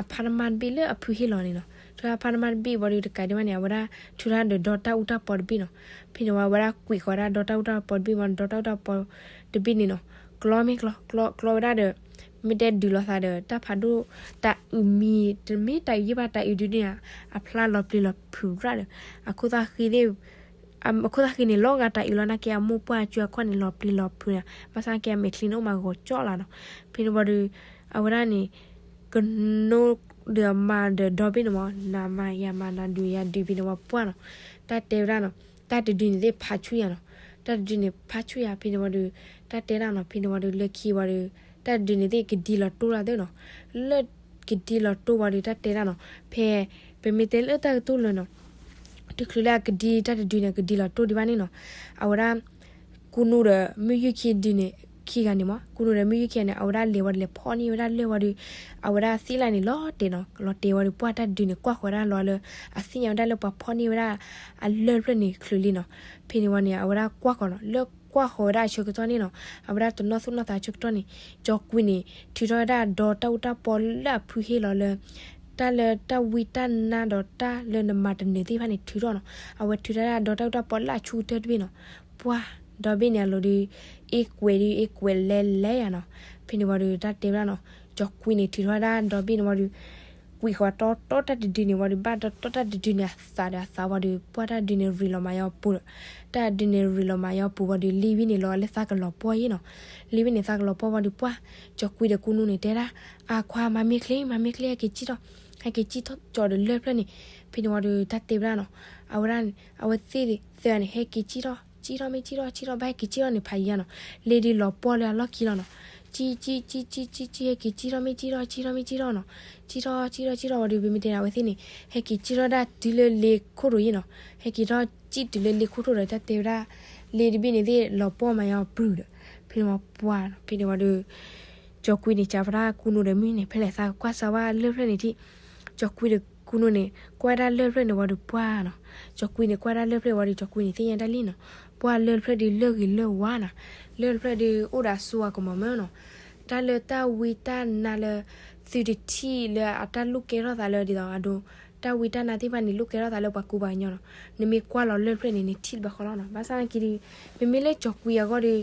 အဖါတမါတဘ့ၣ်လၢအဖုဟ့ၣ်လီၤန့ၣ်နီၤ. ထုးထီၣ်အဖါတမါတဘ့ၣ်ဝံၤဒီးတကးဒံးဘၣ်န့ၣ် အဝဲဒၣ်ထုးထီၣ်ဒီးဒီတၢ်အူတၢ်ပီတဘ့ၣ်နီၤ. ဖဲန့ၣ်ဝံၤဝဲဒၣ်ကွံာ်ဃီၤဝဲဒၣ်ဒီတၢ်အူတၢ်ပီတဘ့ၣ်မး, ဒီတၢ်အူတၢ်ပီတဘ့ၣ်န့ၣ်နီၤ, ကျီမ့ၢ်ကျီ ကျီ ကျီဝဲဒၣ်ဒီး မ့ၢ်တဲဒုးလိာ်သးဒီး တၢ်ဖးဒိၣ် တၢ်အုးမံၤ တမ့ၢ်တၢ်အုးယံၣ်ဘၣ် တၢ်အုးဒုးန့ၣ် အဖျါလီၤပျံၤလီၤဖုးရၣ်ဒီး အခိၣ်သၣ်ဃံသ့ၣ် အခိၣ်သၣ်ဃံန့ၣ် လီၤဂာ်တၢ်အုးလီၤနာ်က့ အမိၢ်ပှၢ်အစုအခီၣ်န့ၣ် လီၤပျံၤလီၤဖုးန့ၣ် ဘၣ်ဆၣ်နာ်က့အမဲာ်ချံန့ၣ် အိၣ်မးဂီၤကၠီၣ်လၢ်နီၤ. ဖဲန့ၣ်ဝံၤဒီး အဝဲဒၣ်န့ၣ် ကနိဒီးမၤဒီးဒီဘ့ၣ်န့ၣ်မး, နၤမၤယၤမၤ နၤဒုးယၤဒုး ဖဲန့ၣ်ဝံၤပှၢ်နီၤ. တၢ်တဲဝဲဒၣ်နီၤ, တၢ်တဒုန့ၣ်သ့ၣ်ဖးဆူၣ်ယၤနီၤ. တၢ်တဒုန့ၣ်ဖးဆူၣ်ယၤ ဖဲန့ၣ်ဝံၤဒီး တၢ်တဲဒၣ်နီၤ. ဖဲန့ၣ်ဝံၤဒီး လၢခံဝံၤဒီး တၢ်တဒုန့ၣ်သ့ၣ်ကဒံလီၤတိၢ်လၢ်သ့ၣ်နီၤ. လၢကဒံလီၤတိၢ်ဝံၤဒီး တၢ်တဲဒၣ်နီၤ, ဖဲ ပမ့ၢ်တဲလၢတၢ်ကတိၤလၢနီၤ, တချုးလၢအကဒံတၢ်တဒုန့ၣ် ကဒံလီၤတိၢ်ဒံးဘၣ်န့ၣ်နီၤ, အဝဲဒၣ် ကူနိဒီးမုၢ်ယုၢ်ခံဒုန့ၣ် ခံဂၤန့ၣ်မး, ကူနိဒီးမုၢ်ယုၢ်ခံဂၤန့ၣ် အဝဲဒၣ်လဲၤဝံၤဒီးလဲၤဖီၣ်န့ၢ်ဝဲဒၣ်လၢၢ်ဝံၤဒီး အဝဲဒၣ်သ့ၣ်လၢ်န့ၣ် လီၤတဲာ်နီၤ, လီၤတဲာ်ဝံၤဒီး ပှၢ်တၢ်တဒုန့ၣ် ကွၢ်ဃီၤဝဲဒၣ်လီၤလၢ အသ့ၣ်ညါဝဲဒၣ်လၢပှၤဖီၣ်န့ၢ်ဝဲဒၣ် အလၢၢ်တဖျၢၣ်န့ၣ်ချုးလံနီၤ. ဖဲန့ၣ်ဝံၤန့ၣ် အဝဲဒၣ်ကွၢ်ဃီၤနီၤ, လၢကွၢ်ဃီၤဝဲဒၣ်အဆၢကတီၢ်န့ၣ်နီၤ, အဝဲဒၣ်တနီၣ်သူၣ်နီၣ်သးအဆၢကတီၢ်န့ၣ် ကၠီၤကွံန့ၣ် ထုးထီၣ်ဝဲဒၣ်ဒီတၢ်အူတၢ်ပီလၢအဖုဟ့ၣ်လီၤလၢ တၢ်လၢတၢ်ဝံတၢ်နါဒီးတၢ်လၢနမၤတနၢၤသ့ၣ်တဖၣ်န့ၣ် ထုးထီၣ်နီၤ. အဝဲထုးထီၣ်ဒၣ်ဒီတၢ်အူတၢ်ပီလၢအဆူၣ်ကတၢၢ်တဘ့ၣ်နီၤ. ပှၢ်ဒီဘ့ၣ်န့ၣ်အလိၤဒီး အ့ကွဲးဒီး အ့ကွဲးလဲၤလဲၤယၤနီၤ. ဖဲန့ၣ်ဝံၤဒီး တၢ်တဲဝဲဒၣ်နီၤ, ကၠီၤကွံန့ၣ် ထုးထီၣ်ဒၣ်ဒီဘ့ၣ်န့ၣ်ဝံၤဒီး ကွံာ်ဃီၤတီတီတၢ်တဒုန့ၣ်ဝံၤဒီး ဘၣ်ဒီတီတၢ်တဒုန့ၣ် အသးဒီးအသးဝံၤဒီး ပှၢ်တၢ်တဒုန့ၣ်ရ့လီၤမးယါပူၤဒီး တၢ်တဒုန့ၣ်ရ့လီၤမးယါပူၤဝံၤဒီး လ့ဝံန့ၣ်လီၤလၢသးကလီၤပှီၢ်ယဲနီၤ. လ့ဝံန့ၣ်သးကလီၤပှီၢ်ဝံၤဒီး ပှၢ် ကၠီၤကွံဒီးကူနိန့ၣ်တဲဒၣ်, အခွါ မၤမ့ၢ်ချ့ မၤမ့ၢ်ချ့ ဟဲက့ၤကံၣ်ထီၣ်, ဟဲက့ၤကံၣ်ထီၣ်ကၠီၤဒီးလၢၢ်တဖျၢၣ်န့ၣ်. ဖဲန့ၣ်ဝံၤဒီး တၢ်တဲဝဲဒၣ်နီၤ, အဝဲဒၣ် အဝဲသ့ၣ်သၢဂၤန့ၣ် ဟဲက့ၤကံၣ်ထီၣ် ကံၣ်ထီၣ်မ့ၢ်ကံၣ်ထီၣ် ကံၣ်ထီၣ် ဘၣ်ဟဲက့ၤကံၣ်ထီၣ်န့ၣ်ဖးယံၤယါနီၤ. လ့ဒုးလီၤပှီၢ်လၢအလီၢ်ခံလီၤနီၤ. ကံၣ် ကံၣ် ကံၣ် ကံၣ် ကံၣ် ကံၣ် ဟဲက့ၤကံၣ်ထီၣ်မ့ၢ်ကံၣ်ထီၣ် ကံၣ်ထီၣ်မ့ၢ်ကံၣ်ထီၣ်နီၤ. ကံၣ်ထီၣ် ကံၣ်ထီၣ် ကံၣ်ထီၣ်ဝံၤဒီး ပမ့ၢ်တဲန့ၣ် အဝဲသ့ၣ်န့ၣ် ဟဲက့ၤကံၣ်ထီၣ်ဒၣ်တုၤလၢလ့ခိၣ်ရိၤယဲနီၤ. ဟဲက့ၤထီၣ်ကံၣ်တုၤလၢလ့ခိၣ်ရိၤဒီး တၢ်တဲဝဲဒၣ် လ့တဘ့ၣ်န့ၣ်သ့ၣ်လီၤပှီၢ်မးယါပူၤဒီး ဖဲန့ၣ်ဝံၤပှၢ်နီၤ. ဖဲန့ၣ်ဝံၤဒီး ကၠီၤကွံန့ၣ် ကးဖးဒၣ်ကူနိဒီးမုၢ်န့ၣ် ဖဲလဲၣ်သးကကွၢ်စၢၤဝဲလၢၢ်တဖျၢၣ်န့ၣ်ထံၣ်. ကၠီၤကွံဒီးကူနိန့ၣ် ကွၢ်ဒၣ်လၢၢ်တဖျၢၣ်န့ၣ်ဝံၤဒီးပှၢ်နီၤ. ကၠီၤကွံန့ၣ် ကွၢ်ဒၣ်လၢၢ်တဖျၢၣ်ဝံၤဒီး ကၠီၤကွံန့ၣ် သ့ၣ်ညါတၢ်လံနီၤ. ပှၢ်လၢၢ်တဖျၢၣ်ဒုးလၢၢ်ဂ့ၤလၢၢ်ဝါနီၤ. လၢၢ်တဖျၢၣ်ဒုးအိၣ်ဒီးအစိအကမီၤမၢနီၤ. တၢ်လၢတၢ်ဝံတၢ်နါလၢ သုတထံၣ်လၢအတၢ်လိၣ်ကဲထီၣ်သးလၢဒ်သိးအဒိ တၢ်ဝံတၢ်နါသ့ၣ်တဖၣ်န့ၣ် လိၣ်ကဲထီၣ်သးလၢပှၤကူပှၤကညီနီၤ. နမ့ၢ်ကွၢ်လီၤလၢၢ်တဖျၢၣ်န့ၣ် နထံၣ်တဘျီဃီလီၤနီၤ. ဘၣ်ဆၣ်နာ်က့ဒီး မ့မ့ၢ်လၢကၠီၤကွံအဂီၢ်ဒီး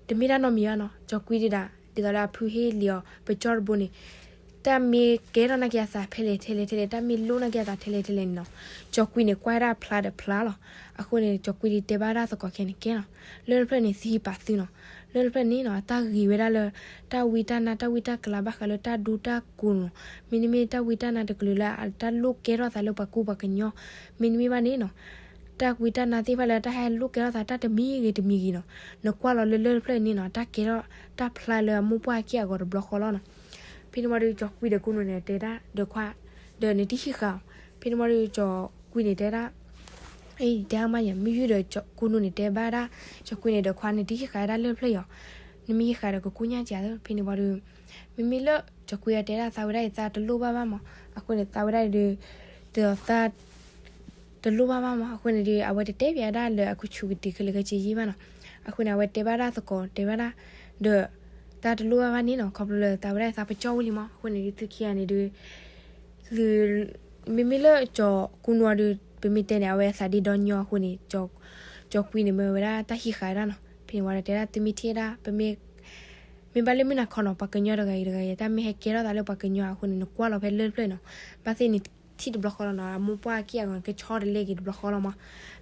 တမ့ၢ်တၢ်နီတမံၤဘၣ်နီၤ. ကၠီၤကွံဒုးဒၣ် ဒ်သိးလၢအဖုဟ့ၣ်လံအီၤ ပကၠီတဘိန့ၣ် တၢ်မ့ၢ်ကဲထီၣ်နာ်က့အသးထဲလဲၣ်ထဲလဲၣ်ထဲလဲၣ် တၢ်မ့ၢ်လိၣ်နာ်က့အသးထဲလဲၣ်ထဲလဲၣ်န့ၣ်နီၤ. ကၠီၤကွံန့ၣ် ကွၢ်ဒၣ်ဖျါဒီးဖျါလီၤ. အဃိန့ၣ် ကၠီၤကွံဒုးတဲဘၣ်ဒၣ်သကိးခဲန့ၣ်ကဲနီၤ. လၢၢ်တဖျၢၣ်န့ၣ် သုဟံးပာ်သုနီၤ. လၢၢ်တဖျၢၣ်န့ၣ်နီၤ အတၢ်ဂ့ၤဝဲဒၣ်လၢ တၢ်ဝံတၢ်နါ တၢ်ဝံတၢ်ကလၤ ဘၣ်ဃးလၢတၢ်ဒူတၢ်ကိးနီၤ. မ့တမ့ၢ်တၢ်ဝံတၢ်နါတကလုာ်လၢအတၢ်လိၣ်ကဲထီၣ်သးလၢပှၤကူပှၤကညီ မ့တမ့ၢ်ဘၣ်န့ၣ်နီၤ တၢ်ဝံတၢ်နါသ့ၣ်တဖၣ်လၢတၢ်ဟဲလိၣ်ကဲထီၣ်သးတၢ်တမံၤဂ့ၤတမံၤဂ့ၤနီၤ. နကွၢ်လီၤလၢလၢၢ်တဖျၢၣ်န့ၣ်နီၤ တၢ်ကဲထီၣ်တၢ်ဖျါလၢအမိၢ်ပှၢ်အက့ၢ်အဂီၤတဘျီဃီလီၤနီၤ. ဖဲန့ၣ်ဝံၤဒီး ကၠီၤကွံဒီးကူနိန့ၣ် တဲဒၣ်ဒီးခွါ ဒီးနတဟံးဃာ်အီၤ. ဖဲန့ၣ်ဝံၤဒီး ကၠီၤကွံန့ၣ်တဲဒၣ် အံၤ တဲအါမးယၤ မုၢ်ယုၢ်ဒီးကူနိန့ၣ်တဲဘၣ်ဒၣ် ကၠီၤကွံန့ၣ်ဒီးခွါ နတဟံးဃာ်ဒၣ်လၢၢ်တဖျၢၣ်အံၤအီၤ, နမ့ၢ်ဟံးဃာ်ဒီးကကူၣ်ညါက့ၤသၢ. ဖဲန့ၣ်ဝံၤဒီး မ့မ့ၢ်လၢ ကၠီၤကွံအတဲဒၣ်သးဝဲဒၣ်အံၤ သးတလိၣ်ဘၣ်ဘၣ်မး, အဃိန့ၣ် သးဝဲဒၣ်အံၤဒီး တသး တလိၣ်ဘၣ်ဘၣ်မး. အဃိန့ၣ်ဒီး အဝဲတတဲဘၣ်ဒၣ်လၢအကဆူးကတ့ၤခဲလၢာ်ခဲဆ့ယံာ်ဘၣ်နီၤ. အဃိန့ၣ် အဝဲတဲဘၣ်ဒၣ်သကိး တဲဘၣ်ဒၣ် ဒီး သးတလိၣ်ဘၣ်ဘၣ်န့ၣ်နီၤ, ခီဖျိလၢသးဝဲဒၣ်သးပကၠီဝံၤလံမး. အဃိန့ၣ်ဒီး သုခံဂၤန့ၣ်ဒီး သု မ့မ့ၢ်လၢကၠီၤကူနိအီၤဒီး ပမ့ၢ်တဲန့ၣ် အဝဲသးဒ့ဒီညီအဃိန့ၣ် ကၠီၤကွံန့ၣ် မ့ၢ်ဝဲဒၣ်တၢ်ဟံးဃာ်ဝဲဒၣ်နီၤ. ဖဲန့ၣ်ဝံၤဒီးတဲဒၣ် သုမ့ၢ်ထံၣ်ဒၣ် ပမ့ၢ် မ့ၢ်ဘၣ်လၢမုၢ်နၤခီနီၤ ပှၤကညီတဂၤဂ့ၤတဂၤဂ့ၤ တၢ်မ့ၢ်ဟဲကဲထီၣ်သးလၢပှၤကညီအဃိန့ၣ် နကွၢ်လီၤဖဲလၢၢ်တဖျၢၣ်နီၤ. ဘၣ်သ့ၣ်နထံၣ်တဘျီဃီလီၤနီၤ, အမိၢ်ပှၢ်အက့ၢ်အဂီၤ ကဆီတလဲက့ၤတဘျီဃီလီၤမး.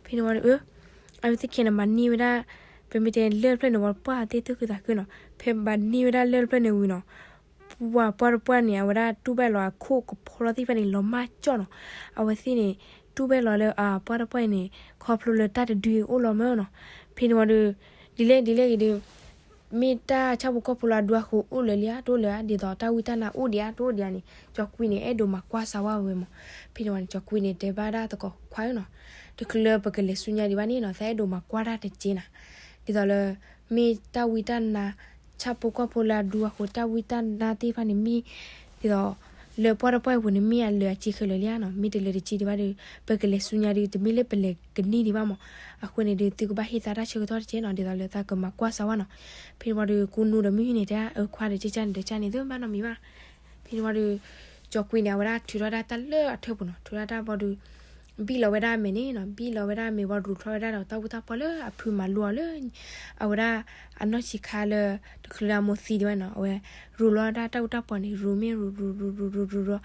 ဖဲန့ၣ်ဝံၤဒီး အဝဲသ့ၣ်ခံဂၤန့ၣ် မၤန့ၢ်ဝဲဒၣ် ပမ့ၢ်တဲလၢၢ်တဖျၢၣ်န့ၣ်ဝံၤ ပှၢ်သ့ၣ်သူၣ်ခုသးခုနီၤ. ဖဲမၤန့ၢ်ဝဲဒၣ်လၢၢ်တဖျၢၣ်န့ၣ်ဝံၤနီၤ ပှၤပှၢ်တပှၢ်န့ၣ် အဝဲဒၣ်တူၢ်ဘၣ်လီၤအခိၣ်ကဖီလီၤသ့ၣ်တဖၣ်န့ၣ် လီၤမၢ်ကၠီၣ်နီၤ. အဝဲသ့ၣ်န့ၣ် တူၢ်ဘၣ်လီၤလၢအပှၢ်တပှၢ်အံၤန့ၣ် ခီဖျိလၢတၢ်တဒုအိၣ်လီၤမၢ်နီၤ. ဖဲန့ၣ်ဝံၤဒီး ဒ်လဲၣ်ဒ်လဲၣ်ဂ့ၤဒီး မ့ၢ်တၢ်ဆၣ်ဖိကီၢ်ဖိလၢအဒူအဃိအိၣ်လၢာ်လံဧါ တအိၣ်လၢာ်ဧါ ဒ်သိးတၢ်ဝံတၢ်နါအိၣ်ဒံးဧါ တအိၣ်ဒံးဧါန့ၣ် ကၠီၤကွံန့ၣ် အဲၣ်ဒိးမၤကွၢ်စၢၤဝဲမၢ်. ဖဲန့ၣ်ဝံၤန့ၣ် ကၠီၤကွံန့ၣ် တဲဘၣ်ဒၣ်သကိးခွါဧၢနီၤ, တချုးလၢပကလဲၤဆူညါဒံးဘၣ်န့ၣ်နီၤ သးအဲၣ်ဒိးမၤကွၢ်တၢ်တက့ၢ်နၤ, ဒ်သိးလၢ မ့ၢ်တၢ်ဝံတၢ်နါ ဆၣ်ဖိကီၢ်ဖိလၢအဒူအဃိ တၢ်ဝံတၢ်နါသ့ၣ်တဖၣ်န့ၣ်မ့ၢ် ဒ်သိး လၢပှၢ်တပှၢ်အံၤပူၤန့ၣ် မ့ၢ်အလၢာ်အက့ခဲလၢာ်လံဧါနီၤ, မ့ၢ်တလၢာ်တက့ဒံးဘၣ်ဒီး ပကလဲၤဆူညါဒီး တမ့ၢ်လၢပလဲၤကန့ၢ်ဒံးဘၣ်မၢ်. အဃိန့ၣ်ဒီး သုကဘၣ်ဟ့ၣ်သါတၢ်ဆၢကတီၢ်တက့ၢ်နီၤ ဒ်သိးလၢသးကမၤကွၢ်စၢၤဝဲနီၤ. ဖဲန့ၣ်ဝံၤဒီး ကူနူဒီးမုၢ်ဟံၣ်န့ၣ် တဲအၢခွါဒီး ကၠၢ်ကၠၢ်န့ၣ် ဒီးကၠၢ်န့ၣ် သုဘၣ်နီတမံၤဘၣ်. ဖဲန့ၣ်ဝံၤဒီး ကၠီၤကွံန့ၣ် အဝဲဒၣ်ထုးထီၣ်တၢ်တၢ်လၢအထၢၣ်ပူၤနီၤ, ထုးထီၣ်တၢ်ဘီဒီး ဘံၣ်လီၤဝဲဒၣ်အမဲာ်န့ၣ်နီၤ, ဘံၣ်လီၤဝဲဒၣ်အမဲာ်ဝံၤ ရူးထီၣ်ဝဲဒၣ်ဒီးတၢ်အူတၢ်ပီလၢအဖုမၤလိအီၤလၢ အဝဲဒၣ်အနီၢ်ဆံးခါလၢ တချုးလၢအမိၢ်သံဒံးဘၣ်နီၤ, အဝဲ ရူးလီၤတၢ်တၢ်အူတၢ်ပီန့ၣ် ရူးမ့ၢ်ရူးရူးရူးရူးရူးရူးရူး,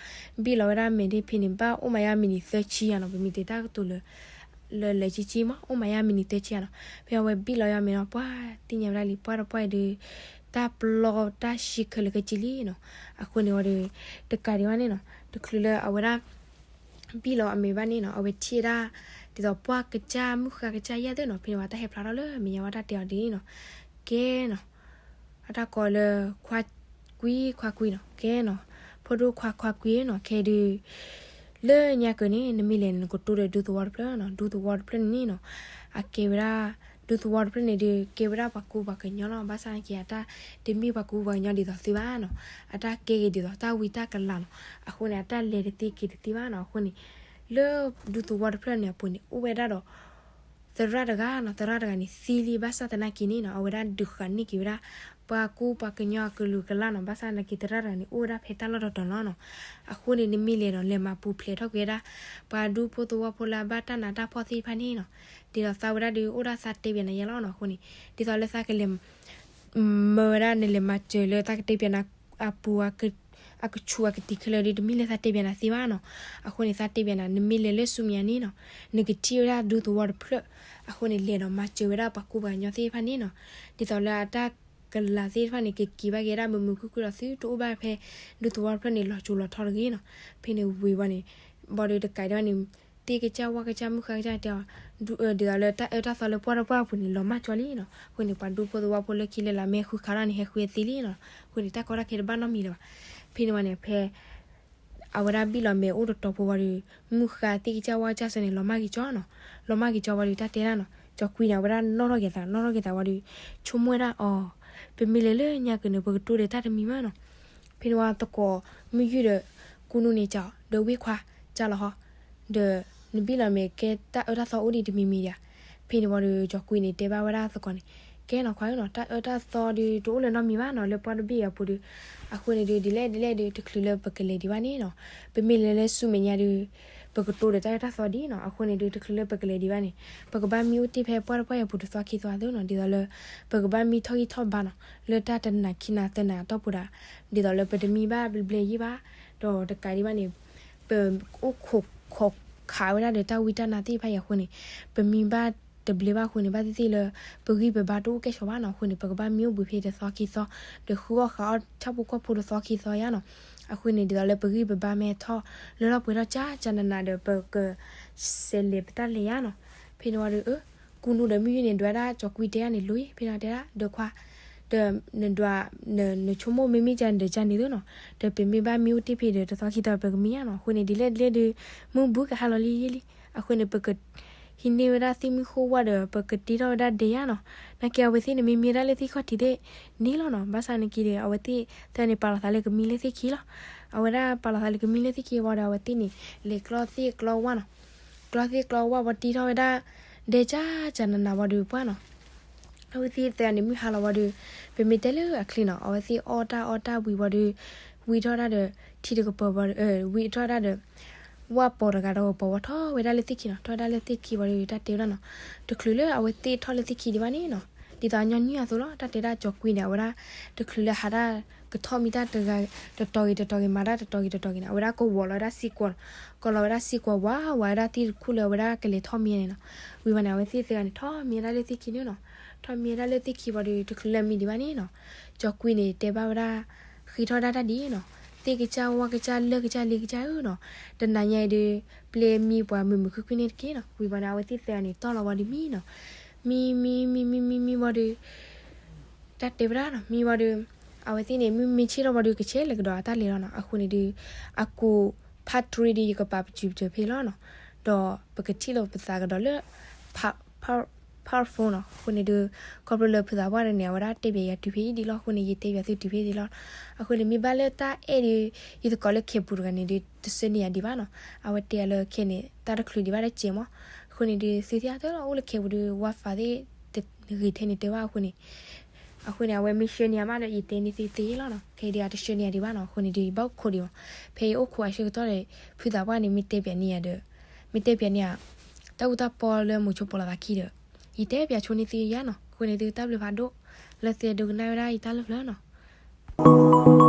ဘံၣ်လီၤဝဲဒၣ်အမဲာ်ဒ်ဖဲန့ၣ် ဘၣ်အိၣ်မးယါမံးနံးသၢဆံယါနီၤ, ပမ့ၢ်တဲတၢ်ကတိၤလၢ လၢလၢဆံဆံမး အိၣ်မးယါမံးနံးသၢဆံယါနီၤ. ဖဲအဝဲဘံၣ်လီၤယါအမဲာ်နီၤ ပှၢ်သ့ၣ်ညါဝဲဒၣ်လံ ပှၢ်တပှၢ်အံၤဒီး တၢ်ပျီတၢ်ဆံးခဲလၢာ်ခဲဆ့လံနီၤ. အဃိန့ၣ်ဝံၤဒီး တကးဒံးဘၣ်န့ၣ်နီၤ တချုးလၢအဝဲဒၣ် ဘံၣ်လီၤအမဲာ်ဘၣ်န့ၣ်နီၤ အဝဲထံၣ်ဝဲဒၣ် ဒ်သိးပှၢ်ကစၢ်မုၣ်ဃါကစၢ်ယဲၢ်သ့ၣ်နီၤ, ဖဲန့ၣ်ဝံၤတၢ်ဟဲဖျါထီၣ်လၢမဲာ်ညါဝဲတၢ်တဲအီၤဒ်နီၤ, ကဲနီၤ အတၢ်ကိးလၢ ခွါကွံခွါကွံနီၤ, ကဲနီၤ ဖိဒိၣ်ခွါခွါကွံနီၤ, ခဲဒုး လၢညါကၢၤန့ၣ် နမ့ၢ်လဲၤန့ၣ် နကတိၤဒီးဒူသဝီတဖျၢၣ်နီၤ, ဒူသဝီတဖျၢၣ်န့ၣ်နီၤ အကဲဝဲဒၣ် ဒူသဝီတဖျၢၣ်န့ၣ်ဒီး ကဲဝဲဒၣ်ပှၤကူပှၤကညီလီၤ. ဘၣ်ဆၣ်သနာ်က့ အတၢ်တမ့ၢ်ပှၤကူပှၤကညီဒ်သိးသုဘၣ်နီၤ, အတၢ်ကဲက့ၤဒ်သိးတၢ်ဝံတၢ်ကလၤနီၤ. အဃိန့ၣ် အတၢ်လဲၤတသ့က့ၤတသ့ဘၣ်နီၤ. အဃိန့ၣ် လၢဒူသဝီတဖျၢၣ်န့ၣ်အပူၤန့ၣ် အိၣ်ဝဲဒၣ်ဒီး သရၣ်တဂၤနီၤ, သရၣ်တဂၤန့ၣ်သံလံ. ဘၣ်ဆၣ်သနာ်က့န့ၣ်နီၤ အဝဲဒၣ်ဒုးဃာ်န့ၢ်က့ၤဝဲဒၣ် ပှၤကူပှၤကညီအကလုာ်ကလၢ်နီၤ. ဘၣ်ဆၣ်သနာ်က့ သရၣ်တဂၤန့ၣ် အိၣ်ဝဲဒၣ်ဖဲတၢ်လီၢ်တတီၤလီၤနီၤ. အဃိန့ၣ် နမ့ၢ်လဲၤဒီး လဲၤမၤပူၤဖျဲးထီၣ်ကွံာ်ဝဲဒၣ် ပှၤဒူဖိသဝီဖိလၢအဘၣ်တၢ်နးတၢ်ဖှီၣ်သ့ၣ်တဖၣ်န့ၣ်နီၤ, ဒ်သိးသးဝဲဒၣ်ဒီးအိၣ်ဒၣ်သးတဲဘၣ်နၤယဲလီၤနီၤ. အဃိန့ၣ် ဒ်သိးလၢသးကလဲၤ မၢဝဲဒၣ် နလဲၤမၤစၢၤလၢတၢ်ကတဲပၠးနၤ အပူၤ အကဆူၣ်အကတံၤခဲလၢာ်ဒီး တမ့ၢ်လၢသးတဲပၠးနၤသ့ဘၣ်နီၤ. အဃိန့ၣ် သးတဲပၠးနၤ နမ့ၢ်လဲၤလၢဆူမဲာ်ညါန့ၣ်နီၤ နကထံၣ်ဝဲဒၣ်ဒူသဝီတဖျၢၣ်. အဃိန့ၣ် လဲၤဒီးမၤစၢၤဝဲဒၣ်ပှၤကူပှၤကညီသ့ၣ်တဖၣ်န့ၣ်နီၤ, ဒ်သိးလၢအတၢ်ကလၤသ့ၣ်တဖၣ်န့ၣ် ကက့ၤဘၣ်က့ၤဝဲဒၣ်မုာ်မုာ်ခုၣ်ခုၣ်ဒီး သုတအိၣ်ဘၣ်ဖဲဒူသဝီတဖျၢၣ်န့ၣ် လီၤစိၤလီၤထီတဂ့ၤနီၤ. ဖဲန့ၣ်ဝံၤဝံၤန့ၣ် ဘၣ်ဒီးတကးဒံးဘၣ်န့ၣ် သ့ၣ်ကစၢ်ဝၣ်ကစၢ်မုၣ်ဃါကစၢ်တဲအီၤ ဒ်သိးလၢတၢ်အၢတၢ်သီလၢပှၢ်တပှၢ်အပူၤန့ၣ် လီၤမၢ်ကၠီလံနီၤ. အဃိန့ၣ် ပှၤဒူဖိသဝီဖိလၢခံလၢလာ် မ့ၢ်ဃုခးထီၣ်န့ၣ် ဟဲဃုအသ့လံနီၤ. အဃိန့ၣ် တၢ်ကီတၢ်ခဲတဘၣ်နီတမံၤလၢၤဘၣ်. ဖဲန့ၣ်ဝံၤန့ၣ် ဖဲ အဝဲဒၣ်ဘံၣ်လီၤမဲာ်အိၣ်တတီၤဖိဝံၤဒီး မုၣ်ဃါသ့ၣ်ကစၢ်ဝၣ်ကစၢ်စၢန့ၣ် လီၤမၢ်က့ၤကၠီနီၤ. လီၤမၢ်က့ၤကၠီဝံၤဒီး တၢ်တဲဒၣ်နီၤ ကၠီၤကွံန့ၣ် အဝဲဒၣ်နီၣ်ထီၣ်က့ၤသး နီၣ်ထီၣ်က့ၤသးဝံၤဒီး ဆိကမိၣ်ဝဲဒၣ်အီၤ ပမ့ၢ်လဲၤလၢညါကၢၤန့ၣ် ပကတိၤဒီးတၢ်တမံၤမးနီၤ. ဖဲန့ၣ်ဝံၤသကိးမုၢ်ယုၢ်ဒီး ကူနူန့ၣ်ကၠီ ဒီးဝ့ၢ်ခွါ ကၠီလီၤဟီ ဒီး နဘံၣ်လီၤမဲာ်ကဲတၢ်အၢတၢ်သီအိၣ်ဒံးတမံၤမံၤဒံးဧါ. ဖဲန့ၣ်ဝံၤဒီး ကၠီၤကွံန့ၣ် တဲဘၣ်ဝဲဒၣ်သကိးန့ၣ် ကဲနီၤခွါဧၢနီၤ တၢ်အၢတၢ်သီဒီး တအိၣ်လၢၤနီတမံၤဘၣ်နီၤ လၢပှၢ်တဘ့ၣ်အပူၤဒီး အဃိန့ၣ်ဒီး ဒ်လဲၣ်ဒ်လဲၣ်ဒီး တချုးလၢပကလဲၤဒံးဘၣ်န့ၣ်နီၤ ပမ့ၢ်လဲၤလၢဆူမဲာ်ညါဒီး ပကတိၤဒီးတၢ်အၢတၢ်သီဒ်နီၤ အဃိန့ၣ်ဒီး တချုးလၢပကလဲၤဒံးဘၣ်န့ၣ် ပကဘၣ်မံအိၣ်တ့ၢ်ဖဲပှၢ်တပှၢ်အံၤအပူၤတသီခံသီအသိးနီၤ ဒ်သိးလၢ ပကဘၣ်မံထီၣ်ဂံၢ်ထီၣ်ဘါနီၤ လၢတၢ်တနၤခံနၤသၢနၤအတီၢ်ပူၤဒၣ် ဒ်သိးလၢပတမံဘၣ်ဘျဲၣ်ဘျဲၣ်ယံၣ်ဘၣ် ဒီးတကးဒံးဘၣ်န့ၣ် ပအိၣ်ခိးခိးခးဝဲဒၣ်ဒီးတၢ်ဝံတၢ်နါသ့ၣ်တဖၣ်အံၤအဃိန့ၣ် ပမံဘၣ်တဘျဲၣ်ဘၣ်အဃိန့ၣ် ဘၣ်သ့ၣ်သ့ၣ်လၢ ပဂံၢ်ပဘါတအိၣ်ကဲဆိးဘၣ်နီၤ အဃိန့ၣ် ပကဘၣ်မံအိၣ်ဘှံးဖဲတသီခံသီ ဒီးဃုအီၣ်ဃးအီၣ်ဆၣ်ဖိကီၢ်ဖိတသီခံသီယါနီၤ အဃိန့ၣ် ဒ်သိးလၢပဂံၢ်ပဘါမ့ၢ်ထီၣ် လၢထီၣ်ပှဲၤထီၣ်ကၠၢ်ကၠၢ်နးနးဒီး ပက ဆဲးလဲၤပတၢ်လဲၤယါနီၤ ဖဲန့ၣ်ဝံၤဒီး ကူနူဒီးမုၢ်ယုၢ်န့ၣ် ဒွးဒၣ်ကၠီၤကွံတဲဒၣ်န့ၣ် လိၤအံၤ ဖဲန့ၣ်တဲဒၣ် ဒီးခွါ ဒီးနဒွး နဆိကမိၣ်မ့မ့ၢ်ကန့ၣ်ဒီးကန့ၣ်သ့နီၤ ဒီးပမ့ၢ်ဘၣ်မံအိၣ်တ့ၢ်ဖဲဒီးတသီခံသီ ပကမံယါနီၤ အဃိန့ၣ် ဒ်လဲၣ်ဒ်လဲၣ်ဒီး မုၢ်ဘူးကဟါလီၤလံယံာ်လံ အဃိန့ၣ် ပက ဟံးန့ၢ်ဝဲဒၣ်သ့ၣ်မုၢ်ဃိဝါဒီး ပကတ့ထီၣ်ဝဲဒၣ်ဒဲးယါနီၤ နာ်က့အဝဲသ့ၣ်န့ၣ် မ့မ့ၢ်ဒၣ်လၢသ့ၣ်ခီၣ်ထံးသ့ၣ်န့ၣ်လီၤနီၤ ဘၣ်ဆၣ်နာ်က့ဒီး အဝဲသ့ၣ်သၢန့ၣ် ပာ်လီၤသးလၢကမံလၢသ့ၣ်ခံလီၤ အဝဲဒၣ်ပာ်လီၤသးလၢကမံလၢသ့ၣ်ခံဝံၤဒီး အဝဲသ့ၣ်န့ၣ် လဲၤကျီသ့ၣ်ကျီဝၣ်နီၤ ကျီသ့ၣ်ကျီဝၣ်ဝံၤတ့ထီၣ်ဝဲဒၣ် ဒဲးကၠၢ်ကၠၢ်နးနးဝံၤဒီးပှၢ်နီၤ အဝဲသ့ၣ်သၢဂၤန့ၣ် မုၢ်ဟါလီၤဝံၤဒီး ပမ့ၢ်တဲလၢအချ့နီၤ အဝဲသ့ၣ်အီၣ်တၢ်အီၣ်တၢ်ဝံၤဝံၤဒီး ဝံၤထီၣ်ဒၣ်ဒီး ထံတကပၤဝံၤ ဝံၤထီၣ်ဒၣ်ဒီး ဝၣ်ပိာ်တဂၤဒီးပိာ်ဝဲထီၣ်ဝဲဒၣ်လၢသ့ၣ်ခံနီၤ ထီၣ်ဝဲဒၣ်လၢသ့ၣ်ခံဝံၤဒီး တၢ်တဲဝဲဒၣ်နီၤ တချုးလၢအဝဲသ့ၣ်ထီၣ်လၢသ့ၣ်ခံဒံးဘၣ်န့ၣ်နီၤ ဒ်သိးအညီနုၢ်အသိးလီၤ တၢ်တဲဒၣ်ကၠီၤကွံန့ၣ် အဝဲဒၣ် တချုးလၢဟးဒၣ် ကထီၣ်မံတၢ်တဂၤ တတီၤဂ့ၤတတီၤဂ့ၤ မၤတၢ်တတီၤဂ့ၤတတီၤဂ့ၤန့ၣ် အဝဲဒၣ်ကဝီၤလီၤဝဲဒၣ်စံၣ်ကွီၤနီၤ ကဝီၤလီၤဝဲဒၣ်စံၣ်ကွီၤဝးဝးဝဲဒၣ်သ့ၣ်တခူၣ်လၢအဝဲဒၣ်ကလဲၤထီၣ်မံန့ၣ်နီၤ ဝံၤဝဲန့ၣ် အဝဲသ့ၣ်သၢဂၤန့ၣ် ထီၣ်မံဝဲဒၣ်လၢသ့ၣ်ခံန့ၣ်နီၤ ထီၣ်မံဝဲဒၣ်လၢသ့ၣ်ခံဝံၤဒီး တချုးလၢမံဒံးဘၣ်န့ၣ်နီၤ ကၠီၤကွံန့ၣ် တဲဘၣ်ဝဲဒၣ် က့ၤထီၣ်ဒၣ်တၢ်ဒ်နီၤ, သ့ၣ်ကစၢ်ဝၣ်ကစၢ်လၢၢ်ကစၢ်လ့ကစၢ်ဧၢနီၤ, တနၤညါအံၤဒီး ပျဲမံပှၤမုာ်မုာ်ခုၣ်ခုၣ်န့ၣ်တက့ၢ်နီၤ. ဝံၤဘၣ်ဒီး အဝဲသ့ၣ်သၢဂၤန့ၣ် တီၢ်လီၤဝံၤဒီးမံနီၤ, မံမံမံမံမံမံဝံၤဒီး တၢ်တဲဝဲဒၣ်နီၤ, မံဝံၤဒီး အဝဲသ့ၣ်န့ၣ် မုၢ်မ့ၢ်ဆ့ၣ်ထီၣ်ဝံၤဒီး ကဆဲးလဲၤကဒီးအတၢ်လဲၤလီၤနီၤ. အဃိန့ၣ်ဒီး အကိး part three ဒီး ယကပာ်ပစုာ်ပစုာ်ဖဲလီၤနီၤ, ဒီးပကထံၣ်လိာ်ပသးကဒီးလၢ part four နီၤ. အဃိန့ၣ်ဒီး ခီဖျိလၢဖုသးပှၢ်တဂၤန့ၣ် အဝဲဒၣ်တဲပၠးယၤတုၤဖဲအံၤဒံးလီၤ. အဃိန့ၣ် ယတဲပၠးသုတုၤဖဲအံၤဒံးလီၤ. အဃိန့ၣ် မ့ၢ်ဘၣ်လၢတၢ်အဲၣ်ဒီး ယသကိးလၢခဲပူၤတဂၤန့ၣ်ဒီး တဆၢန့ၢ်ယၤဒံးဘၣ်နီၤ. အဝဲတဲအီၤလၢခဲန့ၣ် တၢ်တချုးဒံးဘၣ်တစဲးမး. အဃိန့ၣ်ဒီး သုသ့ၣ်ညါတၢ်လီၤ အိၣ်လၢခဲပူၤဒီး wifi သ့ၣ်တဂ့ၤထဲန့ၣ်တဲဘၣ်အဃိန့ၣ် အဃိန့ၣ် အဝဲမ့ၢ်ဆှၢန့ၢ်ယၤမးဒီး ယတဲန့ၢ်သုသ့လီၤနီၤ. ခဲအံၤဒီး အတဆှၢန့ၢ်ယၤဒံးဘၣ်နီၤ. အဃိန့ၣ်ဒီး ယဘၣ်အိၣ်ခိးဒံးအီၤ. ဖဲယအိၣ်ခိးအဆၢကတီၢ်ဒီး ဖုသးပှၢ်န့ၣ် မ့ၢ်တဲပၠးန့ၢ်ယၤဒီး မ့ၢ်တဲပၠးန့ၢ်ယၤ တၢ်အူတၢ်ပီလၢမိၤဆိပီလီၤသးခံဒီး ယတဲပၠးဆိန့ၢ်သုယါနီၤ. အဃိန့ၣ် သုတၢ်ဘျုးဖးဒိၣ် လၢသုဒိကနၣ်ဝဲဒၣ်ယတၢ်လၢပျၢၤနီၤ.